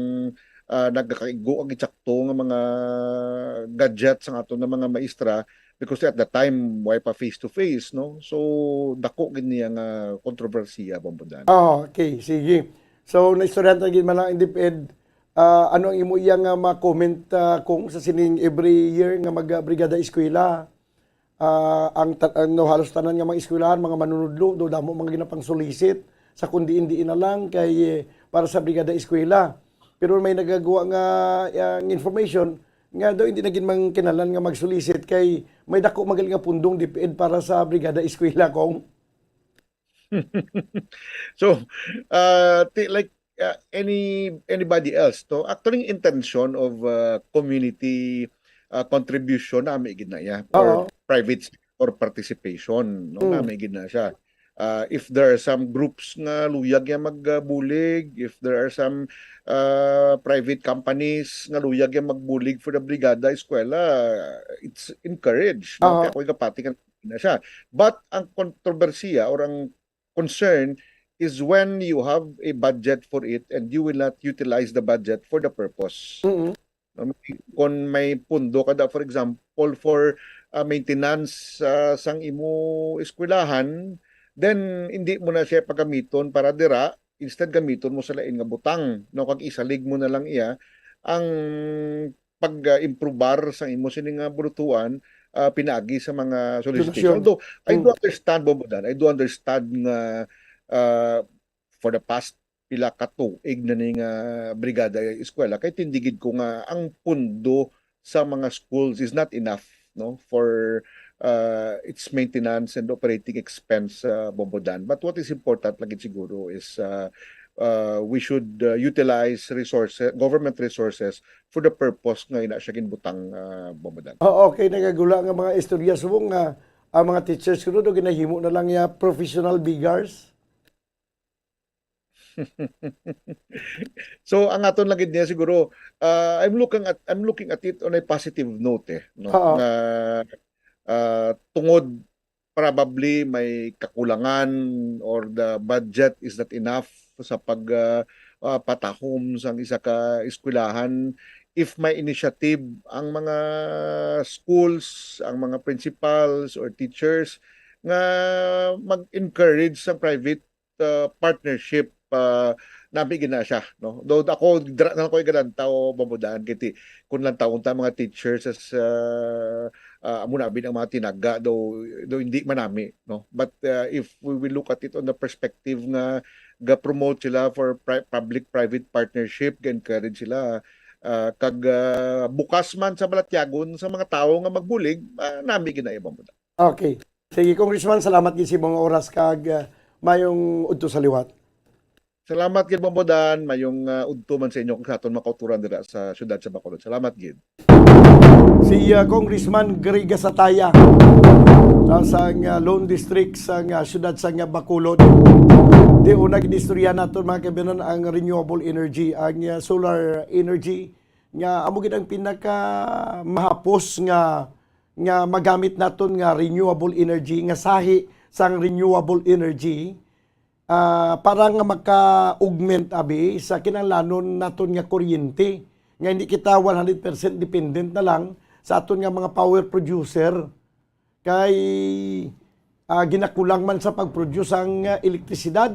ah, nagakaigo ang eksakto nga mga gadget sang aton nga mga maestra, because at the time, way pa face to face, no? So, dako gid niya nga kontrobersiya, Bombodan. Oh, okay, sige. So, naistoryahan ta gid man ang DepEd, ah, ano ang imo iya nga ma-comment, ah, kung sa sining every year nga mag-, ah, Brigada Eskwela? Ah, ang ta-, ano, halos tanan nga mga eskwelahan, mga manunudlo, do damo mga ginapang-solicit sa kung diin-diin na lang kay, eh, para sa Brigada Eskwela. Pero may nagagawa nga, ah, information nga daw hindi na gid man kinahanglan nga mag-solicit kay may dako man gali nga pundong DepEd para sa Brigada Eskwela, Kong. So, uh, ti-, like, uh, any, anybody else, to? Actually, ang intention of, uh, community, uh, contribution, nami gid na iya, or Oo. private sector participation, no? Mm. Nami gid na siya. Uh, if there are some groups nga luyag ya magbulig, if there are some, uh, private companies nga luyag ya magbulig for the Brigada Eskwela, it's encouraged, no? Oo. Kaya ako ikapati ka na siya. But ang kontrobersiya or ang concern is when you have a budget for it and you will not utilize the budget for the purpose. Mm-mm. No, may- Kung may pundo ka da, for example, for uh, maintenance uh, sang imo eskwelahan, then hindi mo na siya pagamiton para dira, instead gamiton mo sa lain nga butang, no, kag isalig mo na lang iya ang pag-improbar sang imo sini nga bulutuan uh, pinaagi sa mga solicitation. Donasyon. Although I do Mm. understand, Bombodan, I do understand nga uh, for the past pila ka tuig na ni nga brigada eskwela, kay tindigid ko nga ang pundo sa mga schools is not enough, no, for uh, its maintenance and operating expense, uh, Bombodan. But what is important lagi siguro is uh, uh, we should uh, utilize resources, government resources for the purpose nga ina siya ginbutang, uh, Bombodan. Oo, okay, nagagula nga mga istorya subong nga ang mga teachers kuno do ginahimo na lang ya professional beggars. So ang aton lang gid niya siguro, uh, I'm looking at I'm looking at it on a positive note, eh, no? Oo. Nga uh, tungod probably may kakulangan or the budget is not enough sa pag uh, uh, patahom sang isa ka eskwelahan, if may initiative ang mga schools, ang mga principals or teachers nga mag-encourage sa private uh, partnership, uh, nami gina siya, no? Though ako dra na ko igalantaw, Bombodan, kiti kun lang taon ta mga teachers as uh, uh, amo na bid ang mga tinaga, though, though hindi man nami, no? But uh, if we will look at it on the perspective nga ga-promote sila for pri- public-private partnership, ga-encourage sila uh, kag uh, bukas man sa balatyagon sa mga tawo nga magbulig, uh, nami gina, Bombodan. Okay. Sige, Congressman, salamat gid sa imong oras kag uh, mayong udto sa liwat. Salamat gid, Bombodan. Mayong uh, udto man sa inyo kag sa aton mga kauturan dira sa siyudad sa Bacolod. Salamat gid. Si uh, Congressman Gary Gasataya uh, sang uh, Lone District sang uh, siyudad sang uh, Bacolod. Di una ginistorya naton mga kaibigan ang renewable energy, ang uh, solar energy nga amo gid ang pinaka mahapos nga nga magamit naton nga renewable energy, nga sahi sang renewable energy ah, para nga maka-augment abi sa kinahanglanon naton nga kuryente, nga hindi kita one hundred percent dependent na lang sa aton nga mga power producer kay ah, ginakulang man sa pag-produce ang ah, elektrisidad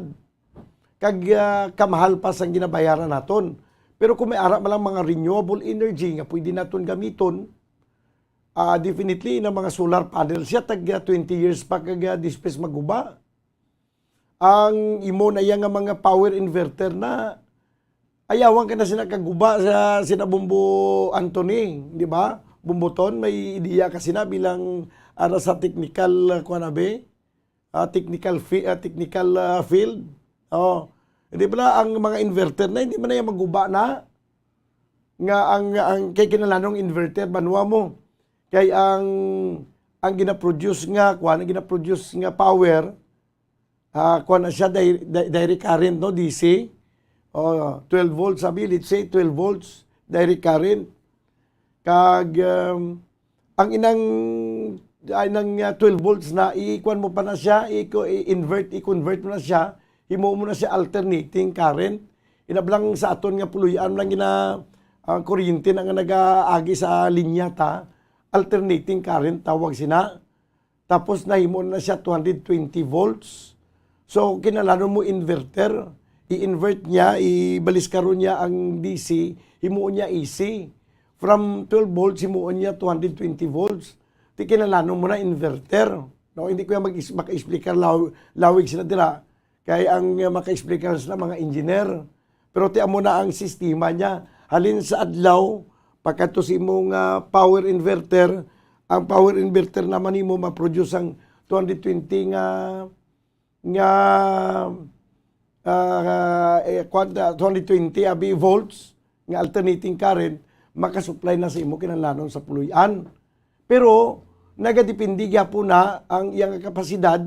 kag ah, kamahal pa sang ginabayaran naton. Pero kung may ara man lang mga renewable energy nga pwede naton gamiton, ah, definitely na mga solar panel siya tag ah, twenty years pa kag ah, dispes maguba. Ang imo na iya nga mga power inverter na ayawan ka na sina kaguba sa sina Bombo Anthony, di ba? Bomboton, may ideya ka sina bilang ara sa technical uh, kuan abi, ah, technical fi- ah, technical ah, field. Oh. Hindi pala ang mga inverter na hindi man na iya maguba na nga ang ang kay kinahanglanong inverter banwa mo kay ang ang ginaproduce nga kuan ang ginaproduce nga power ah kuan na siya di- di- direct current no D C oh twelve volts sabi let's say twelve volts direct current kag um, ang inang ay nang uh, twelve volts na ikuan mo pa na siya i-invert i-convert mo na siya himo mo na siya alternating current inablang sa aton nga puloy-an lang gina ang kuryente na nga nagaagi sa linya ta alternating current tawag sina tapos nahimo na siya two hundred twenty volts so kinahanglan mo inverter i-invert niya ibaliskaron niya ang D C himuon niya A C from twelve volts himuon niya two hundred twenty volts ti kinahanglan mo na inverter no hindi ko yan mag maka-explicar law, lawig sila dira kay ang uh, maka-explicar sila mga engineer pero ti amo na ang sistema niya halin sa adlaw pagkadto sa imong uh, power inverter ang power inverter naman nimo ma-produce ang two hundred twenty nga nga uh, eh, kwan- uh, two hundred twenty abi volts nga alternating current makasupply na sa imo kinahanglanon sa puloy-an. Pero nagadepende gyapon na ang iyang kapasidad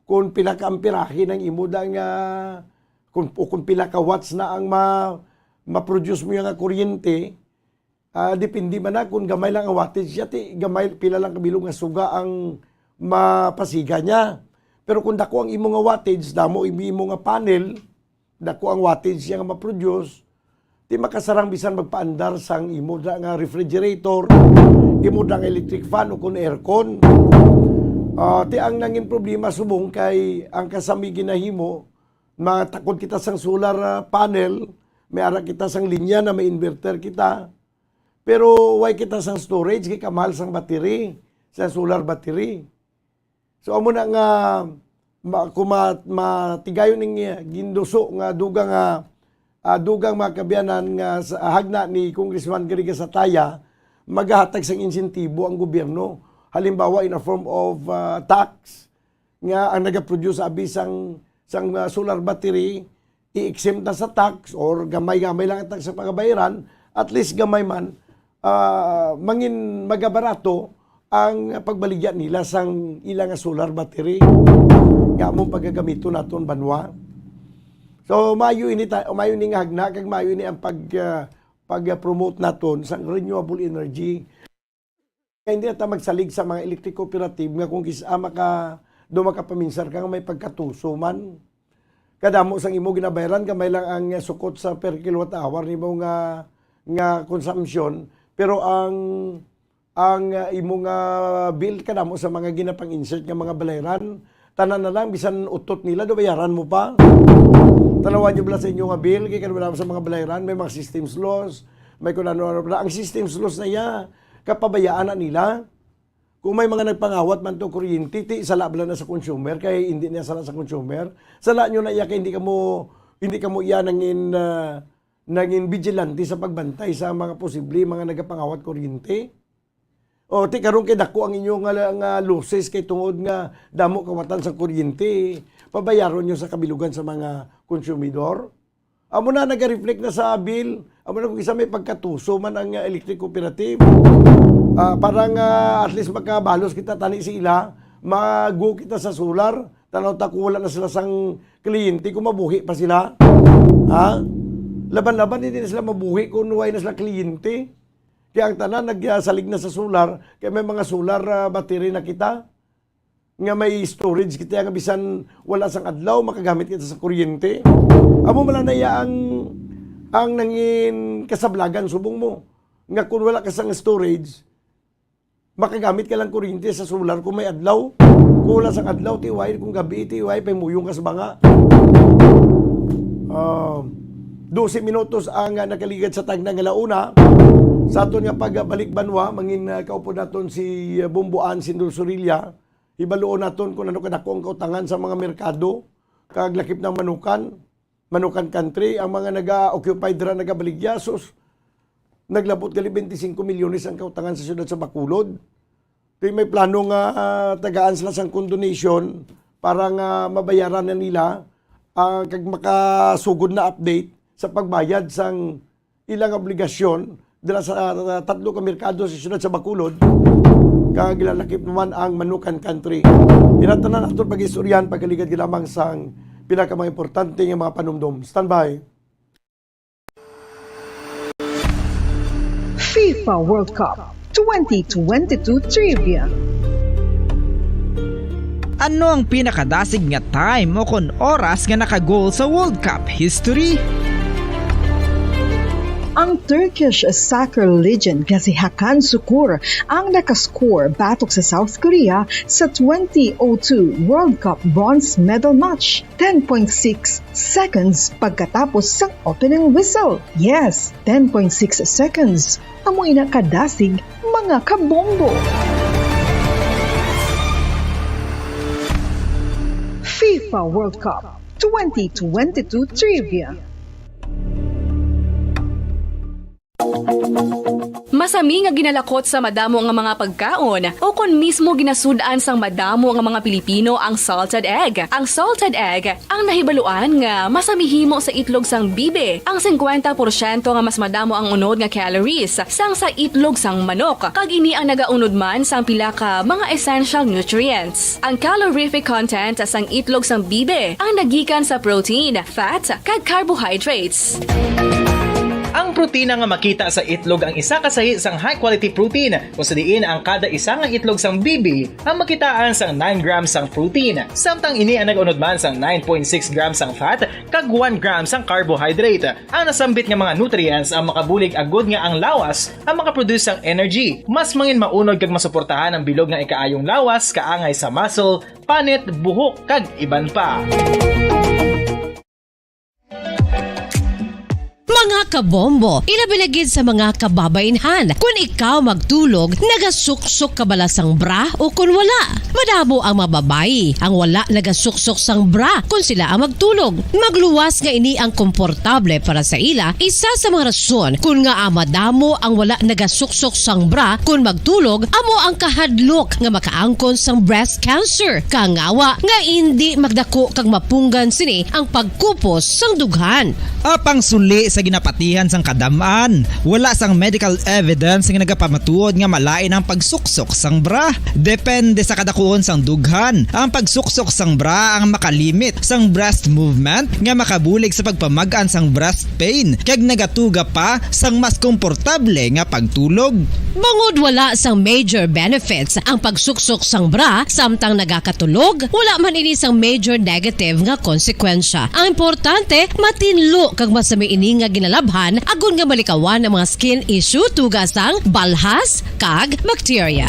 kung pila ka amperahe nang imo da nga kung, o kung pila ka watts na ang ma, ma-produce mo nga kuryente. Ah, depende man na kung gamay lang ang wattage siya, ti gamay pila lang kabilog nga suga ang mapasiga niya. Pero kung dako ang imo nga wattage, damo imo, imo nga panel, dako ang wattage niya nga ma-produce, di makasarang bisan magpaandar sang imo da nga refrigerator, imo da nga electric fan o kun aircon. Ah, ti ang nangin problema subong kay ang kasami ginahimo, matakod kita sang solar, ah, panel, may ara kita sang linya na may inverter kita. Pero way kita sang storage kay kamahal sang battery, sa solar battery. So, amo na nga, ma-, kung ma-, matigayon ning, eh, ginduso nga dugang nga, ah, dugang mga kaabyanan nga sa hagna ni Congressman Garriga Sataya, magahatag sang insentibo ang gobyerno. Halimbawa, in a form of, ah, tax, nga ang nagaproduce abi sang, sang, ah, solar battery, i-exempt na sa tax or gamay-gamay lang ang tax sa pagabayaran, at least gamay man, ah, mangin magabarato ang pagbaligya nila sang ila nga solar battery nga among pagagamiton naton banwa. So, maayo ini ta-, maayo ni nga hagna, kag maayo ni ang pag, ah, pag-promote naton sang renewable energy. Kaya hindi na ta magsalig sa mga electric cooperative nga kung kis-, ah, maka, do makapaminsar ka nga may pagkatuso man. Kadamo sang imo ginabayaran, gamay lang ang, eh, sukot sa per kilowatt hour nimo nga, nga consumption. Pero ang, ang, ah, imo nga bill, kadamo sa mga ginapang-insert nga mga balayran, tanan na lang, bisan utot nila, do bayaran mo pa. Tanawan niyo bala sa inyo nga bill, kay kadamo sa mga balayran, may mga systems loss, may kung ano-ano pa. Ang systems loss na iya, kapabayaan na nila. Kung may mga nagpangawat man to kuryente, ti sala bala na sa consumer, kay hindi niya sala sa consumer. Sala nyo na iya kay hindi kamo, hindi kamo iya nangin, ah, nangin vigilante sa pagbantay sa mga posible mga nagapangawat kuryente. O, ti karon kay dako ang inyo nga, nga losses kay tungod nga damo kawatan sa kuryente, pabayaron nyo sa kabilugan sa mga konsumidor. Amo na, naga-reflect na sa bill. Amo na, kung isa may pagkatuso man ang, uh, electric cooperative. Ah, para nga at least makabalos kita tani sa ila, mag-go kita sa solar. Tanaw ta kung wala na sila sang kliyente, kung mabuhi pa sila. Ha? Laban-laban, hindi na sila mabuhi kung wala na sila kliyente. Kaya ang tanan, nagsalig na sa solar, kaya may mga solar, ah, battery na kita. Nga may storage kita nga bisan wala sang adlaw, makagamit kita sa kuryente. Amo man lang na iya ang, ang nangin kasablagan subong mo. Nga kung wala ka sang storage, makagamit ka lang kuryente sa solar kung may adlaw. Kung wala sang adlaw, ti way, kung gabi, ti way, pay muyong ka sa banga. Um, dose minutos ang, ah, nakaligad sa tagna nga launa. Sa aton nga pagbalik banwa, mangin, ah, kaupod naton si, ah, Bombo Ann Sindol Sorilla. Hibaluon naton kung ano kadako ang kautangan sa mga merkado, kag lakip ng Manukan, Manukan Country, ang mga naga-occupy dira, nagabaligya, sus, naglabot gali twenty-five milyones ang kautangan sa siyudad sa Bacolod. Kay may plano nga, ah, tagaan sila sang condonation para nga mabayaran na nila, ah, kag makasugod na update sa pagbayad sang ilang obligasyon dira sa, ah, tatlo ka merkado sa siyudad sa Bacolod, kag gilalakip naman ang Manukan Country. Ina tanan aton pag-istoryahan, pagkaligad lamang sang pila ka mga importante nga mga panumdom. Standby. FIFA World Cup twenty twenty-two Trivia. Ano ang pinakadasig nga time o kon oras nga naka-goal sa World Cup history? Ang Turkish soccer legend nga si Hakan Sukur ang nakascore batok sa South Korea sa twenty oh two World Cup bronze medal match, ten point six seconds pagkatapos sang opening whistle. Yes, ten point six seconds. Amo ina kadasig, mga kabombo. FIFA World Cup twenty twenty-two Trivia. Masami nga ginalakot sa madamo nga mga pagkaon, o kon mismo ginasud-an sang madamo nga mga Pilipino ang salted egg. Ang salted egg ang nahibaluan nga masami himo sa itlog sang bibe, ang singkwenta porsyento nga mas madamo ang unod nga calories sang sa itlog sang manok, kag ini ang nagaunod man sang pila ka mga essential nutrients. Ang calorific content sang itlog sang bibe ang nagikan sa protein, fat, kag carbohydrates. Ang protina nga makita sa itlog ang isa ka sahi sang high-quality protein, kung sa diin ang kada isa nga itlog sang bibi ang makitaan sang nine grams sang protein, samtang ini ang nag-unod man sang nine point six grams sang fat kag one gram sang carbohydrate. Ang nasambit nga mga nutrients ang makabulig agud nga ang lawas ang makaproduce sang energy, mas mangin maunod kag masuportahan ang bilog nga ikaayong lawas, kaangay sa muscle, panit, buhok, kag iban pa. Mga kabombo, ilabi na gid sa mga kababainhan. Kun ikaw magtulog, nagasuksok ka bala sang bra o kun wala? Madamo ang mga babayi ang wala nagasuksok sang bra kun sila ang magtulog. Magluwas nga ini ang komportable para sa ila, isa sa mga rason kun ngaa madamo ang wala nagasuksok sang bra kun magtulog amo ang kahadlok nga makaangkon sang breast cancer. Kangawa nga indi magdako kag mapunggan sini ang pagkupos sang dughan. Apang suli sa ginapatihan sang kadam-an, wala sang medical evidence nga nagapamatuod nga malain ang pagsuksok sang bra. Depende sa kadakuon sang dughan, ang pagsuksok sang bra ang makalimit sang breast movement nga makabulig sa pagpamag-an sang breast pain kag nagatuga pa sang mas komportable nga pagtulog. Bangod wala sang major benefits ang pagsuksok sang bra samtang nagakatulog, wala man ini sang major negative nga konsekwensya. Ang importante, matinlo kag masami ini nga ginalabhan agod nga malikawan ang mga skin issue tuga sang balhas kag bakterya.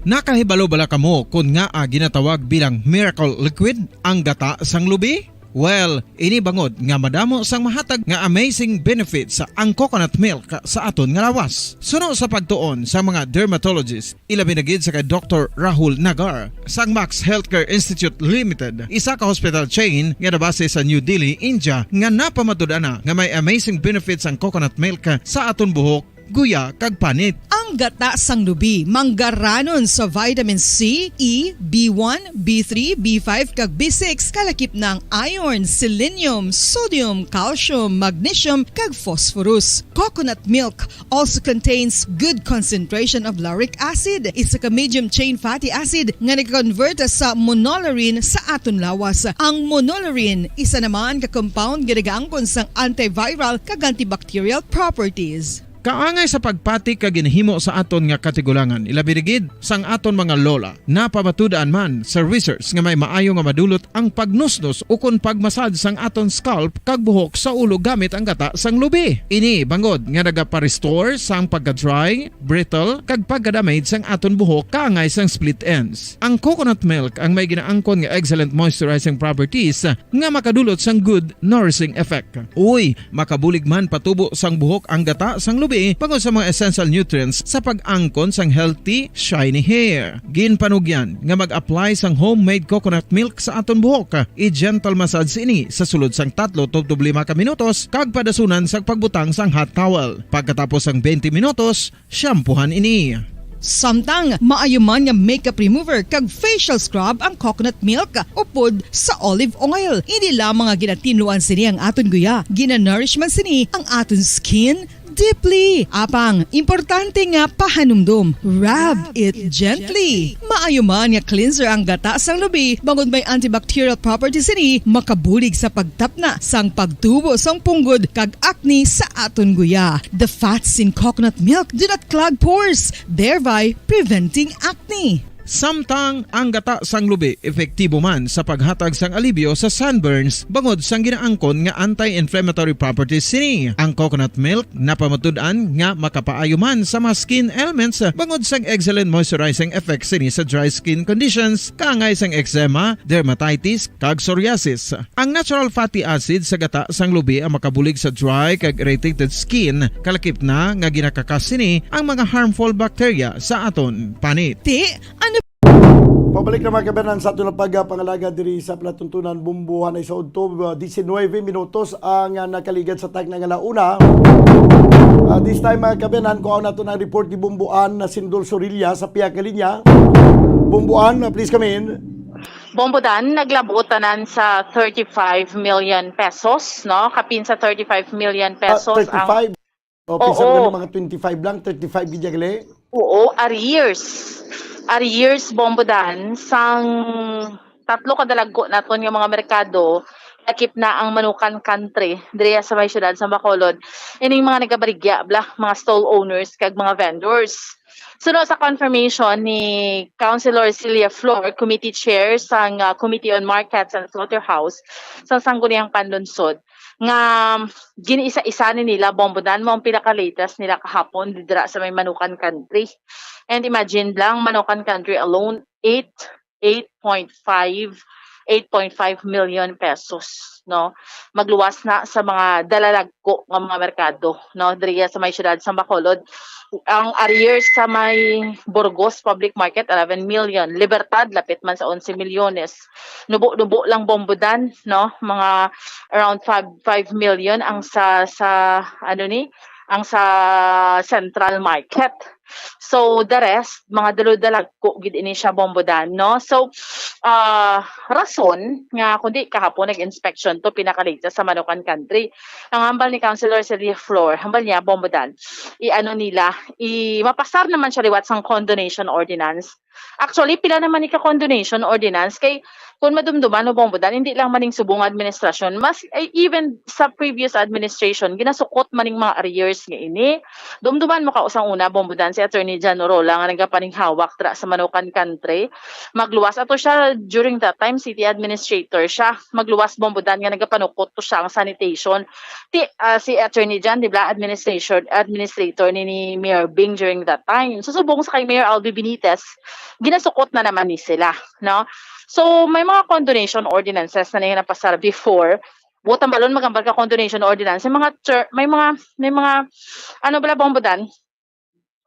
Nakahibalo bala kamo kon ngaa ginatawag bilang miracle liquid ang gata sang lubi? Well, ini bangod nga madamo sang mahatag nga amazing benefits ang coconut milk sa aton nga lawas. Suno sa pagtuon sa mga dermatologist, ilabi na gid sa kay Doktor Rahul Nagar sang Max Healthcare Institute Limited, isa ka hospital chain nga nabase sa New Delhi, India, nga napamatud-an na nga may amazing benefits ang coconut milk sa aton buhok, guya, kag panit. Ang gata sang lubi manggaranon sa vitamin C, E, B one, B three, B five, kag B six, kalakip na ang iron, selenium, sodium, calcium, magnesium, kag phosphorus. Coconut milk also contains good concentration of lauric acid, isa ka medium chain fatty acid nga nag-convert sa monolaurin sa aton lawas. Ang monolaurin isa naman ka compound nga nagaangkon sang antiviral kag antibacterial properties. Kaangay sa pagpati kag ginhimo sa aton nga katigulangan, ilabi na gid sang aton mga lola. Napamatud-an man sa research nga may maayo nga madulot ang pagnusnos ukon pagmasad sang aton scalp kag buhok sa ulo gamit ang gata sang lubi. Ini bangod nga nagapa-restore sang pagka-dry, brittle, kag pagka-damage sang aton buhok kaangay sang split ends. Ang coconut milk ang may ginaangkon nga excellent moisturizing properties nga makadulot sang good nourishing effect. Uy, makabulig man patubo sang buhok ang gata sang lubi bangod sa mga essential nutrients sa pag-angkon sang healthy, shiny hair. Ginpanugyan nga mag-apply sang homemade coconut milk sa aton buhok. I-gentle massage ini sa sulod sang tatlo tubtob lima ka minutos kag padasunan sang pagbutang sang hot towel. Pagkatapos sang twenty minutos, shampoohan ini. Samtang maayo man nga makeup remover kag facial scrub ang coconut milk upod sa olive oil. Hindi lamang nga ginatinluan sini ang aton guya, ginanourish man sini ang aton skin deeply. Apang, importante nga pahanumdom, rub it gently. Maayo man nga cleanser ang gata sang lubi, bangod may antibacterial properties sini, makabulig sa pagtapna sang pagtubo sang punggod kag acne sa aton guya. The fats in coconut milk do not clog pores, thereby preventing acne. Samtang ang gata sang lubi epektibo man sa paghatag sang alibyo sa sunburns bangod sang ginaangkon nga anti-inflammatory properties sini. Ang coconut milk napamatud-an nga makapaayo man sa mga skin ailments bangod sang excellent moisturizing effect sini sa dry skin conditions, kaangay sang eczema, dermatitis, kag psoriasis. Ang natural fatty acid sa gata sang lubi ang makabulig sa dry kag irritated skin, kalakip na nga ginakakas sini ang mga harmful bacteria sa aton panit. Ti, ano? Pabalik na, mga kaabyanan, sa aton pagpangalaga diri sa palatuntunan. Bombo Ann, ay sa udto, uh, diecinuebe minutos ang, uh, nakaligad sa takna nga ala una. Uh, this time, mga kaabyanan, kuhaon nato ang report ni Bombo Ann na Sindol Sorilla sa pihak nga linya. Bombo Ann, uh, please come in. Bombo Dan, naglab-ot tanan sa thirty-five million pesos, no? Kapin sa thirty-five million pesos ang... Ah, thirty-five? O, pinsan Oo. Nga mga twenty-five lang, thirty-five gid ya gali? Oo, arrears. Arrears, Bombo Dan, sang tatlo ka dalagko naton nga mga merkado, lakip na ang Manukan Country, diriya sa may siyudad sa Bacolod. Ining mga nagabaligya, bla, mga stall owners kag mga vendors. Suno sa confirmation ni Councilor Celia Flor, Committee Chair sang, ah, Committee on Markets and Slaughterhouse sa Sangguniang Panlunsod, nga gin-isa-isa ni nila, Bombodan, mo ang pinaka-latest nila kahapon didra sa may Manukan Country. And imagine lang, Manukan Country alone, eight, eight point five, eight point five million pesos, no? Magluwas na sa mga dalalagko nga mga merkado, no? Diriya sa may siyudad sa Bacolod. Ang arrears sa may Burgos Public Market, eleven million. Libertad, lapit man sa onse milyones. Nubo-nubo lang, Bombodan, no? Mga around five, five million ang sa, sa, ano ni, ang sa Central Market. So, the rest, mga daludalagko gid ini siya, Bombodan, no? So, ah, rason nga kundi kahapon nag-inspection to, pinakaligtas sa Manukan Country. Ang hambal ni Councilor Celia Flor, hambal niya, Bombodan, i-ano nila, i-, mapasar naman siya liwat sang condonation ordinance. Actually, pila naman ni ka condonation ordinance kay kung madumduman mo, Bombodan, hindi lang maning subong administrasyon, mas, eh, even sa previous administration, ginasukot maning mga arrears nga ini. Dumduman mo ka usang una, Bombodan, si Attorney John Orola nga nagapaninghawak dira sa Manukan Country. Magluwas ato siya during that time, city administrator siya. Magluwas, Bombodan, nga nagapanukot to siya ang sanitation. Ti, ah, si Attorney John, di ba, administration, administrator ni, ni Mayor Bing during that time. So, subong sa kay Mayor Albi Benitez, ginasukot na naman ni sila, no? So, may mga condonation ordinances na nga napasar before. Buot hambalon, maghambal ka condonation ordinance. May mga ter-, may mga, may mga, ano bala, Bombodan?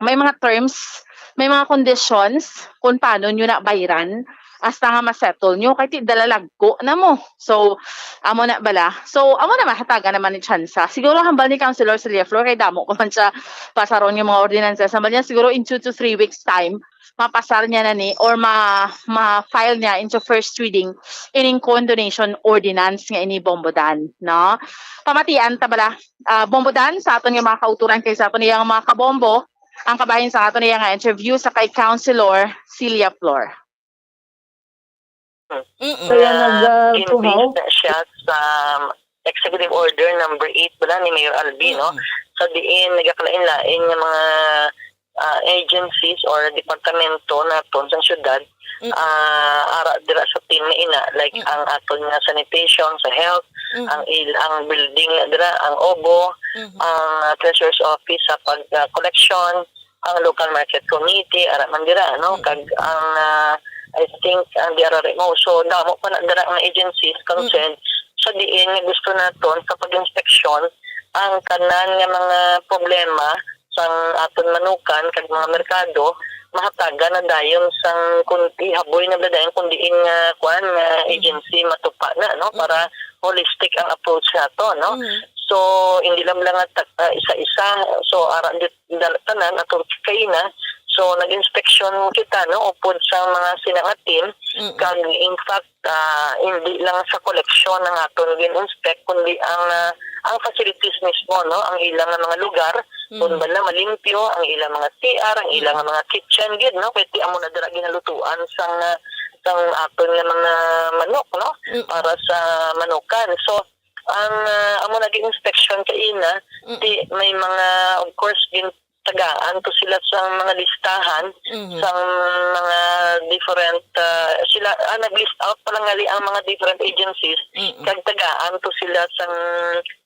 May mga terms, may mga conditions kung paano nyo na bayran hasta nga ma-settle nyo. Kay ti dalalagko na mo. So, amo na bala. So, amo na mahatagan naman ni tsansa. Siguro hambal ni Councilor Celia Flor, kay damo ko man siya pasaron yung mga ordinances. Hambal niya, siguro in two to three weeks time, mapasar niya na ni or ma, ma-file niya into first reading ining condonation ordinance nga ini, Bombodan, no? Pamatian ta bala, ah, Bombodan, sa aton nga mga kauturan kay sa aton nga mga kabombo, ang kabahin sa aton nga interview sa kay Councilor Celia Flor. Mm-mm. Kaya Nga nag, ah, in-base tuhaw? na siya sa Executive Order number eight bala ni Mayor Albi, no? Mm-mm. Sa diin nagakalain-lain nga mga ah, agencies or departamento naton sa syudad, Mm. ah, ara dira sa team na ina, like Mm. ang aton nga sanitation, sa health, Mm. ang il ang building na dira, ang obo, Mhm. ang ah, treasurer's office sa pag ah, collection, ang local market committee, ara man dira, no? Mm. Kag ang ah, I think ang D R R M O. So damo pa na dira nga agencies concerned sa diin nga gusto naton sa pag-inspeksyon ang tanan nga mga problema sang aton manukan kag mga merkado, mahatagan na dayon sang kun ihaboy na ba dayon kun diin nga kuan nga Mhm. agency matupa na, no, Mhm. para holistic ang approach nato, no. Mhm. So hindi lang lang nga tag- ah, isa-isa, so ara gid dal- tanan ato kaina. So nag-inspeksyon kita, no, upod sa mga sina nga team, Mm-mm. kag in fact ah, hindi lang sa koleksyon ang aton gin-inspect, kundi ang ah, ang facilities mismo, no, ang ilang nga mga lugar, kung Mm. bala malimpyo ang ilang mga C R, ang ilang nga mga kitchen gid, no, kay ti amo na dira ginalutuan sang ah, sang aton nga mga manok, no, Mm. para sa manukan. So ang ah, amo na gin-inspection kaina, Mm. ti may mga, of course, gintagaan to sila sang mga listahan Mhm. sang mga different ah, sila ah, nag-list out pa lang ngali ang mga different agencies, Mm-mm. kag tagaan to sila sang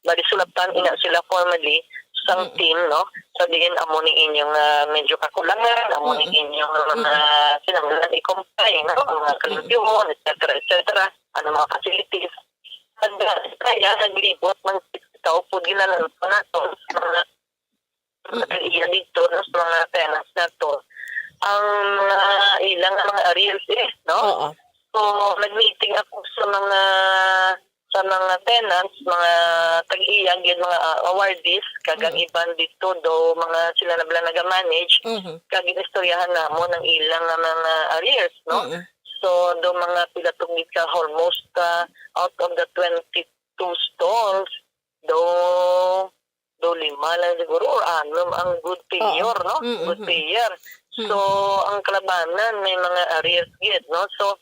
bali sulatan ina sila formally sang Mm. team, no, sa diin amo ni inyong ah, medyo kakulangan, amo ni Mm. inyong mga kinahanglan i-comply, no, ang mga kalimpyuhon, et cetera, et cetera, ano mga facilities. Kag ah, kaya naglibot man kita upod ginalanto nato sa mga Mm. iya dito, no, sa mga tenants nato ang mga ilang mga arrears, eh, no. Oo. So nag-meeting ako sa mga sa mga tenants, mga tag-iya gyud, mga ah, awardees, kag ang Mm. iban dito daw mga sila na bala naga-manage, Mhm. kag ginistoryahan namon ang ilang nga mga arrears, no. Mm. So daw mga pila to gid ka, almost ah, out of the twenty-two stalls, daw daw lima lang siguro or anom ang good payer, no? Mm, Good mhm. Payer. Hmm. So ang kalabanan may mga arrears gid, no? So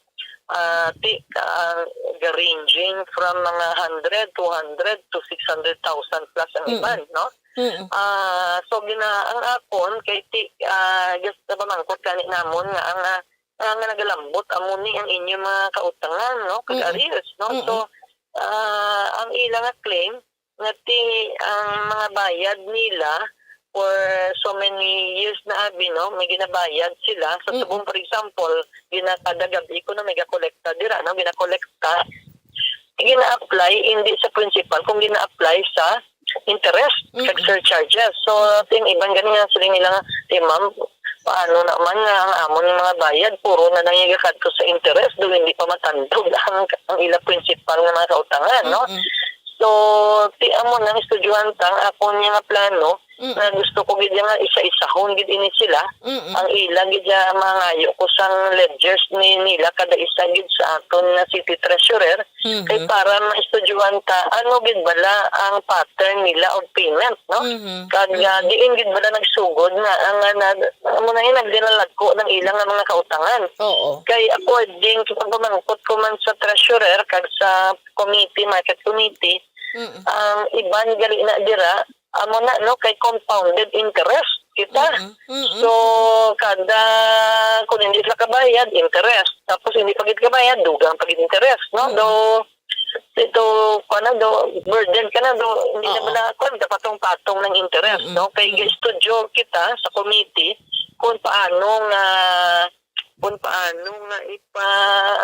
ah, ti, ah, ga-ranging from mga hundred, two hundred to six hundred thousand plus ang Mm. iban, no? Mm. Ah, so gina-, ang akon kay ti, ah, just na pamangkot gani namon nga ang, ah, nga, nga nagalambot amo ni ang inyong mga kautangan, no? Kag Mm. arrears, no? Mm. So, ah, ang ila nga claim nga ti ang mga bayad nila for so many years na abi, no? May ginabayad sila. Sa Mm. subong, for example, ginakada gab-i ko na may gakolekta dira, no? Ginakolekta, gina-apply hindi sa principal, kung gina-apply sa interest kag Mm. surcharges. So, ting iban gani nga siling nila nga, "Eh, ma'am, paano naman nga ang amon nga mga bayad puro na lang yung gakadto sa interest, do hindi pa matandog ang, ang ila principal nga mga kautangan, no?" Mm-mm. So, ti amo nang estudyuhan ta ang akon nga plano Mm. nga gusto ko gid nga isa-isahon gid ini sila. Mm-mm. Ang ila gid nga mangayo ko sang ledgers ni nila kada isa gid sa aton nga city treasurer. Mhm. Kay para maistudyohan ta, ano gid bala ang pattern nila of payment, no? Mhm. Kag, ah, Mhm. diin gid bala nagsugod nga ang, ah, nag-, amo na yun, nagdinalagko ng ilang nga mga kautangan. Oo. Kay according sa pagpamangkot ko man sa treasurer kag sa committee, market committee, Mm. ang iban gali na dira, amo na, no, kay compounded interest kita. Mm-mm. Mm-mm. So, kada, kung hindi sila kabayad, interest. Tapos hindi pa gid kabayad, dugang pa gid interest, no? Mm. Do, ito, kuwan na, do, burden ka na, do, hindi na Oo. bala, kuwan, patong-patong ng interest, Mm-mm. no? Kay Mm-mm. ga-estudyo kita sa committee kung paano nga, kung paano nga ipa-,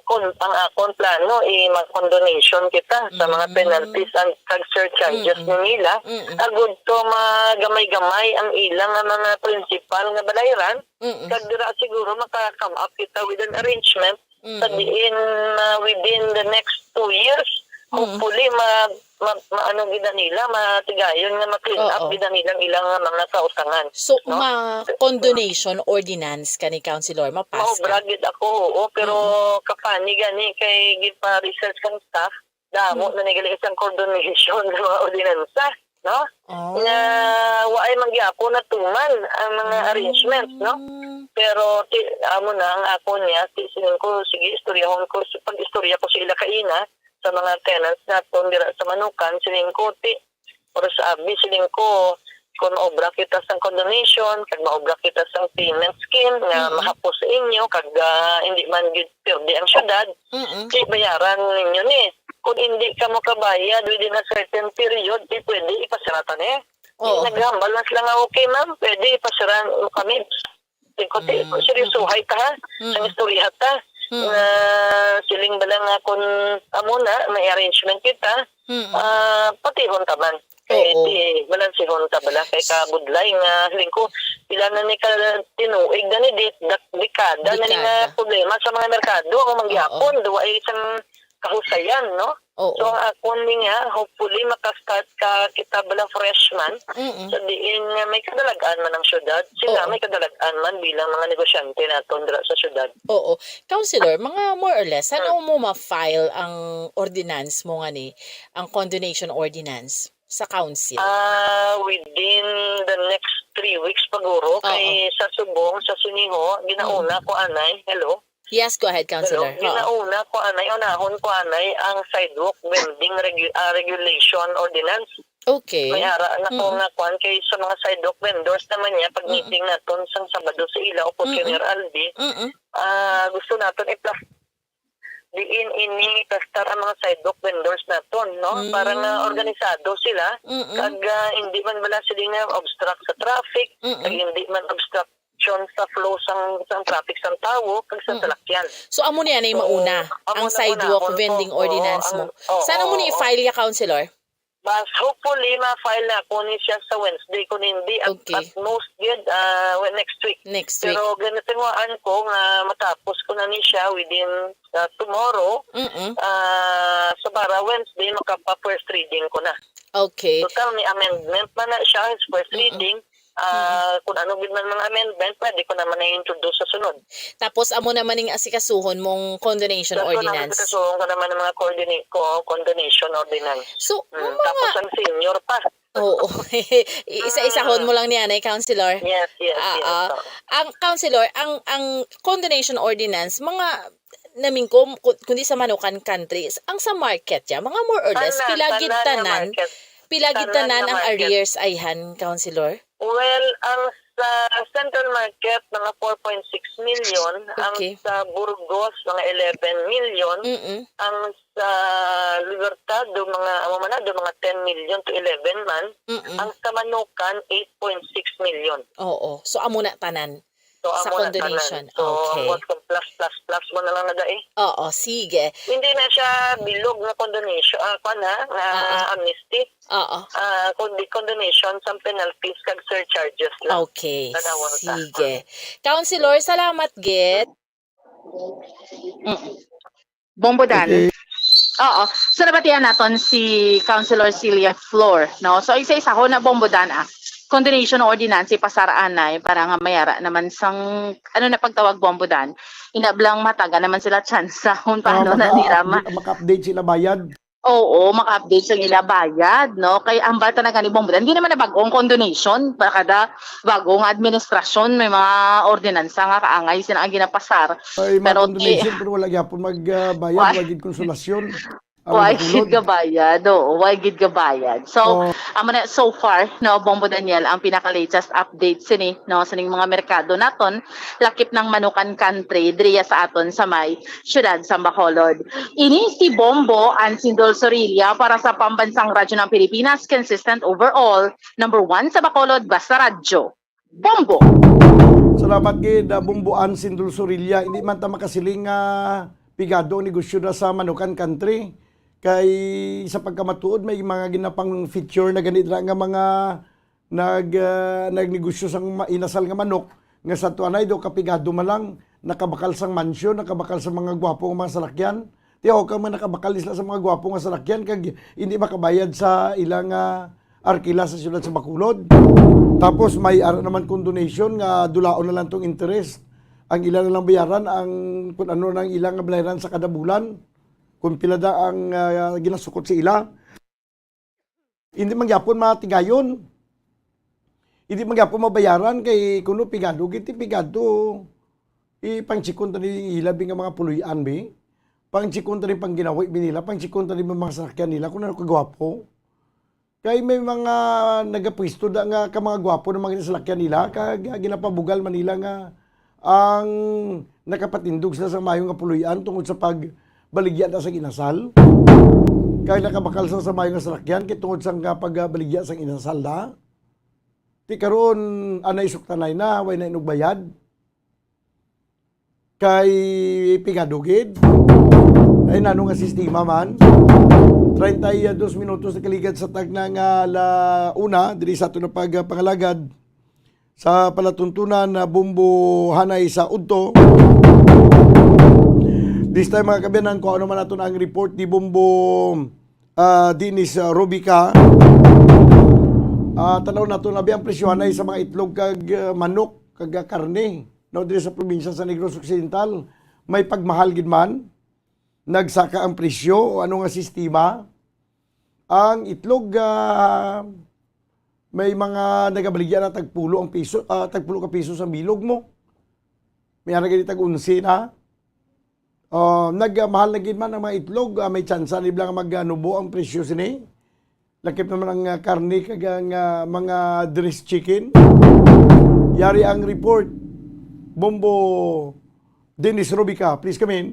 kung ang akon plano, eh, mag-condonation kita sa mga Mm. penalties and kag surcharges Mm-mm. ni nila. Mm-mm. Agud to magamay-gamay ang ilang nga mga principal nga balayran, Mm-mm. kag dira siguro maka-come up kita with an arrangement sa Mm-mm. diin, ah, within the next two years, Mm. hopefully, ma-, ma-, ma-, ano gid na nila, matigayon nga ma-clean up Oo. gid na nila ang ilang nga mga kautangan, So, no? ma-condonation ordinance ka ni Councilor, mapas Maobra ka? gid ako, oo, pero Mm. kapani gani kay gipa-research kang staff, damo Mm. na ni gali isang condonation sa mga ordinansa, no? Oh. Nga waay man gyapon natuman ang mga Mm. arrangements, no? Pero ti-, amo na ang ako niya, ti-, siling ko, sige, istoryahon ko, si-, pag-istorya ko sa ila kaina, sa mga tenants naton dira sa Manukan, siling ko, ti, or sa abi, siling ko, kung maobra kita sang condonation, kag maobra kita sang payment scheme nga Mm-mm. mahapos sa inyo, kag, ah, hindi man gid pirdi ang syudad, Mm-mm. di bayaran ninyo ni. Kung hindi ka mo kabayad within a certain period, di pwede ipasira ta ni. Oo. Naghambal na sila nga, "Okay, ma'am, pwede ipasira mo kami." Di ko, ti-, Mm. seryosohay ta, ha? Mm. Ang istorya ta. Mm. Nga siling bala nga kung amo na, may arrangement kita, Mm. ah, patihon ta man. Kay Oo. ti-, balansihon ta bala. Kay kabudlay nga, siling ko, pila na ni ka tinuig na ni, di-, dak-, dekada na ni nga Dekada. problema sa mga merkado. Ang Oo. mangyapon, duwa ay isang kahusayan, no? Oo. So, ang akon ni nga, hopefully, maka-start ka kita bala freshman. Mm-mm. Sa diin nga may kadalag-an man ang syudad, sila Oo. may kadalag-an man bilang mga negosyante naton dira sa syudad. Oo. Councilor, mga more or less, saan Hmm. mo ma-file ang ordinance mo nga ni, ang condonation ordinance sa council? Ah, within the next three weeks paguro, Oo. kay sa subong, sa Suniho, ginauna Mm. ko anay. Hello? Yes, go ahead, Councilor. Hello? Oo. Ginauna ko anay, unahon ko anay ang sidewalk vending regu-, ah, regulation ordinance. Okay. May ara na ko Mm-mm. nga kwan kay sa mga sidewalk vendors naman niya, pag Mm-mm. meeting naton sang Sabado sa ila o Mm-mm. Kuya Albi, Mm-mm. ah, gusto naton i-plas-, diin ini plastar ang mga sidewalk vendors naton, no? Mm. Para nga organisado sila, Mm-mm. kag, ah, hindi man bala sila nga obstruct sa traffic, Mm-mm. kag hindi man obstruct sa flow sang, sang traffic sang tawo kag sa Mm. salakyan. So, amo ni anay So, mauna, amo ang na sidewalk unahon ko. vending Oo, ordinance ang, mo. oo, Saan amo ni oo. i-file ya, Councilor? Mas hopefully, ma-file na ako ni siya sa Wednesday. Kung hindi, at, Okay. at most, gid, ah, well, next week. Next week. Pero ganatinguhaan ko nga matapos ko na ni siya within, ah, tomorrow. Mm-mm. Ah, so, para Wednesday, makapa-first reading ko na. Okay. Total, may amendment man na siya, first Mm-mm. reading. Ah, Mm-mm. kung ano gid man mga amendment, pwede ko naman na introduce sa sunod. Tapos, amo naman ning asikasuhon mong condonation Tapos, ordinance. asikasuhon ko naman ang mga coordinate ko, condonation ordinance. So, Mm, mga tapos ang senior pa. Oo. Isa-isahon Mm. mo lang niya, nay, Councilor. Yes, yes, yes, Ah, ah. oo. Ang, Councilor, ang, ang condonation ordinance, mga namingkom, ku-, kundi sa Manukan Country, ang sa market ya, mga more or less, Tanan, pila gid tanan nga tanan, market. pila gid Tanan tanan nga ang market. arrears ayhan, Councilor? Well, ang sa Central Market, mga four point six million. Okay. Ang sa Burgos, mga eleven million. Mm-mm. Ang sa Libertad, do mga, amo man na, do mga ten million to eleven man. Mm-mm. Ang sa Manukan, eight point six million. Oo. So, amo na tanan. So, sa amo na tanan. Condonation. So, okay. Ang was kung plus, plus, plus mo na lang na dai. Oo, sige. Hindi na siya bilog nga condonation, ah, kwan ha, nga Oo. amnesty. Oo. Ah, kundi condonation sa penalties kag surcharges lang. Okay, Tanawon ta. sige. Councilor, salamat gid. Mm. Bombo Dan. Okay. Oo. So, nabatian naton si Councilor Celia Flor, no? So, isa-isa ho na Bombo Dan, ah. Condonation ordinance ipasar anay para nga mayara naman sang, ano na pagtawag, Bombo Dan? Inablang mataga naman sila tsansa kung Ah, paano na maka-, nila ma- maka-update sila bayad. Oo, maka-update sang ila bayad, no? Kay ang bata na gani, Bombo Dan, hindi naman na bagong condonation para kada bagong administrasyon, may mga ordinansa nga kaangay sila ang ginapasar. Ay, mga Pero ti-, condonation, pero wala gyapon mag, ah, bayad, Why? wala gid konsolasyon. Ang Why gid Bacolod. ka bayad? Oo, why gid ka bayad? So, Oh. amo na, so far, no, Bombo Daniel, ang pinaka-latest update sini, no, sining mga merkado naton, lakip ng Manukan Country, diriya sa aton sa may siyudad sa Bacolod. Ini si Bombo Ansindol Sorilla para sa Pambansang Radyo ng Pilipinas, consistent overall, number one sa Bacolod, basta radyo. Bombo! Salamat gid, ah, Bombo Ansindol Sorilla. Hindi man ta makasiling nga pigado ang negosyo na sa Manukan Country. Kay sa pagkamatuod, may mga ginapang feature na gani dira nga mga nag, ah, nagnegosyo sang ma-, inasal nga manok, nga sa tuanay daw kapigado man lang, nakabakal sang mansyon, nakabakal sa mga gwapo nga mga salakyan. Tiyaw ka man nakabakal sila sa mga gwapo nga salakyan, kag hindi makabayad sa ilang, ah, arkila sa siyudad sa Bacolod. Tapos may ara naman condonation nga dulaon na lang tong interest. Ang ila na lang bayaran ang kung ano nang ilang bayaran sa kada bulan, kung pila da ang, ah, ginasukot sa ila. Hindi man gyapon matigayon. Hindi man gyapon mabayaran kay kuno pigado gid ti pigado. Ipangchikon ta ni ila bi nga mga puloy-an bi. Pangchikon ta ni pangginawi bi nila, pangchikon ta ni mga salakyan nila kung ano kagwapo. Kay may mga nagapwesto da nga ka mga gwapo ng mga salakyan nila, kag, ah, ginapabugal man nila nga ang nakapatindog sila sa mayo nga puloy-an tungod sa pagbaligya na sa inasal. Kay nakabakal sa, sa mayo nga salakyan, kay tungod sa nga pagbaligya sa inasal na. Ti karon, anay suktanay na, way na inugbayad. Kay pigado gid. Ay, nano nga sistema man. Treinta y dos minutos na kaligad sa tagna nga ala una, diri sa ato na pagpangalagad. Sa palatuntunan na Bombo Hanay sa udto. This time, mga kabiyanan, kung ano man naton ang report ni Bombo, ah, Dennis, ah, Robica. Ah, tanaw nato na bi ang presyo hanay sa mga itlog kag, ah, manok kag, ah, karne, no, diri sa probinsya sa Negros Occidental. May pagmahal gid man, nagsaka ang presyo o ano nga sistema. Ang itlog, ah, may mga nagabaligya na tagpulo ang piso, ah, tagpulo ka piso sa bilog mo. May ara gani tag-onse na. Ah, nagmahal na gid man ang mga itlog, ah, may tsansa ni bala nga mag-, ah, nubo ang presyo sini. Lakip naman ang, ah, karne kag ang, ah, mga dressed chicken. Yari ang report. Bombo Dennis Robica, please come in.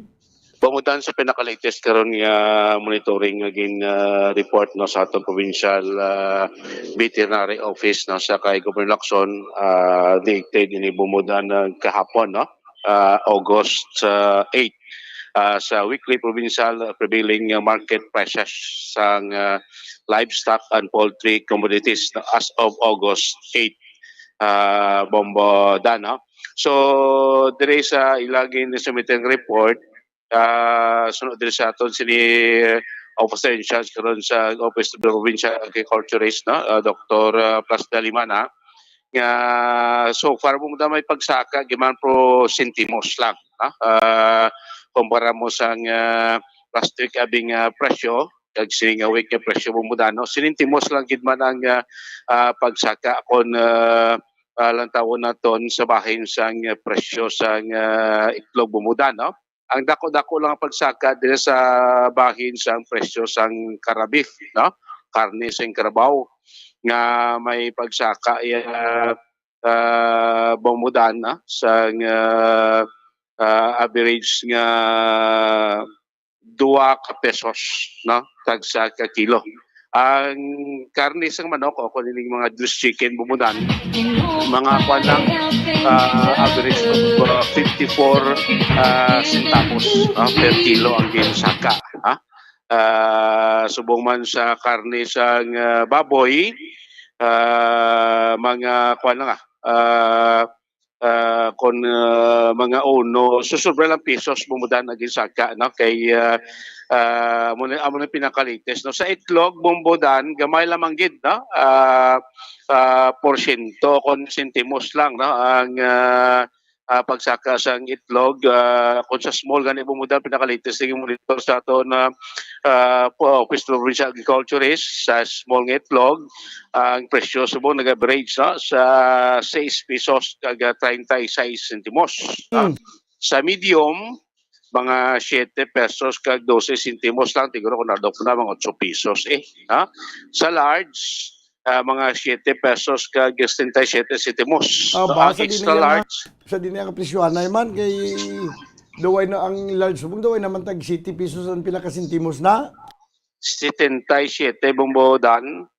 Pangutan sa pinaka-latest karon nga monitoring nga gin, ah, report, no, sa atong provincial, ah, veterinary office, no, sa kay Governor Lacson, ah, dated ini bumudan ng kahapon, no, ah, August, ah, eight, ah, sa weekly provincial prevailing market prices sang, ah, livestock and poultry commodities, no, as of August eight, ah, Bombo Dan, no? So, diri sa ila gin-submit nga report, ah, sunod diri sa aton sini Officer in Charge karon sa Office of the Provincial Agriculturist, no? Ah, Doktor, ah, Plasda Limana, nga so far mo may pagsaka giman pro sentimos lang, no? Ah, kumpara mo sang, ah, last week abi nga presyo kag sini nga week nga presyo mo mudano, sentimos lang gid man ang, ah, ah, pagsaka kon, ah, ah, lantawon naton sa bahin sang, ah, presyo sang, ah, itlog bumudan, no? Ang dako-dako lang ang pagsaka diri sa bahin sang presyo sang karabif, no? Karne sing karabaw nga may pagsaka, ah, ah, Bombo Dan, no? Sang, ah, ah, average nga dua ka pesos, no? Tagsa ka kilo. Ang karne sang manok o kung ining mga dressed chicken, Bombo Dan, mga kwan lang, ah, average of, ah, fifty-four, ah, centavos, ah, per kilo ang ginsaka, ha? Ah, subong man sa karne sang, ah, baboy, ah, mga kwan lang, ah, ah, ah, kon, ah, mga uno, so sobra lang pesos, Bombo Dan, ang ginsaka, no? Kay, ah, ah, amo na, amo na pinaka-latest, no? Sa itlog, Bombo Dan, gamay lamang gid, no? Ah, ah, porsyento kon sentimos lang, no? Ang, ah, ah, pagsaka sang itlog, ah, kung sa small gani, Bombo Dan, pinaka-latest nga monitor sa ato na, ah, po, Office of Provincial Agriculturist, sa small nga itlog, ang presyo subong nag-average, no, sa sais pesos kag, ah, treinta y seis centimos, no? Mm. Sa medium, mga siete pesos kag dose centimos lang, siguro kung nadok na, mga otso pesos, eh, ha? Sa large, ah, mga siete pesos kag setenta y siete centimos. Ah, So, ba, ang sa extra dili nga, large, sa dili nga presyohanay man, kay daway na ang large subong, daway naman tag siete pesos ang pila ka sentimos na. Setenta y siete, Bombo Dan.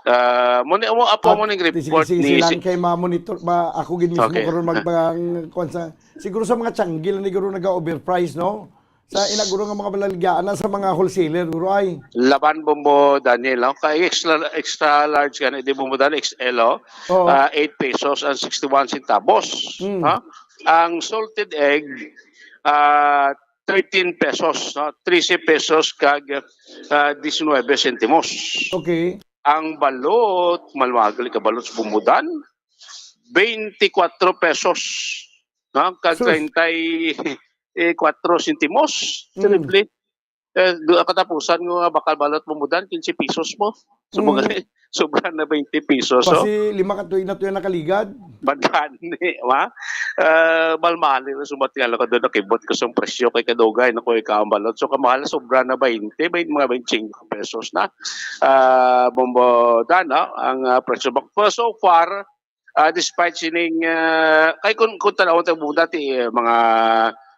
Ah, mo ni, mo, apo, mo ning report ni, sige, sige, sige lang si kay ma-monitor ba ako gid mismo. Okay. Karon magpang-, kuwan sa, siguro sa mga tsanggil ni guro naga-overprice, no? Sa ina guro nga mga baligya na sa mga wholesaler guro ay. Laban, Bombo Daniel, no? Kay extra, extra large gani, di, Bombo Daniel, X L, oh. Oo. Ah, eight pesos and sixty-one centavos. Mm. Ha? Ang salted egg, ah, thirteen pesos, no? Trese pesos kag, ah, diecinuebe centimos. Okay. Ang balot, malmagal ka balot sa Bombo Dan, twenty-four pesos, no? Kag sus, treinta y cuatro centimos. Mm. Triple. Eh, do-, ang katapusan nga bakal balot, Bombo Dan, quince pesos mo. So, mm, mga sobra na twenty pesos, oh. Kasi lima ka tuig na to yung nakaligad. Magani, wa? Eh, malmali na sumat nga lang ko doon, nakibot ko sa presyo kay kadugay na ko ikaambalot. So, kamahal, sobra na twenty, may mga twenty-five pesos na. Ah, Bombo Dan, no? Ang, ah, presyo. But so far, ah, despite sining, ah, kay kung, kung tanaw ta mo dati, eh, mga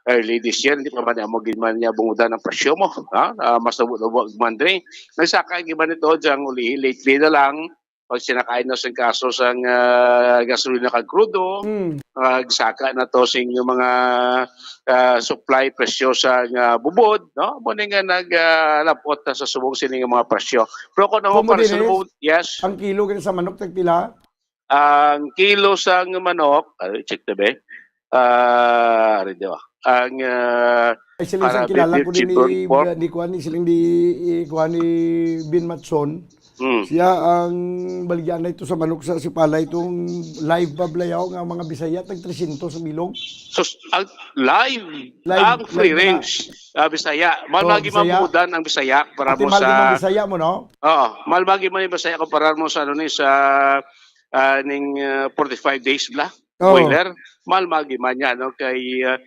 early this year, hindi pa man mo gid man niya bungudan ang presyo mo, ha? Ah, mas nabu-, nabu-, man dre. Nagsaka gid man ito diyang ulihi lately na lang, pag sinakain na sing kaso sang, ah, gasolina kag krudo, mm, ah, gisaka na to sing mga, ah, supply presyo sa nga bubod, no? Mo ni nga nag, ah, labot na sa subong sini nga mga presyo. Pero kung ang Kumo, operasyon Dennis, mo, yes. Ang kilo gani sa manok, tagpila? Ang kilo sang manok, ay, check na ba? Ah, ari, di ba? Ang, ah, Ay, sila isang para kilala ko din ni, ni kuan, ni, sila di, eh, kuan ni Bin Matson. Mm. Siya ang baligyan na ito sa manok sa Sipala, itong live bablayaw nga mga Bisaya, tag trescientos sa bilog. So, s-, ang live, live, ang free live na range, ah, Bisaya. Mahal. Oh, lagi Bisaya. Mabudan ang Bisaya para ate, mo mahal sa din ang Bisaya mo, no? Oo, mahal lagi man ang Bisaya kumpara mo sa, ano ni, sa, ah, ning, ah, forty-five days bla. Oo. Boiler, mahal man gid man niya, no? Kay, ah,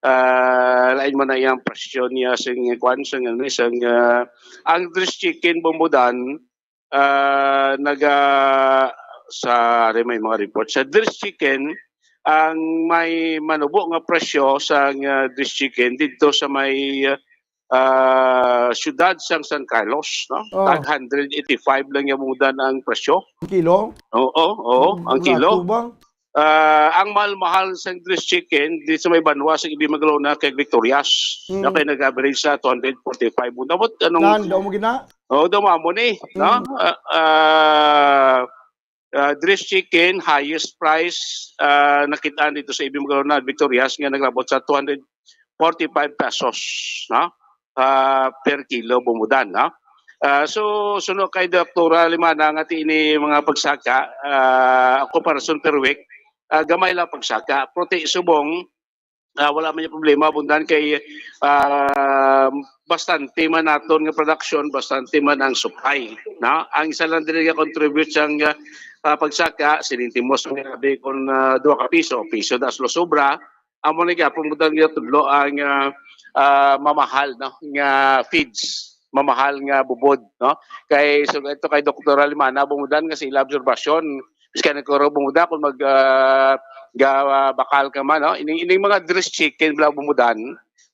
ah, lain man na iyang presyo niya sing kwan, sing, ano, sing, ah, ang dressed chicken, Bombo Dan, ah, naga-, sa, may mga report sa dressed chicken, ang may manubo nga presyo sa, ah, dressed chicken dito sa may, ah, ah, siyudad sang San Carlos, no? Oh. Tag hundred eighty-five lang yung muda na ang presyo. Ang kilo? Oo, oo, mm, ang kilo. Nato ba? Ah, ang mahal-mahal sang dressed chicken di sa may banwa sa Ibi Magalona kay Victorias. Mm. Na kay nag-average sa two hundred forty-five. Muna mo, anong Nan, daw mo gina? Oo, daw mo ni, no? Mm. Ah, ah, ah, dressed chicken, highest price, ah, nakitaan dito sa Ibi Magalona, Victorias, nga naglabot sa two hundred forty-five pesos, no? Ah, per kilo, Bombo Dan, no? Ah, so, suno kay Doktora Limana nga ti ini mga pagsaka, ah, ang comparison per week, ah, gamay lang pagsaka. Pero ti subong, ah, wala man yung problema, Bombo Dan, kay, ah, bastante man naton nga production, bastante man ang supply, no? Ang isa lang diri nga contribute sang, ah, pagsaka, sinintimos nga abi kung, ah, dua ka piso, piso na sila sobra, Amo ni gihapon mo daw niya tudlo ang, ah, ah, mamahal, no, nga feeds, mamahal nga bubod, no? Kay, so, ito kay Doktor Alimana, bumudan nga sa ila obserbasyon, bisan ikaw raw bumudan kung mag, ah, ga-, ah, bakal ka man, no? Ining, ining mga dressed chicken bala bumudan,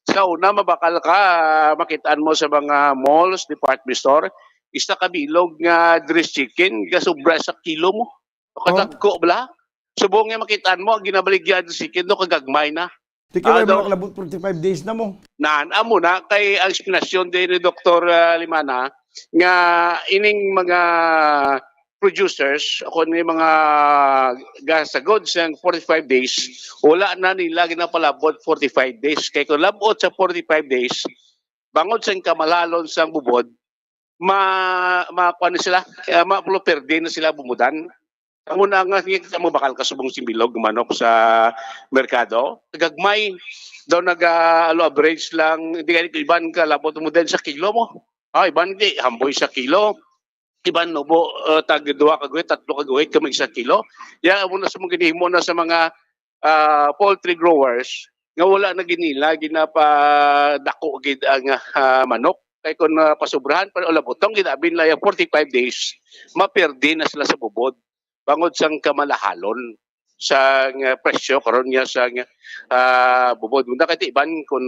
sa una, mabakal ka, ah, makitaan mo sa mga malls, department store, isa ka bilog nga dressed chicken, gasubra sa kilo mo. O, oh, kadagko bala. Subong nga makitaan mo, ang ginabaligya dressed chicken, no, kagagmay na. Tiki, ah, may mga kalabot forty-five days na mo. Nan, amo na, kay ang explanation din ni Doktor, ah, Limana, nga ining mga producers, o kung may mga gasagod sa forty-five days, wala na nila ginapalabot forty-five days. Kay kung labot sa forty-five days, bangod sa kamalhalon sang bubod, ma-, ma-, kuwan na sila, eh, ma-, perde na sila bumudan. Amo na nga, sige, kita mo bakal ka subong sing bilog nga manok sa merkado. Gagmay daw, nag, ah, alo, average lang, hindi gani iban ka labot mo din sa kilo mo. Ah, iban di, hamboy sa kilo. Iban nubo, eh, tag duha ka guhit, tatlo ka guhit, kami sa kilo. Ya, amo na sa mga ginhimo na sa mga, ah, poultry growers nga wala na ginila, ginapadako gid ang, ah, manok. Kay kung, ah, pasubrahan pa, o labutong gid, abi nila yung forty-five days, maperde na sila sa bubod bangod sang kamalahalon sang, ah, presyo karon nga sang, ah, bubod. Muna kay iban kung,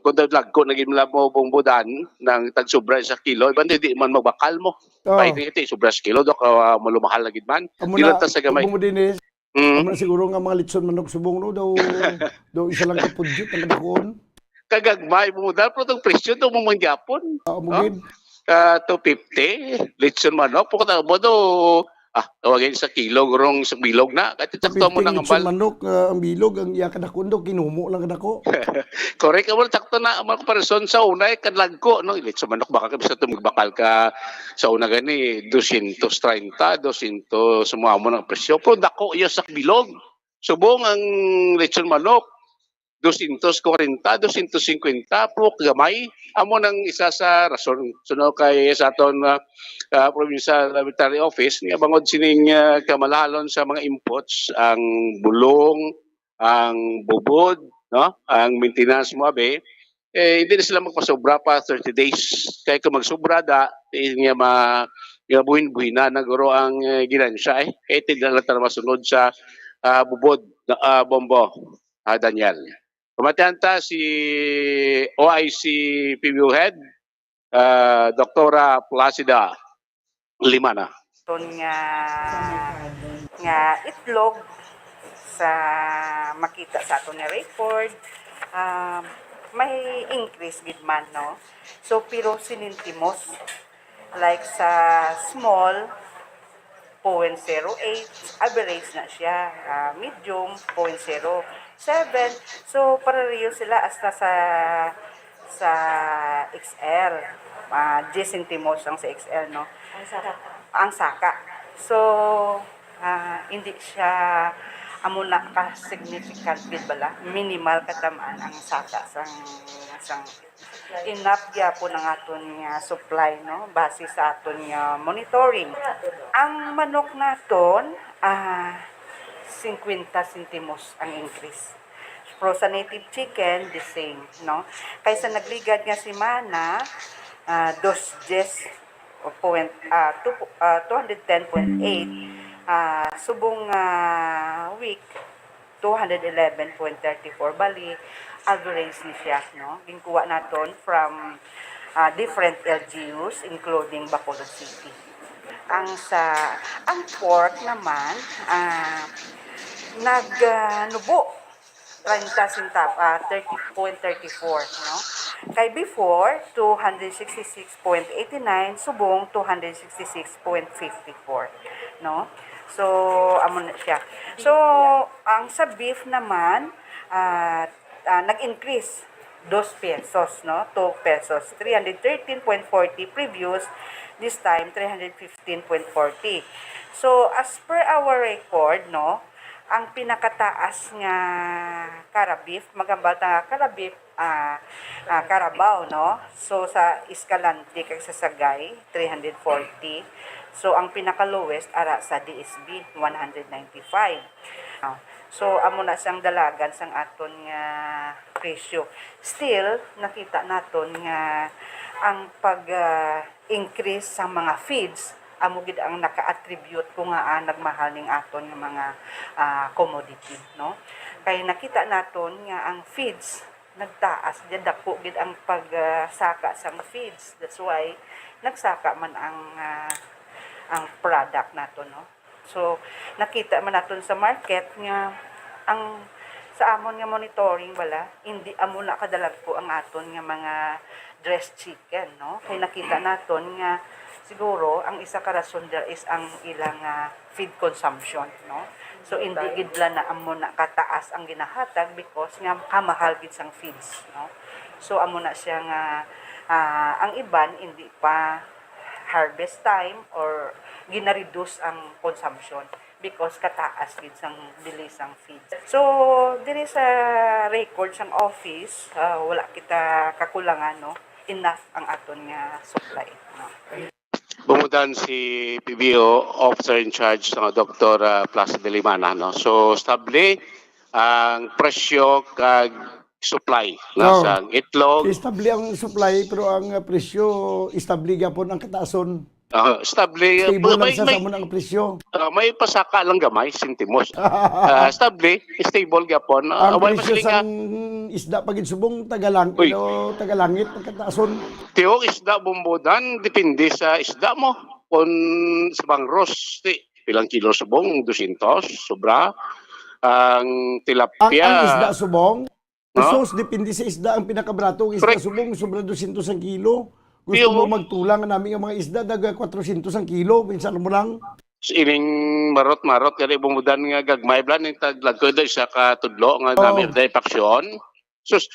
kung daw lagko na gid mo bumbudan ng tag sobra sa kilo, iban di, di man magbakal mo. Oh. Pwede ito, sobra sa kilo, dok, ah, malumahal na gid man. Amo na, sa gamay. Amo din eh. Mm. Amo na siguro nga mga litson manok subong, no? Daw, daw isa lang ka pudyot ang kadakuon. Kagagmay mo dal, pero itong presyo, ito mo mangyapon. Oo, no? Mugid. Ah, two fifty, litson manok, pagkatapos mo ito, ah, tawagin sa kilo, gurong sa bilog na. Kahit sakto mo nang litson ambal. Manok, ah, ang bilog, ang iya kadakon daw, kinumo lang kadako. Correct, amo, sakto na, ang comparison sa una, eh, kadlagko, no? Litson manok, baka ka, basta ito magbakal ka sa una gani, dosyentos treinta, dosyentos, sumuha mo ng presyo. Pero dako iya sa bilog. Subong ang litson manok, dosyentos kwarenta, dosyentos singkwenta, pero gamay. Amo nang isa sa rason. Suno kay sa aton, ah, ah, Provincial Veterinary Office, nga bangod sining, ah, kamalahalon sa mga inputs, ang bulong, ang bubod, no? Ang maintenance mo, abi, eh, hindi na sila magpasobra pa thirty days. Kay kung magsobra da, eh, nga ma-, nga buhin-buhina na guro ang, eh, ginansya, eh. Kay tignan lang ta masunod sa, ah, bubod, ah, Bombo, ah, Daniel. Pamatian ta si O I C P B O Head, ah, Doktora Placida Limana. Ton nga, nga itlog sa makita sa aton nga record, ah, may increase gid man, no? So, pero sinintimos, like sa small, point zero eight, average na siya, ah, medium, point zero seven. So, pareho sila hasta sa, sa X L. Ah, diyes sentimos ang sa X L, no? Ang saka. Ang saka. So, ah, hindi siya amo na ka-significant gid bala. Minimal katamaan ang saka sang, sang enough gyapon ang aton nga supply, no, base sa aton nga monitoring. Ang manok naton, ah, singkwenta sentimos ang increase. Pero sa native chicken, the same, no? Kay sa nagligad nga semana, ah, dos diyes o point, ah, two, ah, two hundred ten point eight, ah, subong, ah, week, two hundred eleven point thirty four, bali, average ni siya, no? Ginkuha naton from, ah, different L G Us, including Bacolod City. Ang sa, ang pork naman, ah, nag, ah, nubo, treinta centavo, ah, thirty point thirty four, no? Kay before, two hundred sixty-six point eighty-nine, subong two hundred sixty-six point fifty-four, no? So, amo na siya. So, ang sa beef naman, ah, ah, nag-increase dos pesos, no? Two pesos. Three hundred thirteen point forty previous, this time, three hundred fifteen point forty. So, as per our record, no, ang pinakataas nga Carabif, maghambal ta nga Carabif, ah, ah, Carabao, no? So, sa Escalante kag sa Sagay, three hundred forty. So, ang pinaka-lowest ara sa D S B, one hundred ninety-five. Ah, so, amo na siyang dalagan sang aton nga presyo. Still, nakita naton nga ang pag, ah, increase sa mga feeds, amo gid ang naka-attribute ko nga, ah, nagmahal ning aton nga mga, ah, commodity, no? Kay nakita naton nga ang feeds nagtaas, gid dako gid ang pag, ah, saka sang feeds. That's why nagsaka man ang, ah, ang product nato, no? So, nakita man naton sa market nga ang sa amon nga monitoring bala, hindi amo na kadalagko ang aton nga mga dressed chicken, no? Kay nakita naton nga siguro ang isa ka rason there is ang ilang, ah, feed consumption, no? So, hindi gid la na amo na kataas ang ginahatag because nga kamahal gid sang feeds, no? So, amo na siya nga, ah, ang iban hindi pa harvest time or gina-reduce ang consumption because kataas gid sang bili sang feeds. So, diri sa record sang office, ah, wala kita kakulangan, no? Enough ang aton nga supply, no? Bumudan si P B O officer in charge nga Doktor, ah, Placido Limana, no? So, stable ang presyo kag supply, no? Oh. Sa itlog. Stable ang supply, pero ang, ah, presyo, stable gyapon ang kataason. Ah, stable. Stable lang May, sa may, sa amo ang presyo. Ah, may pasaka lang gamay, sentimos. Ah, stable, stable gyapon. Ah, Ang wala presyo masaling nga sang isda pa gid subong tagalang, Uy. Pero tagalangit ang kataason. Tiyo, isda, Bumbodan, depende sa isda mo. Kung sa bangros, ti, pilang kilo subong, dosyentos, sobra. Ang Ang, tilapia. Ang isda subong, No? Sus, depende sa isda. Ang pinakabarato ang isda Correct. Subong, sobra dosyentos ang kilo. Gusto Tiyo. Mo magtulang nga nami ang mga isda, daga kwatrosyentos ang kilo, minsan mo lang. Ining marot-marot, gani Bumbodan nga gagmay bala, ning taglagkoy daw isa ka tudlo nga Oh. Nami day paksyon. Sus,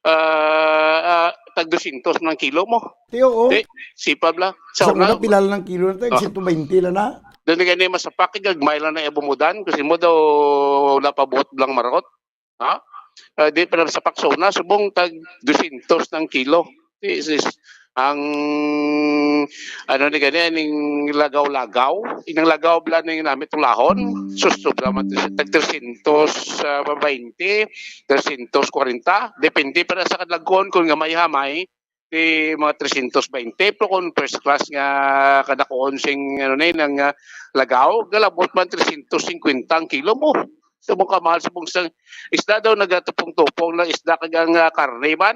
ah, ah, tag dosyentos man ang kilo mo. Tiyo, oh. Di, sipa bala. Sa Sa una, una, pila lang ang kilo na to, Oh. Sento baynte lang na. Doon gani masapak, gagmay lang na iya Bumbodan. Kasi mo daw, wala pa buot blang marot. Ha? Ah, di pa lang sa paksona, subong tag dosyentos ng kilo. This is ang, ano ni gani, ning lagaw-lagaw. Inang lagaw bala ning namit tulahon. Sus, sobra man to siya. Tag tresyentos, ah, baynte, tresyentos kwarenta. Depende pa na sa kadalagkon kung gamay-hamay, di mga tresyentos baynte. Pero kung first class nga kadakuon sing, ano ni, nang, ah, lagaw, galabot man tresyentos singkwenta ang kilo mo. So, mo kamahal sa pungsang isda daw, nagatupong-tupong lang isda kag ang, ah, karne man,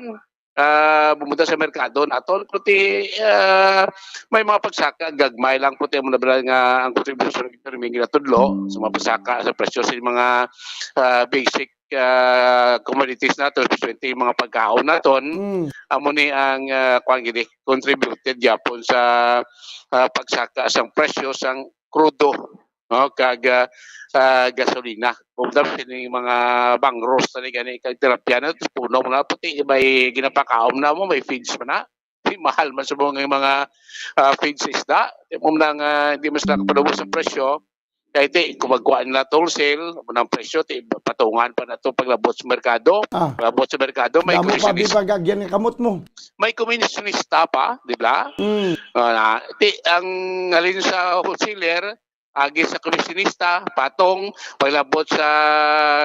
ah, bumunta sa merkado naton. Kuti, ah, may mga pagsaka, gagmay lang kuti mo na nga ang kontribusyon ng pirming ginatudlo sa mga pagsaka sa presyo sa mga, ah, basic, ah, commodities naton, especially yung mga pagkaon naton. Mm. Amo ni ang, ah, kuwan gini, contributed gyapon sa, ah, pagsaka sang presyo sang krudo, no, kag, ah, ah, gasolina. Bukod sa ining mga bangros na ni gani kag tilapia na, tapos puno mo na, pati may ginapakaon na mo, may feeds mo na. Di mahal man sa mga, mga, ah, feeds sa isda. Di mo na nga, di mas nakapalubo sa presyo. Kaya ti, kung magkuha nila wholesale, ang presyo, ti, patungan pa na to paglabot sa merkado. Ah. Paglabot sa merkado, may Damo pa, commissionist. Di ba, gagyan nga kamot mo? May commissionista pa, di ba? Mm. Ah, na, ti, ang halin sa wholesaler, agi sa komisyonista, patong, paglabot sa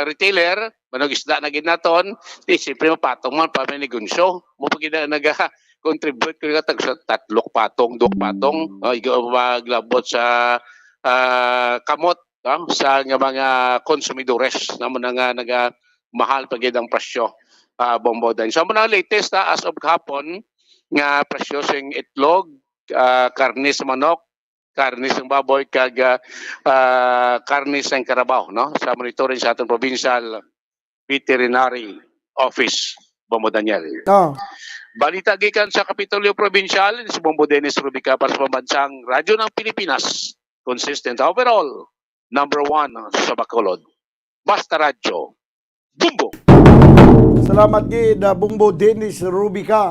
retailer, manog isda na gid naton, di siyempre mapatong man pa may negosyo. Mo pa gid na naga-contribute ko nga tag sa tatlok patong, duwak patong, oh, igo maglabot sa, ah, kamot, no? Sa nga mga konsumidores, namo na nga naga mahal pa gid ang presyo, ah, Bombo Daniel. So, amo na ang latest, ah, as of kahapon, nga presyo sing itlog, ah, karne sa manok, karne sang baboy kag, ah, ah, karne sang karabaw, no? Sa monitoring sa aton provincial veterinary office, Bombo Daniel. Oh. Balita gikan sa Kapitolyo Provincial, si Bombo Dennis Rubica para sa Pambansang Radyo ng Pilipinas. Consistent overall, number one sa Bacolod. Basta Radyo. Bombo! Salamat gid, ah, Bombo Dennis Rubica.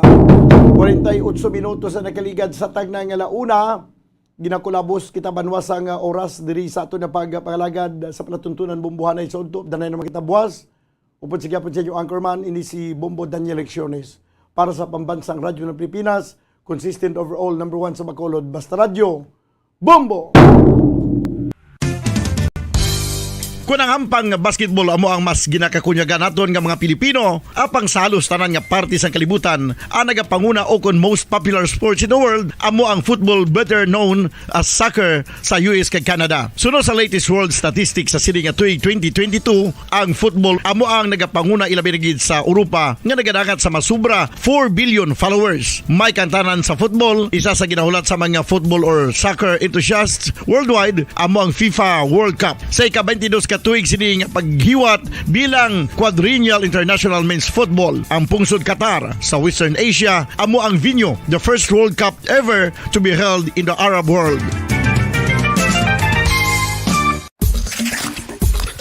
Kwarenta y otso minutos ang nakaligad sa tagna nga launa. Ginakulabos kita banwa sa nga oras diri sa aton nga pagpangalagad sa palatuntunan Bombohanay sa udto. Danay naman kita buwas. Upod sa gyapon sa inyo anchorman, ini si Bombo Daniel Lecciones. Para sa Pambansang Radyo ng Pilipinas, consistent overall, number one sa Bacolod, Basta Radyo. Bombo! Kon ang hampang nga basketball amo ang mas ginakakunyagan naton nga mga Pilipino, apang sa halos tanan nga parte sang kalibutan, ang nagapanguna o kon most popular sports in the world amo ang football, better known as soccer, sa U S kag Canada. Suno sa latest world statistics sa sini nga tuig twenty twenty-two, ang football amo ang nagapanguna, ilabi na gid sa Europa nga nagadangat sa masubra four billion followers. May kantanan sa football, isa sa ginahulat sa mga football or soccer enthusiasts worldwide, amo ang FIFA World Cup. Sa ika-twenty-dos ka tuig sini nga paghiwat bilang Quadrennial International Men's Football, ang pungsod Qatar sa Western Asia amo ang venue, the first World Cup ever to be held in the Arab world.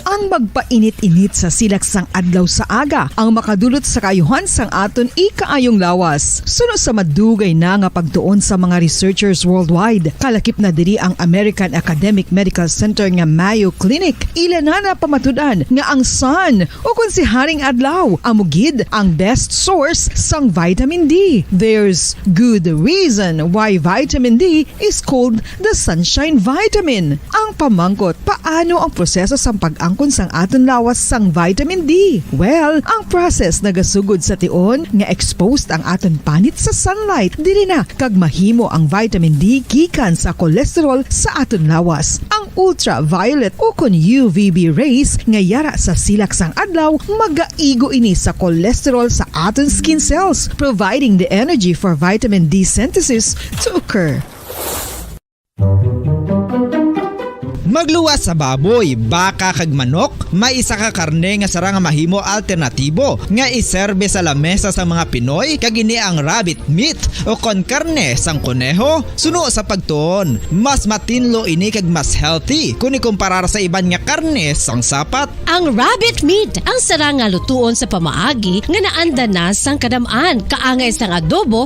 Ang magpainit-init sa silak sang adlaw sa aga ang makadulot sa kaayuhan sang aton ikaayong lawas. Suno sa madugay na nga pagtuon sa mga researchers worldwide, kalakip na diri ang American Academic Medical Center nga Mayo Clinic. Ila na napamatud-an nga ang sun, o kon si Haring Adlaw, amo gid ang best source sang vitamin D. There's good reason why vitamin D is called the sunshine vitamin. Ang pamangkot, paano ang proseso sang pag-angkon sang aton lawas sang vitamin D? Well, ang process nagasugod sa tion nga exposed ang aton panit sa sunlight. Diri na kag mahimo ang vitamin D gikan sa cholesterol sa aton lawas. Ang ultraviolet o kon U V B rays nga yara sa silak sang adlaw magaigo ini sa cholesterol sa aton skin cells, providing the energy for vitamin D synthesis to occur. Magluwas sa baboy, baka, kag manok, may isa ka karne nga sarang nga mahimo alternatibo nga iserbe sa lamesa sang mga Pinoy, kag ini ang rabbit meat o kon karne sang koneho. Suno sa pagtuon, mas matinlo ini kag mas healthy kon ikumparar sa iban nga karne sang sapat. Ang rabbit meat ang sarang nga lutuon sa pamaagi nga naanda na sang kadam-an, kaangay sang adobo